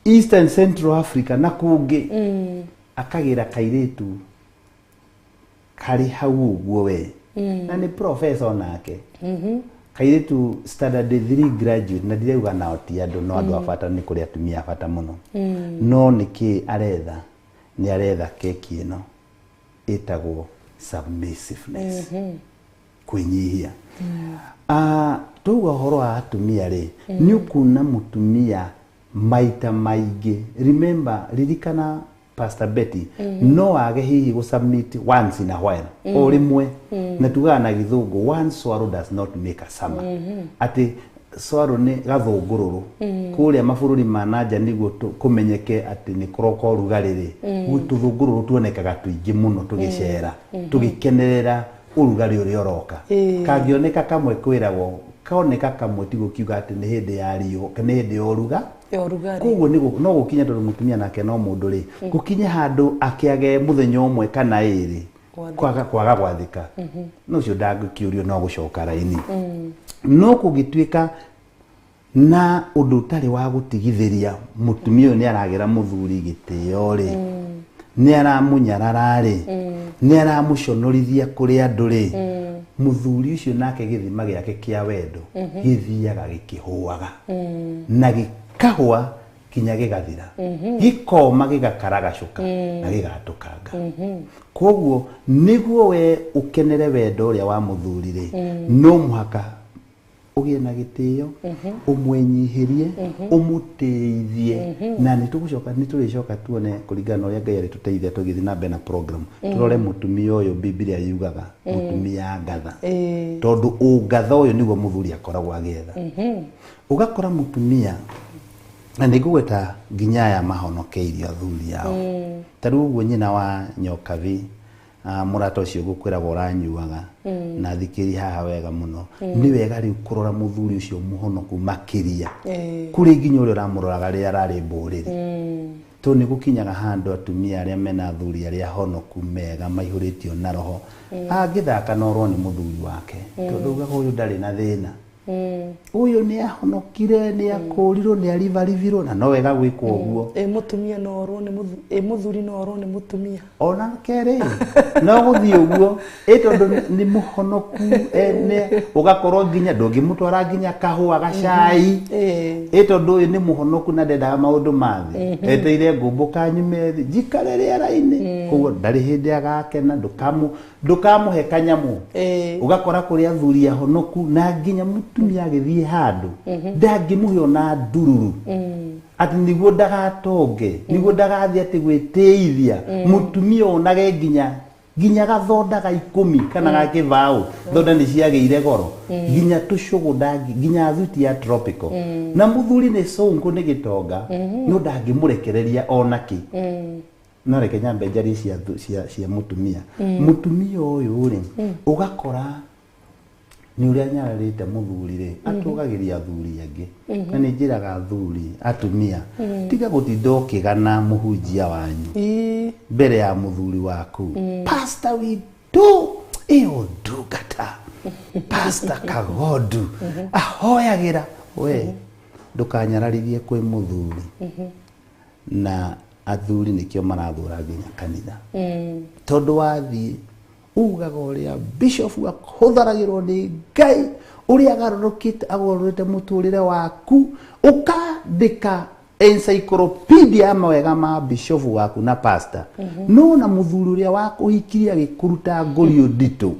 East and Central Africa na kũngĩ, akagĩra kairĩtu karĩ hau ũguo we na nĩ professor onake, kairĩtu standard 3 graduate. Na ndirauga nao ti andũ, no andũ a bata, nĩ kũrĩ atumia a bata mũno, no nĩkĩ aretha? Nĩ aretha keki ĩno ĩtagwo submissiveness. Kwĩnyihia. Tuga ũhoro wa atumia rĩ, nĩ ũkuona mũtumia maita maingĩ. Remember, ririkana Pastor Betty, no age hihi gũ submit once in a while, o rĩmwe. Na tugaga na gĩthũngũ, one swallow does not make a summer. Atĩ swallow nĩ gathũngũrũrũ. Kũrĩa mabũrũri ma nanja nĩguo kũmenyeke atĩ nĩ kũroka ũrugarĩ rĩ, tũthũngũrũrũ tuonekaga tũingĩ mũno tũgĩcera, tũgĩkenerera ũrugarĩ ũrĩa ũroka. Kangĩoneka kamwe kwĩragwo, kaoneka kamwe ti gũkiuga atĩ nĩ hĩndĩ ya riũa, nĩ hĩndĩ ya ũruga. Ya ũrugarĩ. Koguo no gũkinye, tondũ mũtumia nake no mũndũ rĩ, gũkinye handũ akĩage mũthenya ũmwe kana ĩrĩ Gwathĩka. kwaga gwathĩka, no ũcio ndangĩkĩũrio, no gũcoka raini. No kũngĩtuĩka na ũndũ ũtarĩ wa gũtigithĩria, mũtumia ũyũ nĩ aragĩra mũthuri gĩtĩo rĩ, nĩ aramũnyarara rĩ, nĩ aramũconorithia kũrĩ andũ rĩ, mũthuri ũcio nake gĩthima gĩake kĩa wendo gĩthiaga gĩkĩhũaga na gĩkahũa kinya gĩgathira, gĩkoma, gĩgakaragacũka na gĩgatũkanga. Koguo nĩguo we ũkenere wendo ũrĩa wa mũthuri rĩ, no mũhaka ũgĩe na gĩtĩo, ũmwenyihĩrie, ũmũtĩithie. Na nĩ tũgũcoka, nĩ tũrĩcoka tuone kũringana na ũrĩa Ngai arĩtũteithia tũgĩthiĩ na mbere na program, tũrore mũtumia ũyũ Bibilia yugaga mũtumia ngatha, tondũ ũngatha ũyũ nĩguo mũthuri akoragwo agĩetha. Ũgakora mũtumia, na nĩ ngũgweta nginya aya mahonokeirio athuri ao, ta rĩu ũguo nyina wa Nyokabi, mũrata ũcio ngũkwĩraga ũranyuaga na thikĩri haha wega mũno, nĩ wega rĩu kũrora mũthuri ũcio mũhonoku makĩria kũrĩ nginya ũrĩa ũramũroraga rĩrĩa ararĩ mbũrĩrĩ, tondũ nĩ gũkinyaga handũ atumia arĩa mena athuri arĩa honoku mega maihũrĩtio na roho angĩthaka na orwo nĩ mũthuri wake, tondũ ugaga ũyũ ndarĩ na thĩna, ũyũ nĩ ahonokire, nĩ akũrirwo, nĩ aribarivirwo, na no wega gwĩkwo ũguo. Ĩ mũtumia no orwo nĩ ĩ mũthuri no orwo nĩ mũtumia. Ona kerĩ no gũthiĩ ũguo, ĩ tondũ nĩ mũhonoku, ũgakorwo nginya ndũngĩmũtwara nginya kahũa gacai, ĩ tondũ ũyũ nĩ mũhonoku na ndendaga maũndũ ma thĩ, eteire ngũmbũka nyume thĩ njikare rĩera-inĩ, koguo ndarĩ hĩndĩ agakena. Ndũkamũhe kanyamũ. Ũgakora kũrĩ athuri ahonoku na nginya mũtumia agĩthiĩ handũ ndangĩmũhe ona ndururu, atĩ nĩguo ndagatonge, nĩguo ndagathiĩ atĩ gwĩtĩithia. Mũtumia onage nginya gathonda ga 10 kana ga kĩbaũ, thonda nĩ ciagĩire goro, nginya tũcũgũ ndangi, nginya thuti ya tropical, na mũthuri nĩ cũngũ, nĩ gĩtonga, no ndangĩmũrekereria ona kĩ. No reke nyambe njarie cia mũtumia. Mũtumia ũyũ rĩ, ũgakora nĩ ũrĩa nyararĩte mũthuri rĩ, atũgagĩria athuri angĩ. Na nĩ njĩraga athuri, atumia, tiga gũtinda ũkĩgana mũhunjia wanyu mbere ya mũthuri waku. Pasta witũ, ĩyo ndungata, Pasta Kagondu ahoyagĩra we, ndũkanyararithie kwĩ mũthuri. Na athuri nĩkĩo marathũra nginya kanitha, tondũ wathiĩ ugaga ũrĩa bishop ahũtharagĩrwo nĩ Ngai, ũrĩa agarũrũkĩte, agarũrĩte mũtũrĩre waku, ũkandĩka encyclopedia ya mawega ma bishop waku na pastor. No na mũthuri ũrĩa wakũhikirie agĩkũruta ngũrio nditũ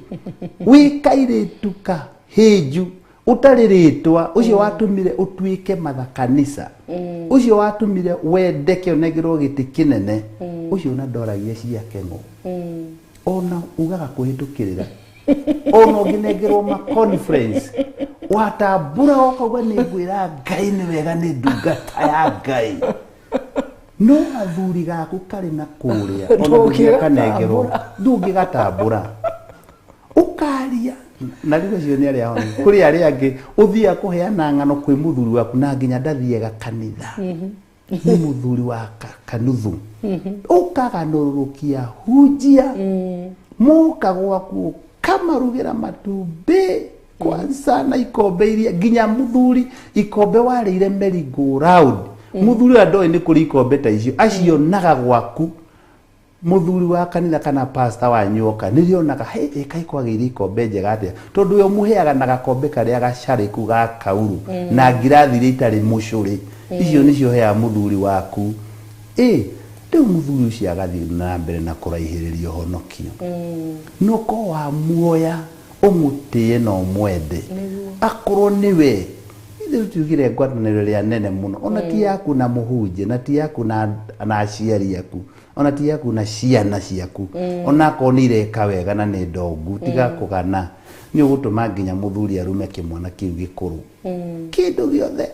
wĩ kairĩtu kahĩnju ũtarĩ rĩtwa, ũcio watũmire ũtuĩke matha kanitha, ũcio watũmire wendeke ũnengerwo gĩtĩ kĩnene, ũcio ona ndoragia ciake ng'o, ona ugaga kũhĩtũkĩrĩra, ona ũngĩnengerwo ma conference watambũra ũkauga nĩ ngwĩra Ngai nĩ wega, nĩ ndungata ya Ngai. No athuri gaku karĩ na kũrĩa, ona ndũngĩkanengerwo, ndũngĩgatambũra ũkaria. Na rĩu acio nĩ arĩa honoku. Kũrĩ arĩa angĩ ũthiaga kũheana ng'ano kwĩ mũthuri waku na nginya ndathiaga kanitha, nĩ mũthuri wa kanuthu, ũkaganũrũrũkia hunjia moka gwaku, ũkamarugĩra matumbĩ kwanza na ikombe iria nginya mũthuri ikombe warĩire merry go round, mũthuri ũrĩa ndoĩ nĩ kũrĩ ikombe ta icio acionaga gwaku. Mũthuri wa kanitha kana pastor wanyu oka nĩrĩonaga, hey, ĩkai kwagĩire ikombe njega atĩa, tondũ we ũmũheaga na gakombe karĩa gacarĩku ga kauru na ngirathi iria itarĩ mũcũrĩ, icio nĩcio ũheaga mũthuri waku. Ĩ rĩu mũthuri ũcio agathiĩ na mbere na kũraihĩrĩria ũhonokio, no ko wamuoya. Ũmũtĩe na ũmwende. Akorwo nĩwe ithuĩ tuugire ngwatanĩro ĩrĩa nene mũno ona ti yaku na mũhunjia, na ti yaku na aciari aku, ona ti yaku na ciana ciaku, ona akorwo nĩ ireka wega na nĩ ndongu, tiga kũgana nĩ ũgũtũma nginya mũthuri arume kĩmwana kĩu gĩkũrũ kĩndũ gĩothe.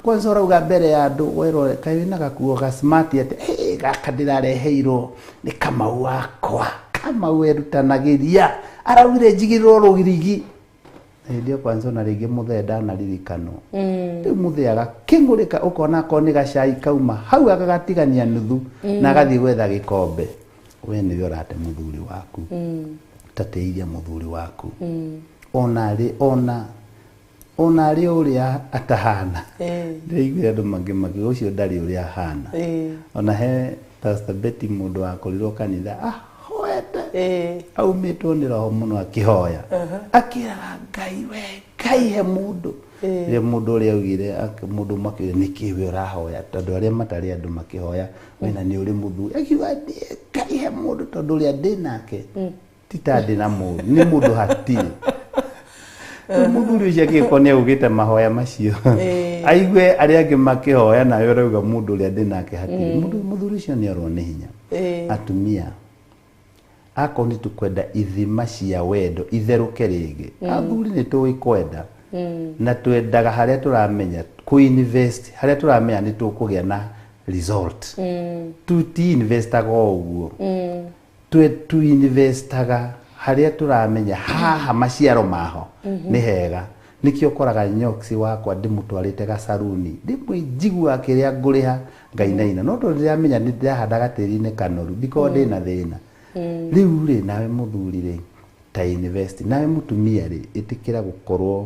Kwanza ũrauga mbere ya andũ werwo kaĩ wĩna gakuo ga smart atĩ hey, gaka ndĩrareheirwo nĩ Kamau wakwa, Kamau erutanagĩria araugire njigĩrĩrwo rũgirigi. Hĩndĩ ĩyo kwanza ona rĩngĩ mũthee ndanaririkanwo. Rĩu mũthee agakĩng'ũrĩka ũkona akorwo nĩ gacai kauma hau agagatigania nuthu na agathiĩ gwetha gĩkombe. We nĩwe ũrate mũthuri waku. Tatĩithia mũthuri waku. Ona rĩ ona arĩ ũrĩa atahana. Ndĩraiguire andũ makiuga ũcio ndarĩ ũrĩa ahana. Ona he Pastor Betty mũndũ wakorirwo kanitha ahoete aumĩtwo nĩ roho mũno akĩhoya akĩraga Ngai we Ngai he mũndũ. Rĩrĩa mũndũ ũrĩa augire mũndũ ũmwe akiuga nĩkĩ we ũrahoya tondũ arĩa matarĩ andũ makĩhoya wena nĩ ũrĩ mũthuri akiuga Ngai he mũndũ tondũ ũrĩa ndĩ nake ti ta ndĩ na mũndũ nĩ mũndũ hatirĩ. Mũthuri ũcio angĩkorwo nĩ augĩte mahoya macio aigue arĩa angĩ makĩhoya nawe ũrauga mũndũ ũrĩa ndĩ nake hatirĩ. Mũthuri ũcio nĩ orwo nĩ hinya. Atumia akorwo nĩ tũkwenda ithima cia wendo itherũke rĩngĩ, athuri nĩ tũĩ kwenda na twendaga harĩa tũramenya kũ-invest harĩa tũramenya nĩ tũkũgĩa na result. Tuti-investaga o ũguo, tu-investaga harĩa tũramenya haha maciaro maho nĩ hega. Nĩkĩo ũkoraga nyoksi wakwa ndĩmũtwarĩte gacaruni ndĩmwe njiguaga kĩrĩa ngũrĩha ngainaina, no tondũ ndĩramenya nĩ ndĩrahanda gatĩri-inĩ kanoru ndikorwo ndĩna thĩna. Rĩu rĩ nawe mũthuri rĩ ta invest, nawe mũtumia rĩ ĩtĩkĩra gũkorwo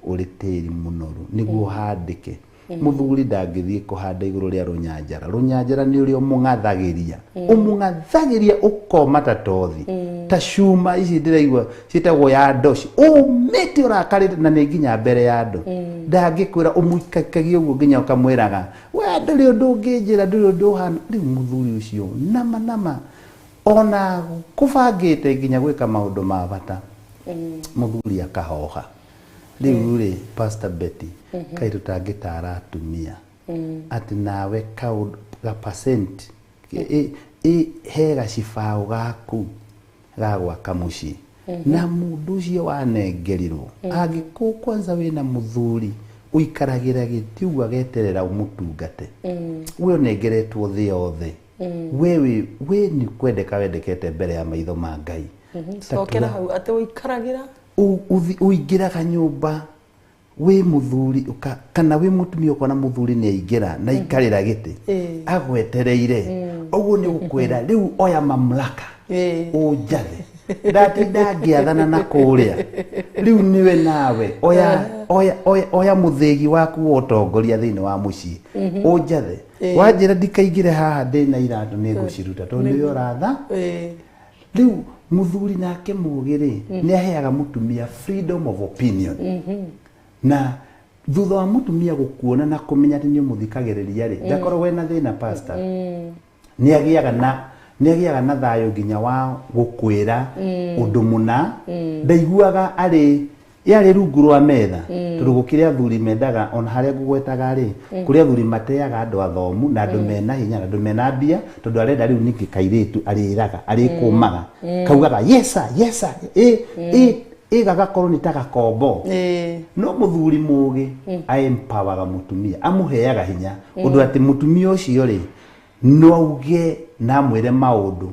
ũrĩ tĩri mũnoru nĩguo ũhandĩke. Mũthuri ndangĩthiĩ kũhanda igũrũ rĩa rũnyanjara. Rũnyanjara nĩ ũrĩa ũmũng'athagĩria, ũmũng'athagĩria ũkoma ta tothi ta cuma ici ndĩraigua ciĩtagwo ya ndoci, ũmĩte ũrakarĩte na nĩ nginya mbere ya andũ. Ndangĩkwĩra ũmũikaikagia ũguo nginya ũkamwĩraga we ndũrĩ ũndũ ũngĩnjĩra, ndũrĩ ũndũ ũhana. Rĩu mũthuri ũcio nama nama ona kũbangĩte nginya gwĩka maũndũ ma bata mũthuri akahoha. Rĩu rĩ Pastor Betty kaĩ tũtangĩtara atumia atĩ nawe ga percent he gacibaũ gaku ga gwaka mũciĩ na mũndũ ũcio wanengerirwo angĩkorwo kwanza wĩna mũthuri ũikaragĩra gĩtĩ ũguo ageterera ũmũtungate, we ũnengeretwo thĩ yothe, we nĩ kwendeka wendekete mbere ya maitho ma Ngai. Cokera hau atĩ ũikaragĩra ũingĩraga nyũmba wĩ mũthuri kana wĩ mũtumia ũkona mũthuri nĩ aingĩra na aikarĩra gĩtĩ agwetereire ũguo nĩ gũkwĩra rĩu oya mamlaka ũnjathe ndatinda ngĩathana na kũrĩa rĩu nĩwe nawe oya mũthĩgi waku wa ũtongoria thĩinĩ wa mũciĩ ũnjathe wanjĩra ndikaingĩre haha ndĩna iratũ nĩ ngũciruta tondũ nĩwe ũratha. Rĩu mũthuri nake mũgĩ rĩ nĩ aheaga mũtumia freedom of opinion na thutha wa mũtumia gũkuona na kũmenya atĩ nĩ ũmũthikagĩrĩria rĩ ndakorwo wena thĩna pastor nĩ agĩaga na thayũ nginya wa gũkwĩra ũndũ mũna ndaiguaga arĩ yarĩ rungu rwa metha tondũ gũkĩrĩ athuri mendaga ona harĩa ngũgwetaga rĩ kũrĩ athuri mateaga andũ athomu na andũ mena hinya na andũ mena mbia tondũ arenda rĩu ningĩ kairĩtu arĩraga arĩkũmaga kaugaga yes sir, yes sir, ĩ gagakorwo nĩ ta gakombo. No mũthuri mũgĩ aempowaga mũtumia amũheaga hinya ũndũ atĩ mũtumia ũcio rĩ no auge na amwĩre maũndũ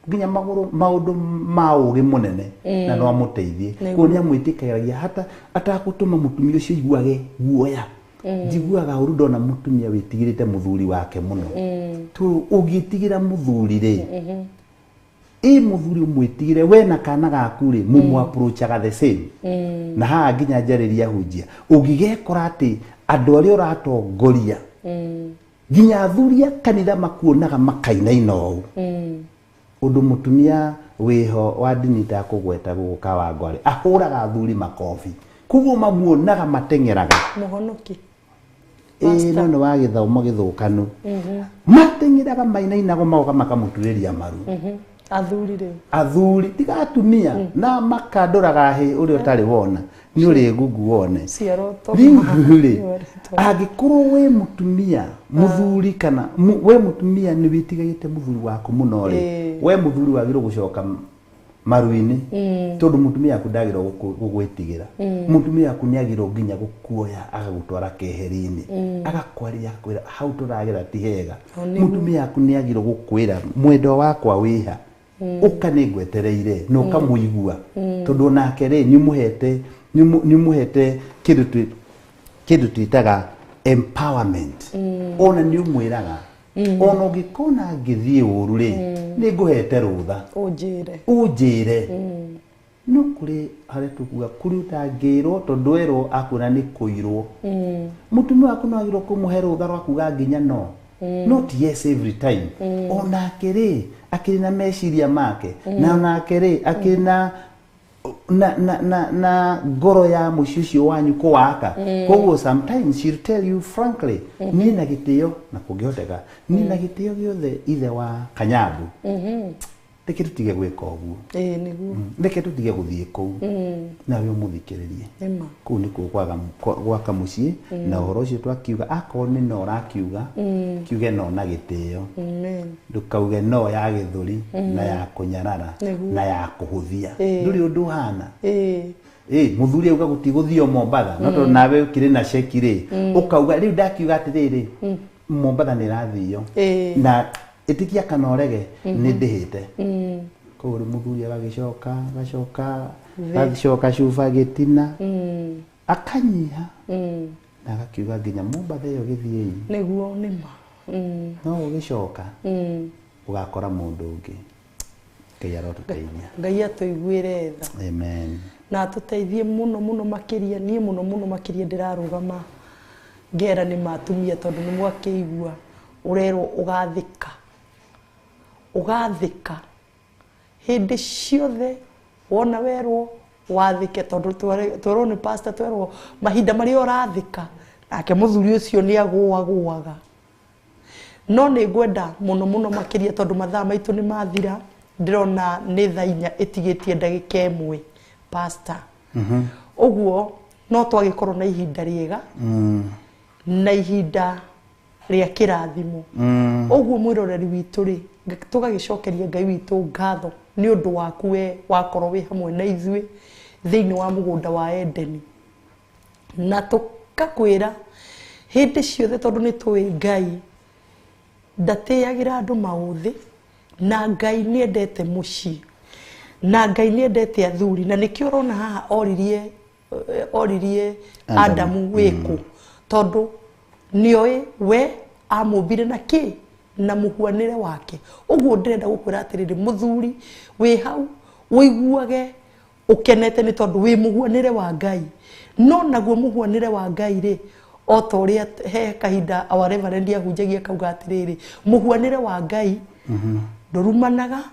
nginya maũndũ ma ũgĩ mũnene na no amũteithie. Koguo nĩ amwĩtĩkagĩria hata atakũtũma mũtumia ũcio aiguage guoya. Njiguaga ũru ndona mũtumia wĩtigĩrĩte mũthuri wake mũno. Ũngĩtigĩra mũthuri rĩ ĩ mũthuri ũmwĩtigĩre we na kana gaku rĩ mũmũ approachaga the same. Na haha nginya njarĩria hunjia ũngĩgekora atĩ andũ arĩa ũratongoria nginya athuri a kanitha makuonaga makainaina ũũ. Ũndũ mũtumia wĩho wa ndini itakũgweta gũkũ Kawangware ahũraga athuri makobi koguo mamuonaga mateng'eraga mũhonoki ĩ no nĩ wa gĩthomo gĩthũkanu mateng'eraga mainainagwo magoka makamũturĩria maru. Athuri rĩu. Athuri tiga atumia na makandũraga hĩ ũrĩa ũtarĩ wona nĩ ũrĩ gugu wone. Cioroto. Rĩu rĩ, angĩkorwo wĩ mũtumia mũthuri kana we mũtumia nĩ wĩtigagĩte mũthuri waku mũno rĩ, we mũthuri wagĩrĩirwo gũcoka maru-inĩ tondũ mũtumia waku ndagĩrĩirwo gũgwĩtigĩra. Mũtumia waku nĩ agĩrĩirwo nginya gũkuoya agagũtwara keheri-inĩ, agakwaria akwĩra hau tũragera ti hega. Mũtumia waku nĩ agĩrĩirwo gũkwĩra mwendwa wakwa wĩha, ũka nĩ ngwetereire, na ũkamũigua tondũ onake rĩ nĩ ũmũhete kĩndũ twĩtaga empowerment. Ona nĩ ũmwĩraga ona ũngĩkona ngĩthiĩ ũru rĩ, nĩ ngũhete rũtha Ũnjĩre. Ũnjĩre. No kũrĩ harĩa tũkuga kũrĩ ũtangĩrwo tondũ werwo akuona nĩ kũirwo. Mũtumia waku no agĩrĩirwo kũmũhe rũtha rwa kuga nginya no not yes every time. Onake rĩ akĩrĩ na meciria make, na onake rĩ akĩrĩ na ngoro ya mũciĩ ũcio wanyu kũwaka. Koguo sometimes she'll tell you frankly, niĩ na gĩtĩo na kũngĩhoteka niĩ na gĩtĩo gĩothe ithe wa Kanyambu, reke tũtige gwĩka ũguo. Ĩĩ nĩguo. Reke tũtige gũthiĩ kũu, nawe ũmũthikĩrĩrie. Nĩma. Kũu nĩkuo gwaka mũciĩ. Na ũhoro ũcio twakiuga, akorwo nĩ no ũrakiuga, kiuge no na gĩtĩo. Amen. Ndũkauge no ya gĩthũri na ya kũnyarara na ya kũhũthia. Ndũrĩ ũndũ ũhana. Ĩ mũthuri auga gũtigũthio Mombatha, no tondũ nawe ũkĩrĩ na ceki rĩ, ũkauga rĩu ndakiuga atĩrĩrĩ, Mombatha nĩ ĩrathio na ĩtikia kana ũrege nĩ ndĩhĩte. Koguo rĩu mũthuri agagĩcoka agacoka agacoka cuba gĩtina akanyiha na agakiuga nginya Mombatha ĩyo gĩthiĩi. Nĩguo nĩma. No ũgĩcoka ũgakora mũndũ ũngĩ. Ngai arotũteithia. Ngai atũiguĩre tha. Amen. Na atũteithie mũno mũno makĩria. Niĩ mũno mũno makĩria ndĩrarũgama ngera nĩ matumia tondũ nĩ mwakĩigua ũrerwo ũgathĩka. Ũgathĩka hĩndĩ ciothe wona werwo wathĩke, tondũ twerwo nĩ pastor, twerwo mahinda marĩa ũrathĩka nake mũthuri ũcio nĩ agũagũaga. No nĩ ngwenda mũno mũno makĩria tondũ mathaa maitũ nĩ mathira, ndĩrona nĩ thaa 4 ĩtigĩtie ndagĩka 1 pastor. Ũguo no twagĩkorwo na ihinda rĩega na ihinda rĩa kĩrathimo. Ũguo mwĩroreri witũ rĩ, tũgagĩcokeria Ngai witũ ngatho nĩ ũndũ waku we wakorwo wĩ hamwe na ithuĩ thĩinĩ wa mũgũnda wa Edeni, na tũkakwĩra hĩndĩ ciothe tondũ nĩ tũĩ Ngai ndatĩagĩra andũ maũthĩ, na Ngai nĩ endete mũciĩ, na Ngai nĩ endete athuri, na nĩkĩo ũrona haha oririe Adamu wĩkũ, tondũ nĩoĩ we amũmbire na kĩ na mũhuanĩre wake. Ũguo ndĩrenda gũkwĩra atĩrĩrĩ, mũthuri wĩ hau ũiguage ũkenete nĩ tondũ wĩ mũhuanĩre wa Ngai. No naguo mũhuanĩre wa Ngai rĩ, o ta ũrĩa he kahinda our reverend ahunjagia akauga atĩrĩrĩ, mũhuanĩre wa Ngai ndũrumanaga,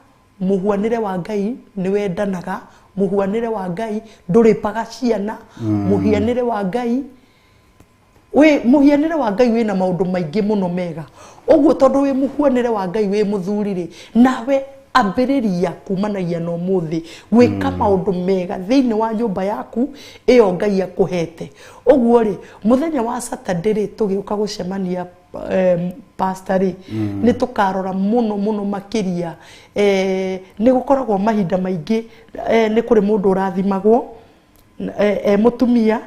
mũhuanĩre wa Ngai nĩ wendanaga, mũhuanĩre wa Ngai ndũrĩpaga ciana, mũhianĩre wa Ngai wĩ mũhianĩre wa Ngai wĩna maũndũ maingĩ mũno mega. Ũguo tondũ wĩ mũhuanĩre wa Ngai wĩ mũthuri rĩ, nawe ambĩrĩria kumanagia na ũmũthĩ gwĩka maũndũ mega thĩinĩ wa nyũmba yaku ĩyo Ngai akũhete. Ũguo rĩ, mũthenya wa Saturday rĩ, tũgĩũka gũcemania pastor rĩ, nĩ tũkarora mũno mũno makĩria. Nĩ gũkoragwo mahinda maingĩ, nĩ kũrĩ mũndũ ũrathimagwo mũtumia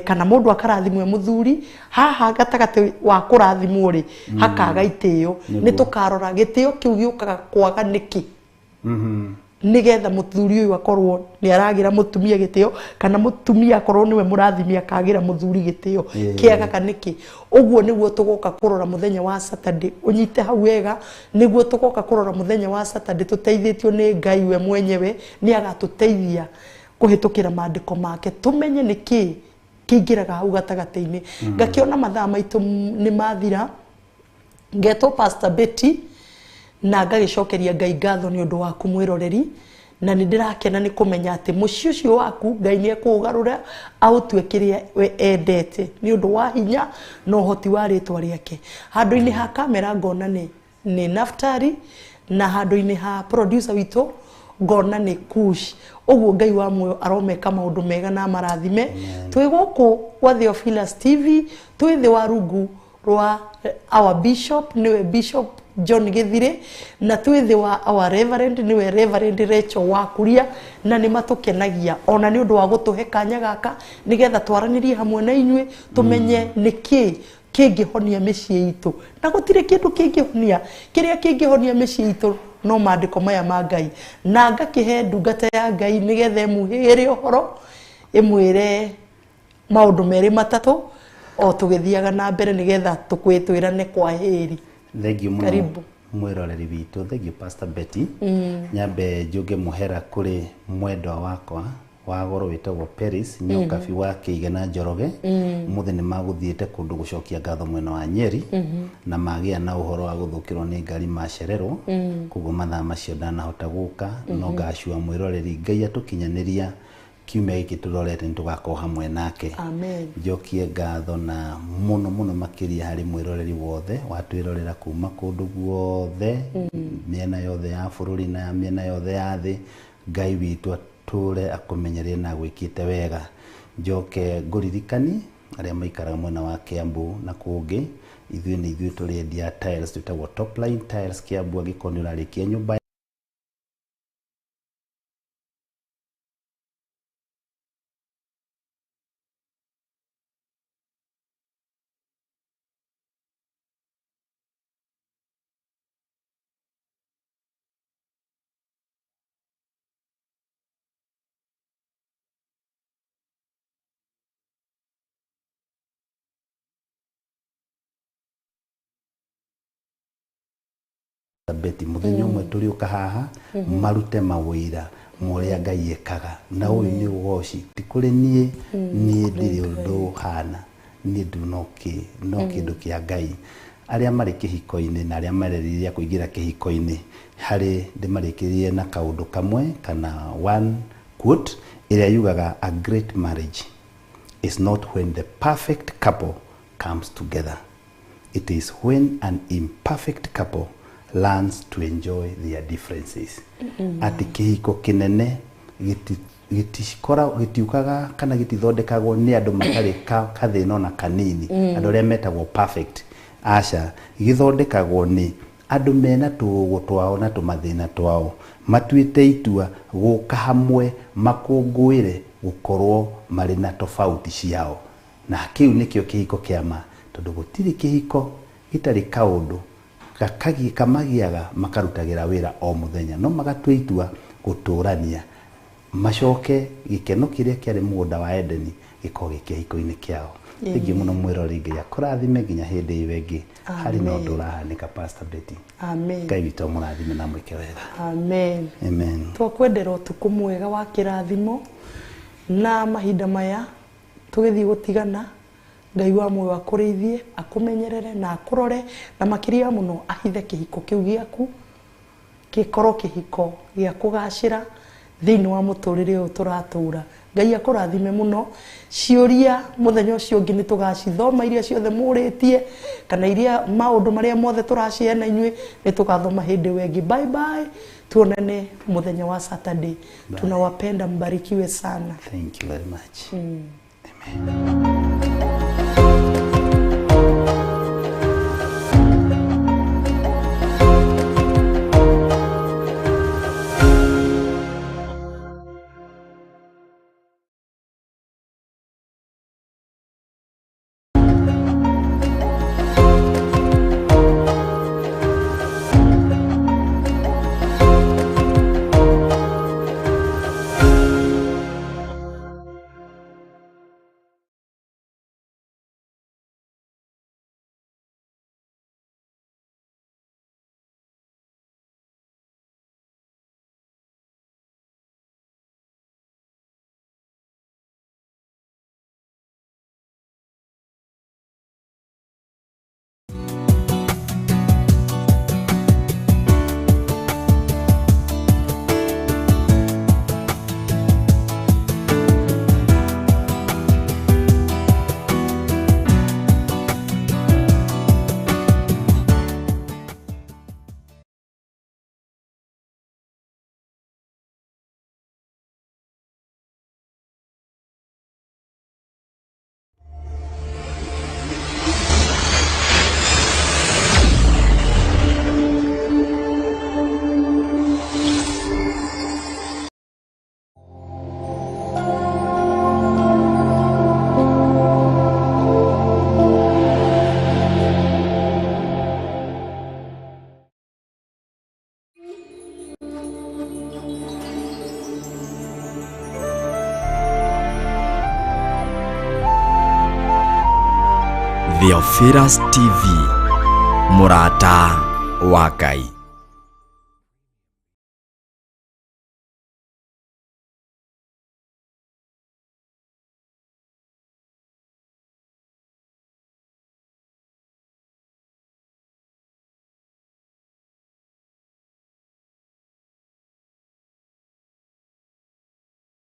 kana mũndũ akarathimwo e mũthuri, haha gatagatĩ wa kũrathimwo rĩ hakaga itĩo. Nĩ tũkarora gĩtĩo kĩu gĩũkaga kwaga nĩkĩ, nĩgetha mũthuri ũyũ akorwo nĩ aragĩra mũtumia gĩtĩo, kana mũtumia akorwo nĩwe mũrathimi akagĩra mũthuri gĩtĩo kĩagaga nĩkĩ. Ũguo nĩguo tũgoka kũrora mũthenya wa Saturday. Ũnyite hau wega, nĩguo tũgoka kũrora mũthenya wa Saturday tũteithĩtio nĩ Ngai we mwenyewe, nĩ agatũteithia kũhĩtũkĩra maandĩko make tũmenye nĩkĩ kĩingĩraga hau gatagatĩ-inĩ. Ngakĩona mathaa maitũ nĩ mathira, ngetwo Pastor Betty na ngagĩcokeria Ngai ngatho nĩ ũndũ waku mwĩroreri, na nĩ ndĩrakena nĩ kũmenya atĩ mũciĩ ũcio waku Ngai nĩ ekũũgarũra aũtue kĩrĩa we endete nĩ ũndũ wa hinya na ũhoti wa rĩtwa rĩake. Handũ-inĩ ha kamera ngona nĩ Naftali, Na handũ-inĩ ha producer witũ ngona nĩ Kush. Ũguo Ngai wa muoyo aromeka maũndũ mega na marathime. Twĩ gũkũ gwa Theophilus TV, twĩ thĩ wa rungu rwa our bishop, nĩwe Bishop John Githire, na twĩ thĩ wa our reverend, nĩwe Reverend Rachel Wakuria, na nĩ matũkenagia ona nĩ ũndũ wa gũtũhe kanya gaka nĩgetha twaranĩrie hamwe na inyuĩ tũmenye nĩkĩ kĩngĩhonia mĩciĩ itũ. Na gũtirĩ kĩndũ kĩngĩhonia, kĩrĩa kĩngĩhonia mĩciĩ itũ no maandĩko maya ma Ngai. Na ngakĩhe ndungata ya Ngai nĩgetha ĩmũhĩre ũhoro, ĩmwĩre maũndũ merĩ matatũ o tũgĩthiaga na mbere nĩgetha tũkwĩtwĩrane kwa heri. Thank you mũno Karibu. Mwĩroreri witũ. Thank you Pastor Betty. Nyambe njuge mũhera kũrĩ mwendwa wakwa wa goro wĩtagwo Paris Nyokabi wa Kĩige na Njoroge. Ũmũthĩ nĩ magũthiĩte kũndũ gũcokia ngatho mwena wa Nyeri, na magĩa na ũhoro wa gũthũkĩrwo nĩ ngari macererwo. Koguo mathaa macio ndanahota gũka, no ngacua mwĩroreri Ngai atũkinyanĩria kiumia gĩkĩ tũrorete nĩ tũgakorwo hamwe nake. Amen. Njokie ngatho na mũno mũno makĩria harĩ mwĩroreri wothe watwĩrorera kuma kũndũ guothe, mĩena yothe ya bũrũri na mĩena yothe ya thĩ. Ngai witũ atũre akũmenyerie na agwĩkĩte wega. Njoke ngũririkani arĩa maikaraga mwena wa Kiambu na kũngĩ, ithuĩ nĩ ithuĩ tũrĩ endia tiles, twĩtagwo Top Line Tiles Kiambu. Angĩkorwo nĩ ũrarĩkia nyũmba Betty, mũthenya ũmwe tũrĩũka haha marute mawĩra morĩa Ngai ekaga, na ũyũ nĩ ũgoci ti kũrĩ niĩ, niĩ ndirĩ ũndũ hana, niĩ no kĩndũ kĩa Ngai. Arĩa marĩ kĩhiko-inĩ na arĩa marerĩria kũingĩra kĩhiko-inĩ, harĩ ndĩmarĩkĩrie na kaũndũ kamwe kana one quote ĩrĩa yugaga, a great marriage is not when the perfect couple comes together, it is when an imperfect couple learns to enjoy their differences. Atĩ kĩhiko kĩnene gĩtiũkaga kana gĩtithondekagwo nĩ andũ matarĩ kathĩna ona kanini, andũ arĩa metagwo perfect. Aca, gĩthondekagwo nĩ andũ mena tũũgũ twao na tũmathĩna twao, matuĩte itua gũka hamwe makũngũĩre gũkorwo marĩ na tofauti ciao. Na kĩu nĩkĩo kĩhiko kĩa ma, tondũ gũtirĩ kĩhiko gĩtarĩ kaũndũ kamagiaga makarutagĩra wĩra o mũthenya, no magatua itua gũtũrania, macoke gĩkeno kĩrĩa kĩarĩ mũgũnda wa Edeni gĩkorwo gĩ kĩhiko-inĩ kĩao. Thengiũ mũno mwĩroreri, Ngai akũrathime nginya hĩndĩ ĩyo ĩngĩ. Harĩ na ũndũ ũrahanĩka Pastor Betty. Amen. Ngai witũ amũrathime na amwĩke wega. Amen. Amen. Twakwendera ũtukũ mwega wa kĩrathimo, na mahinda maya tũgĩthiĩ gũtigana, Ngai wa muoyo akũrĩithie, akũmenyerere na akũrore, na makĩria mũno ahithe kĩhiko kĩu gĩaku gĩkorwo kĩhiko gĩa kũgacĩra thĩinĩ wa mũtũrĩre ũyũ tũratũra. Ngai akũrathime mũno. Ciũria mũthenya ũcio ũngĩ nĩ tũgacithoma iria ciothe mũrĩtie, kana iria maũndũ marĩa mothe tũraciana inyuĩ nĩ tũgathoma hĩndĩ ĩyo ĩngĩ. Bye bye, tuonane mũthenya wa Saturday. Tunawapenda, mbarikiwe sana. Thank you very much. Amen. Theophilus TV, mũrata wa Ngai.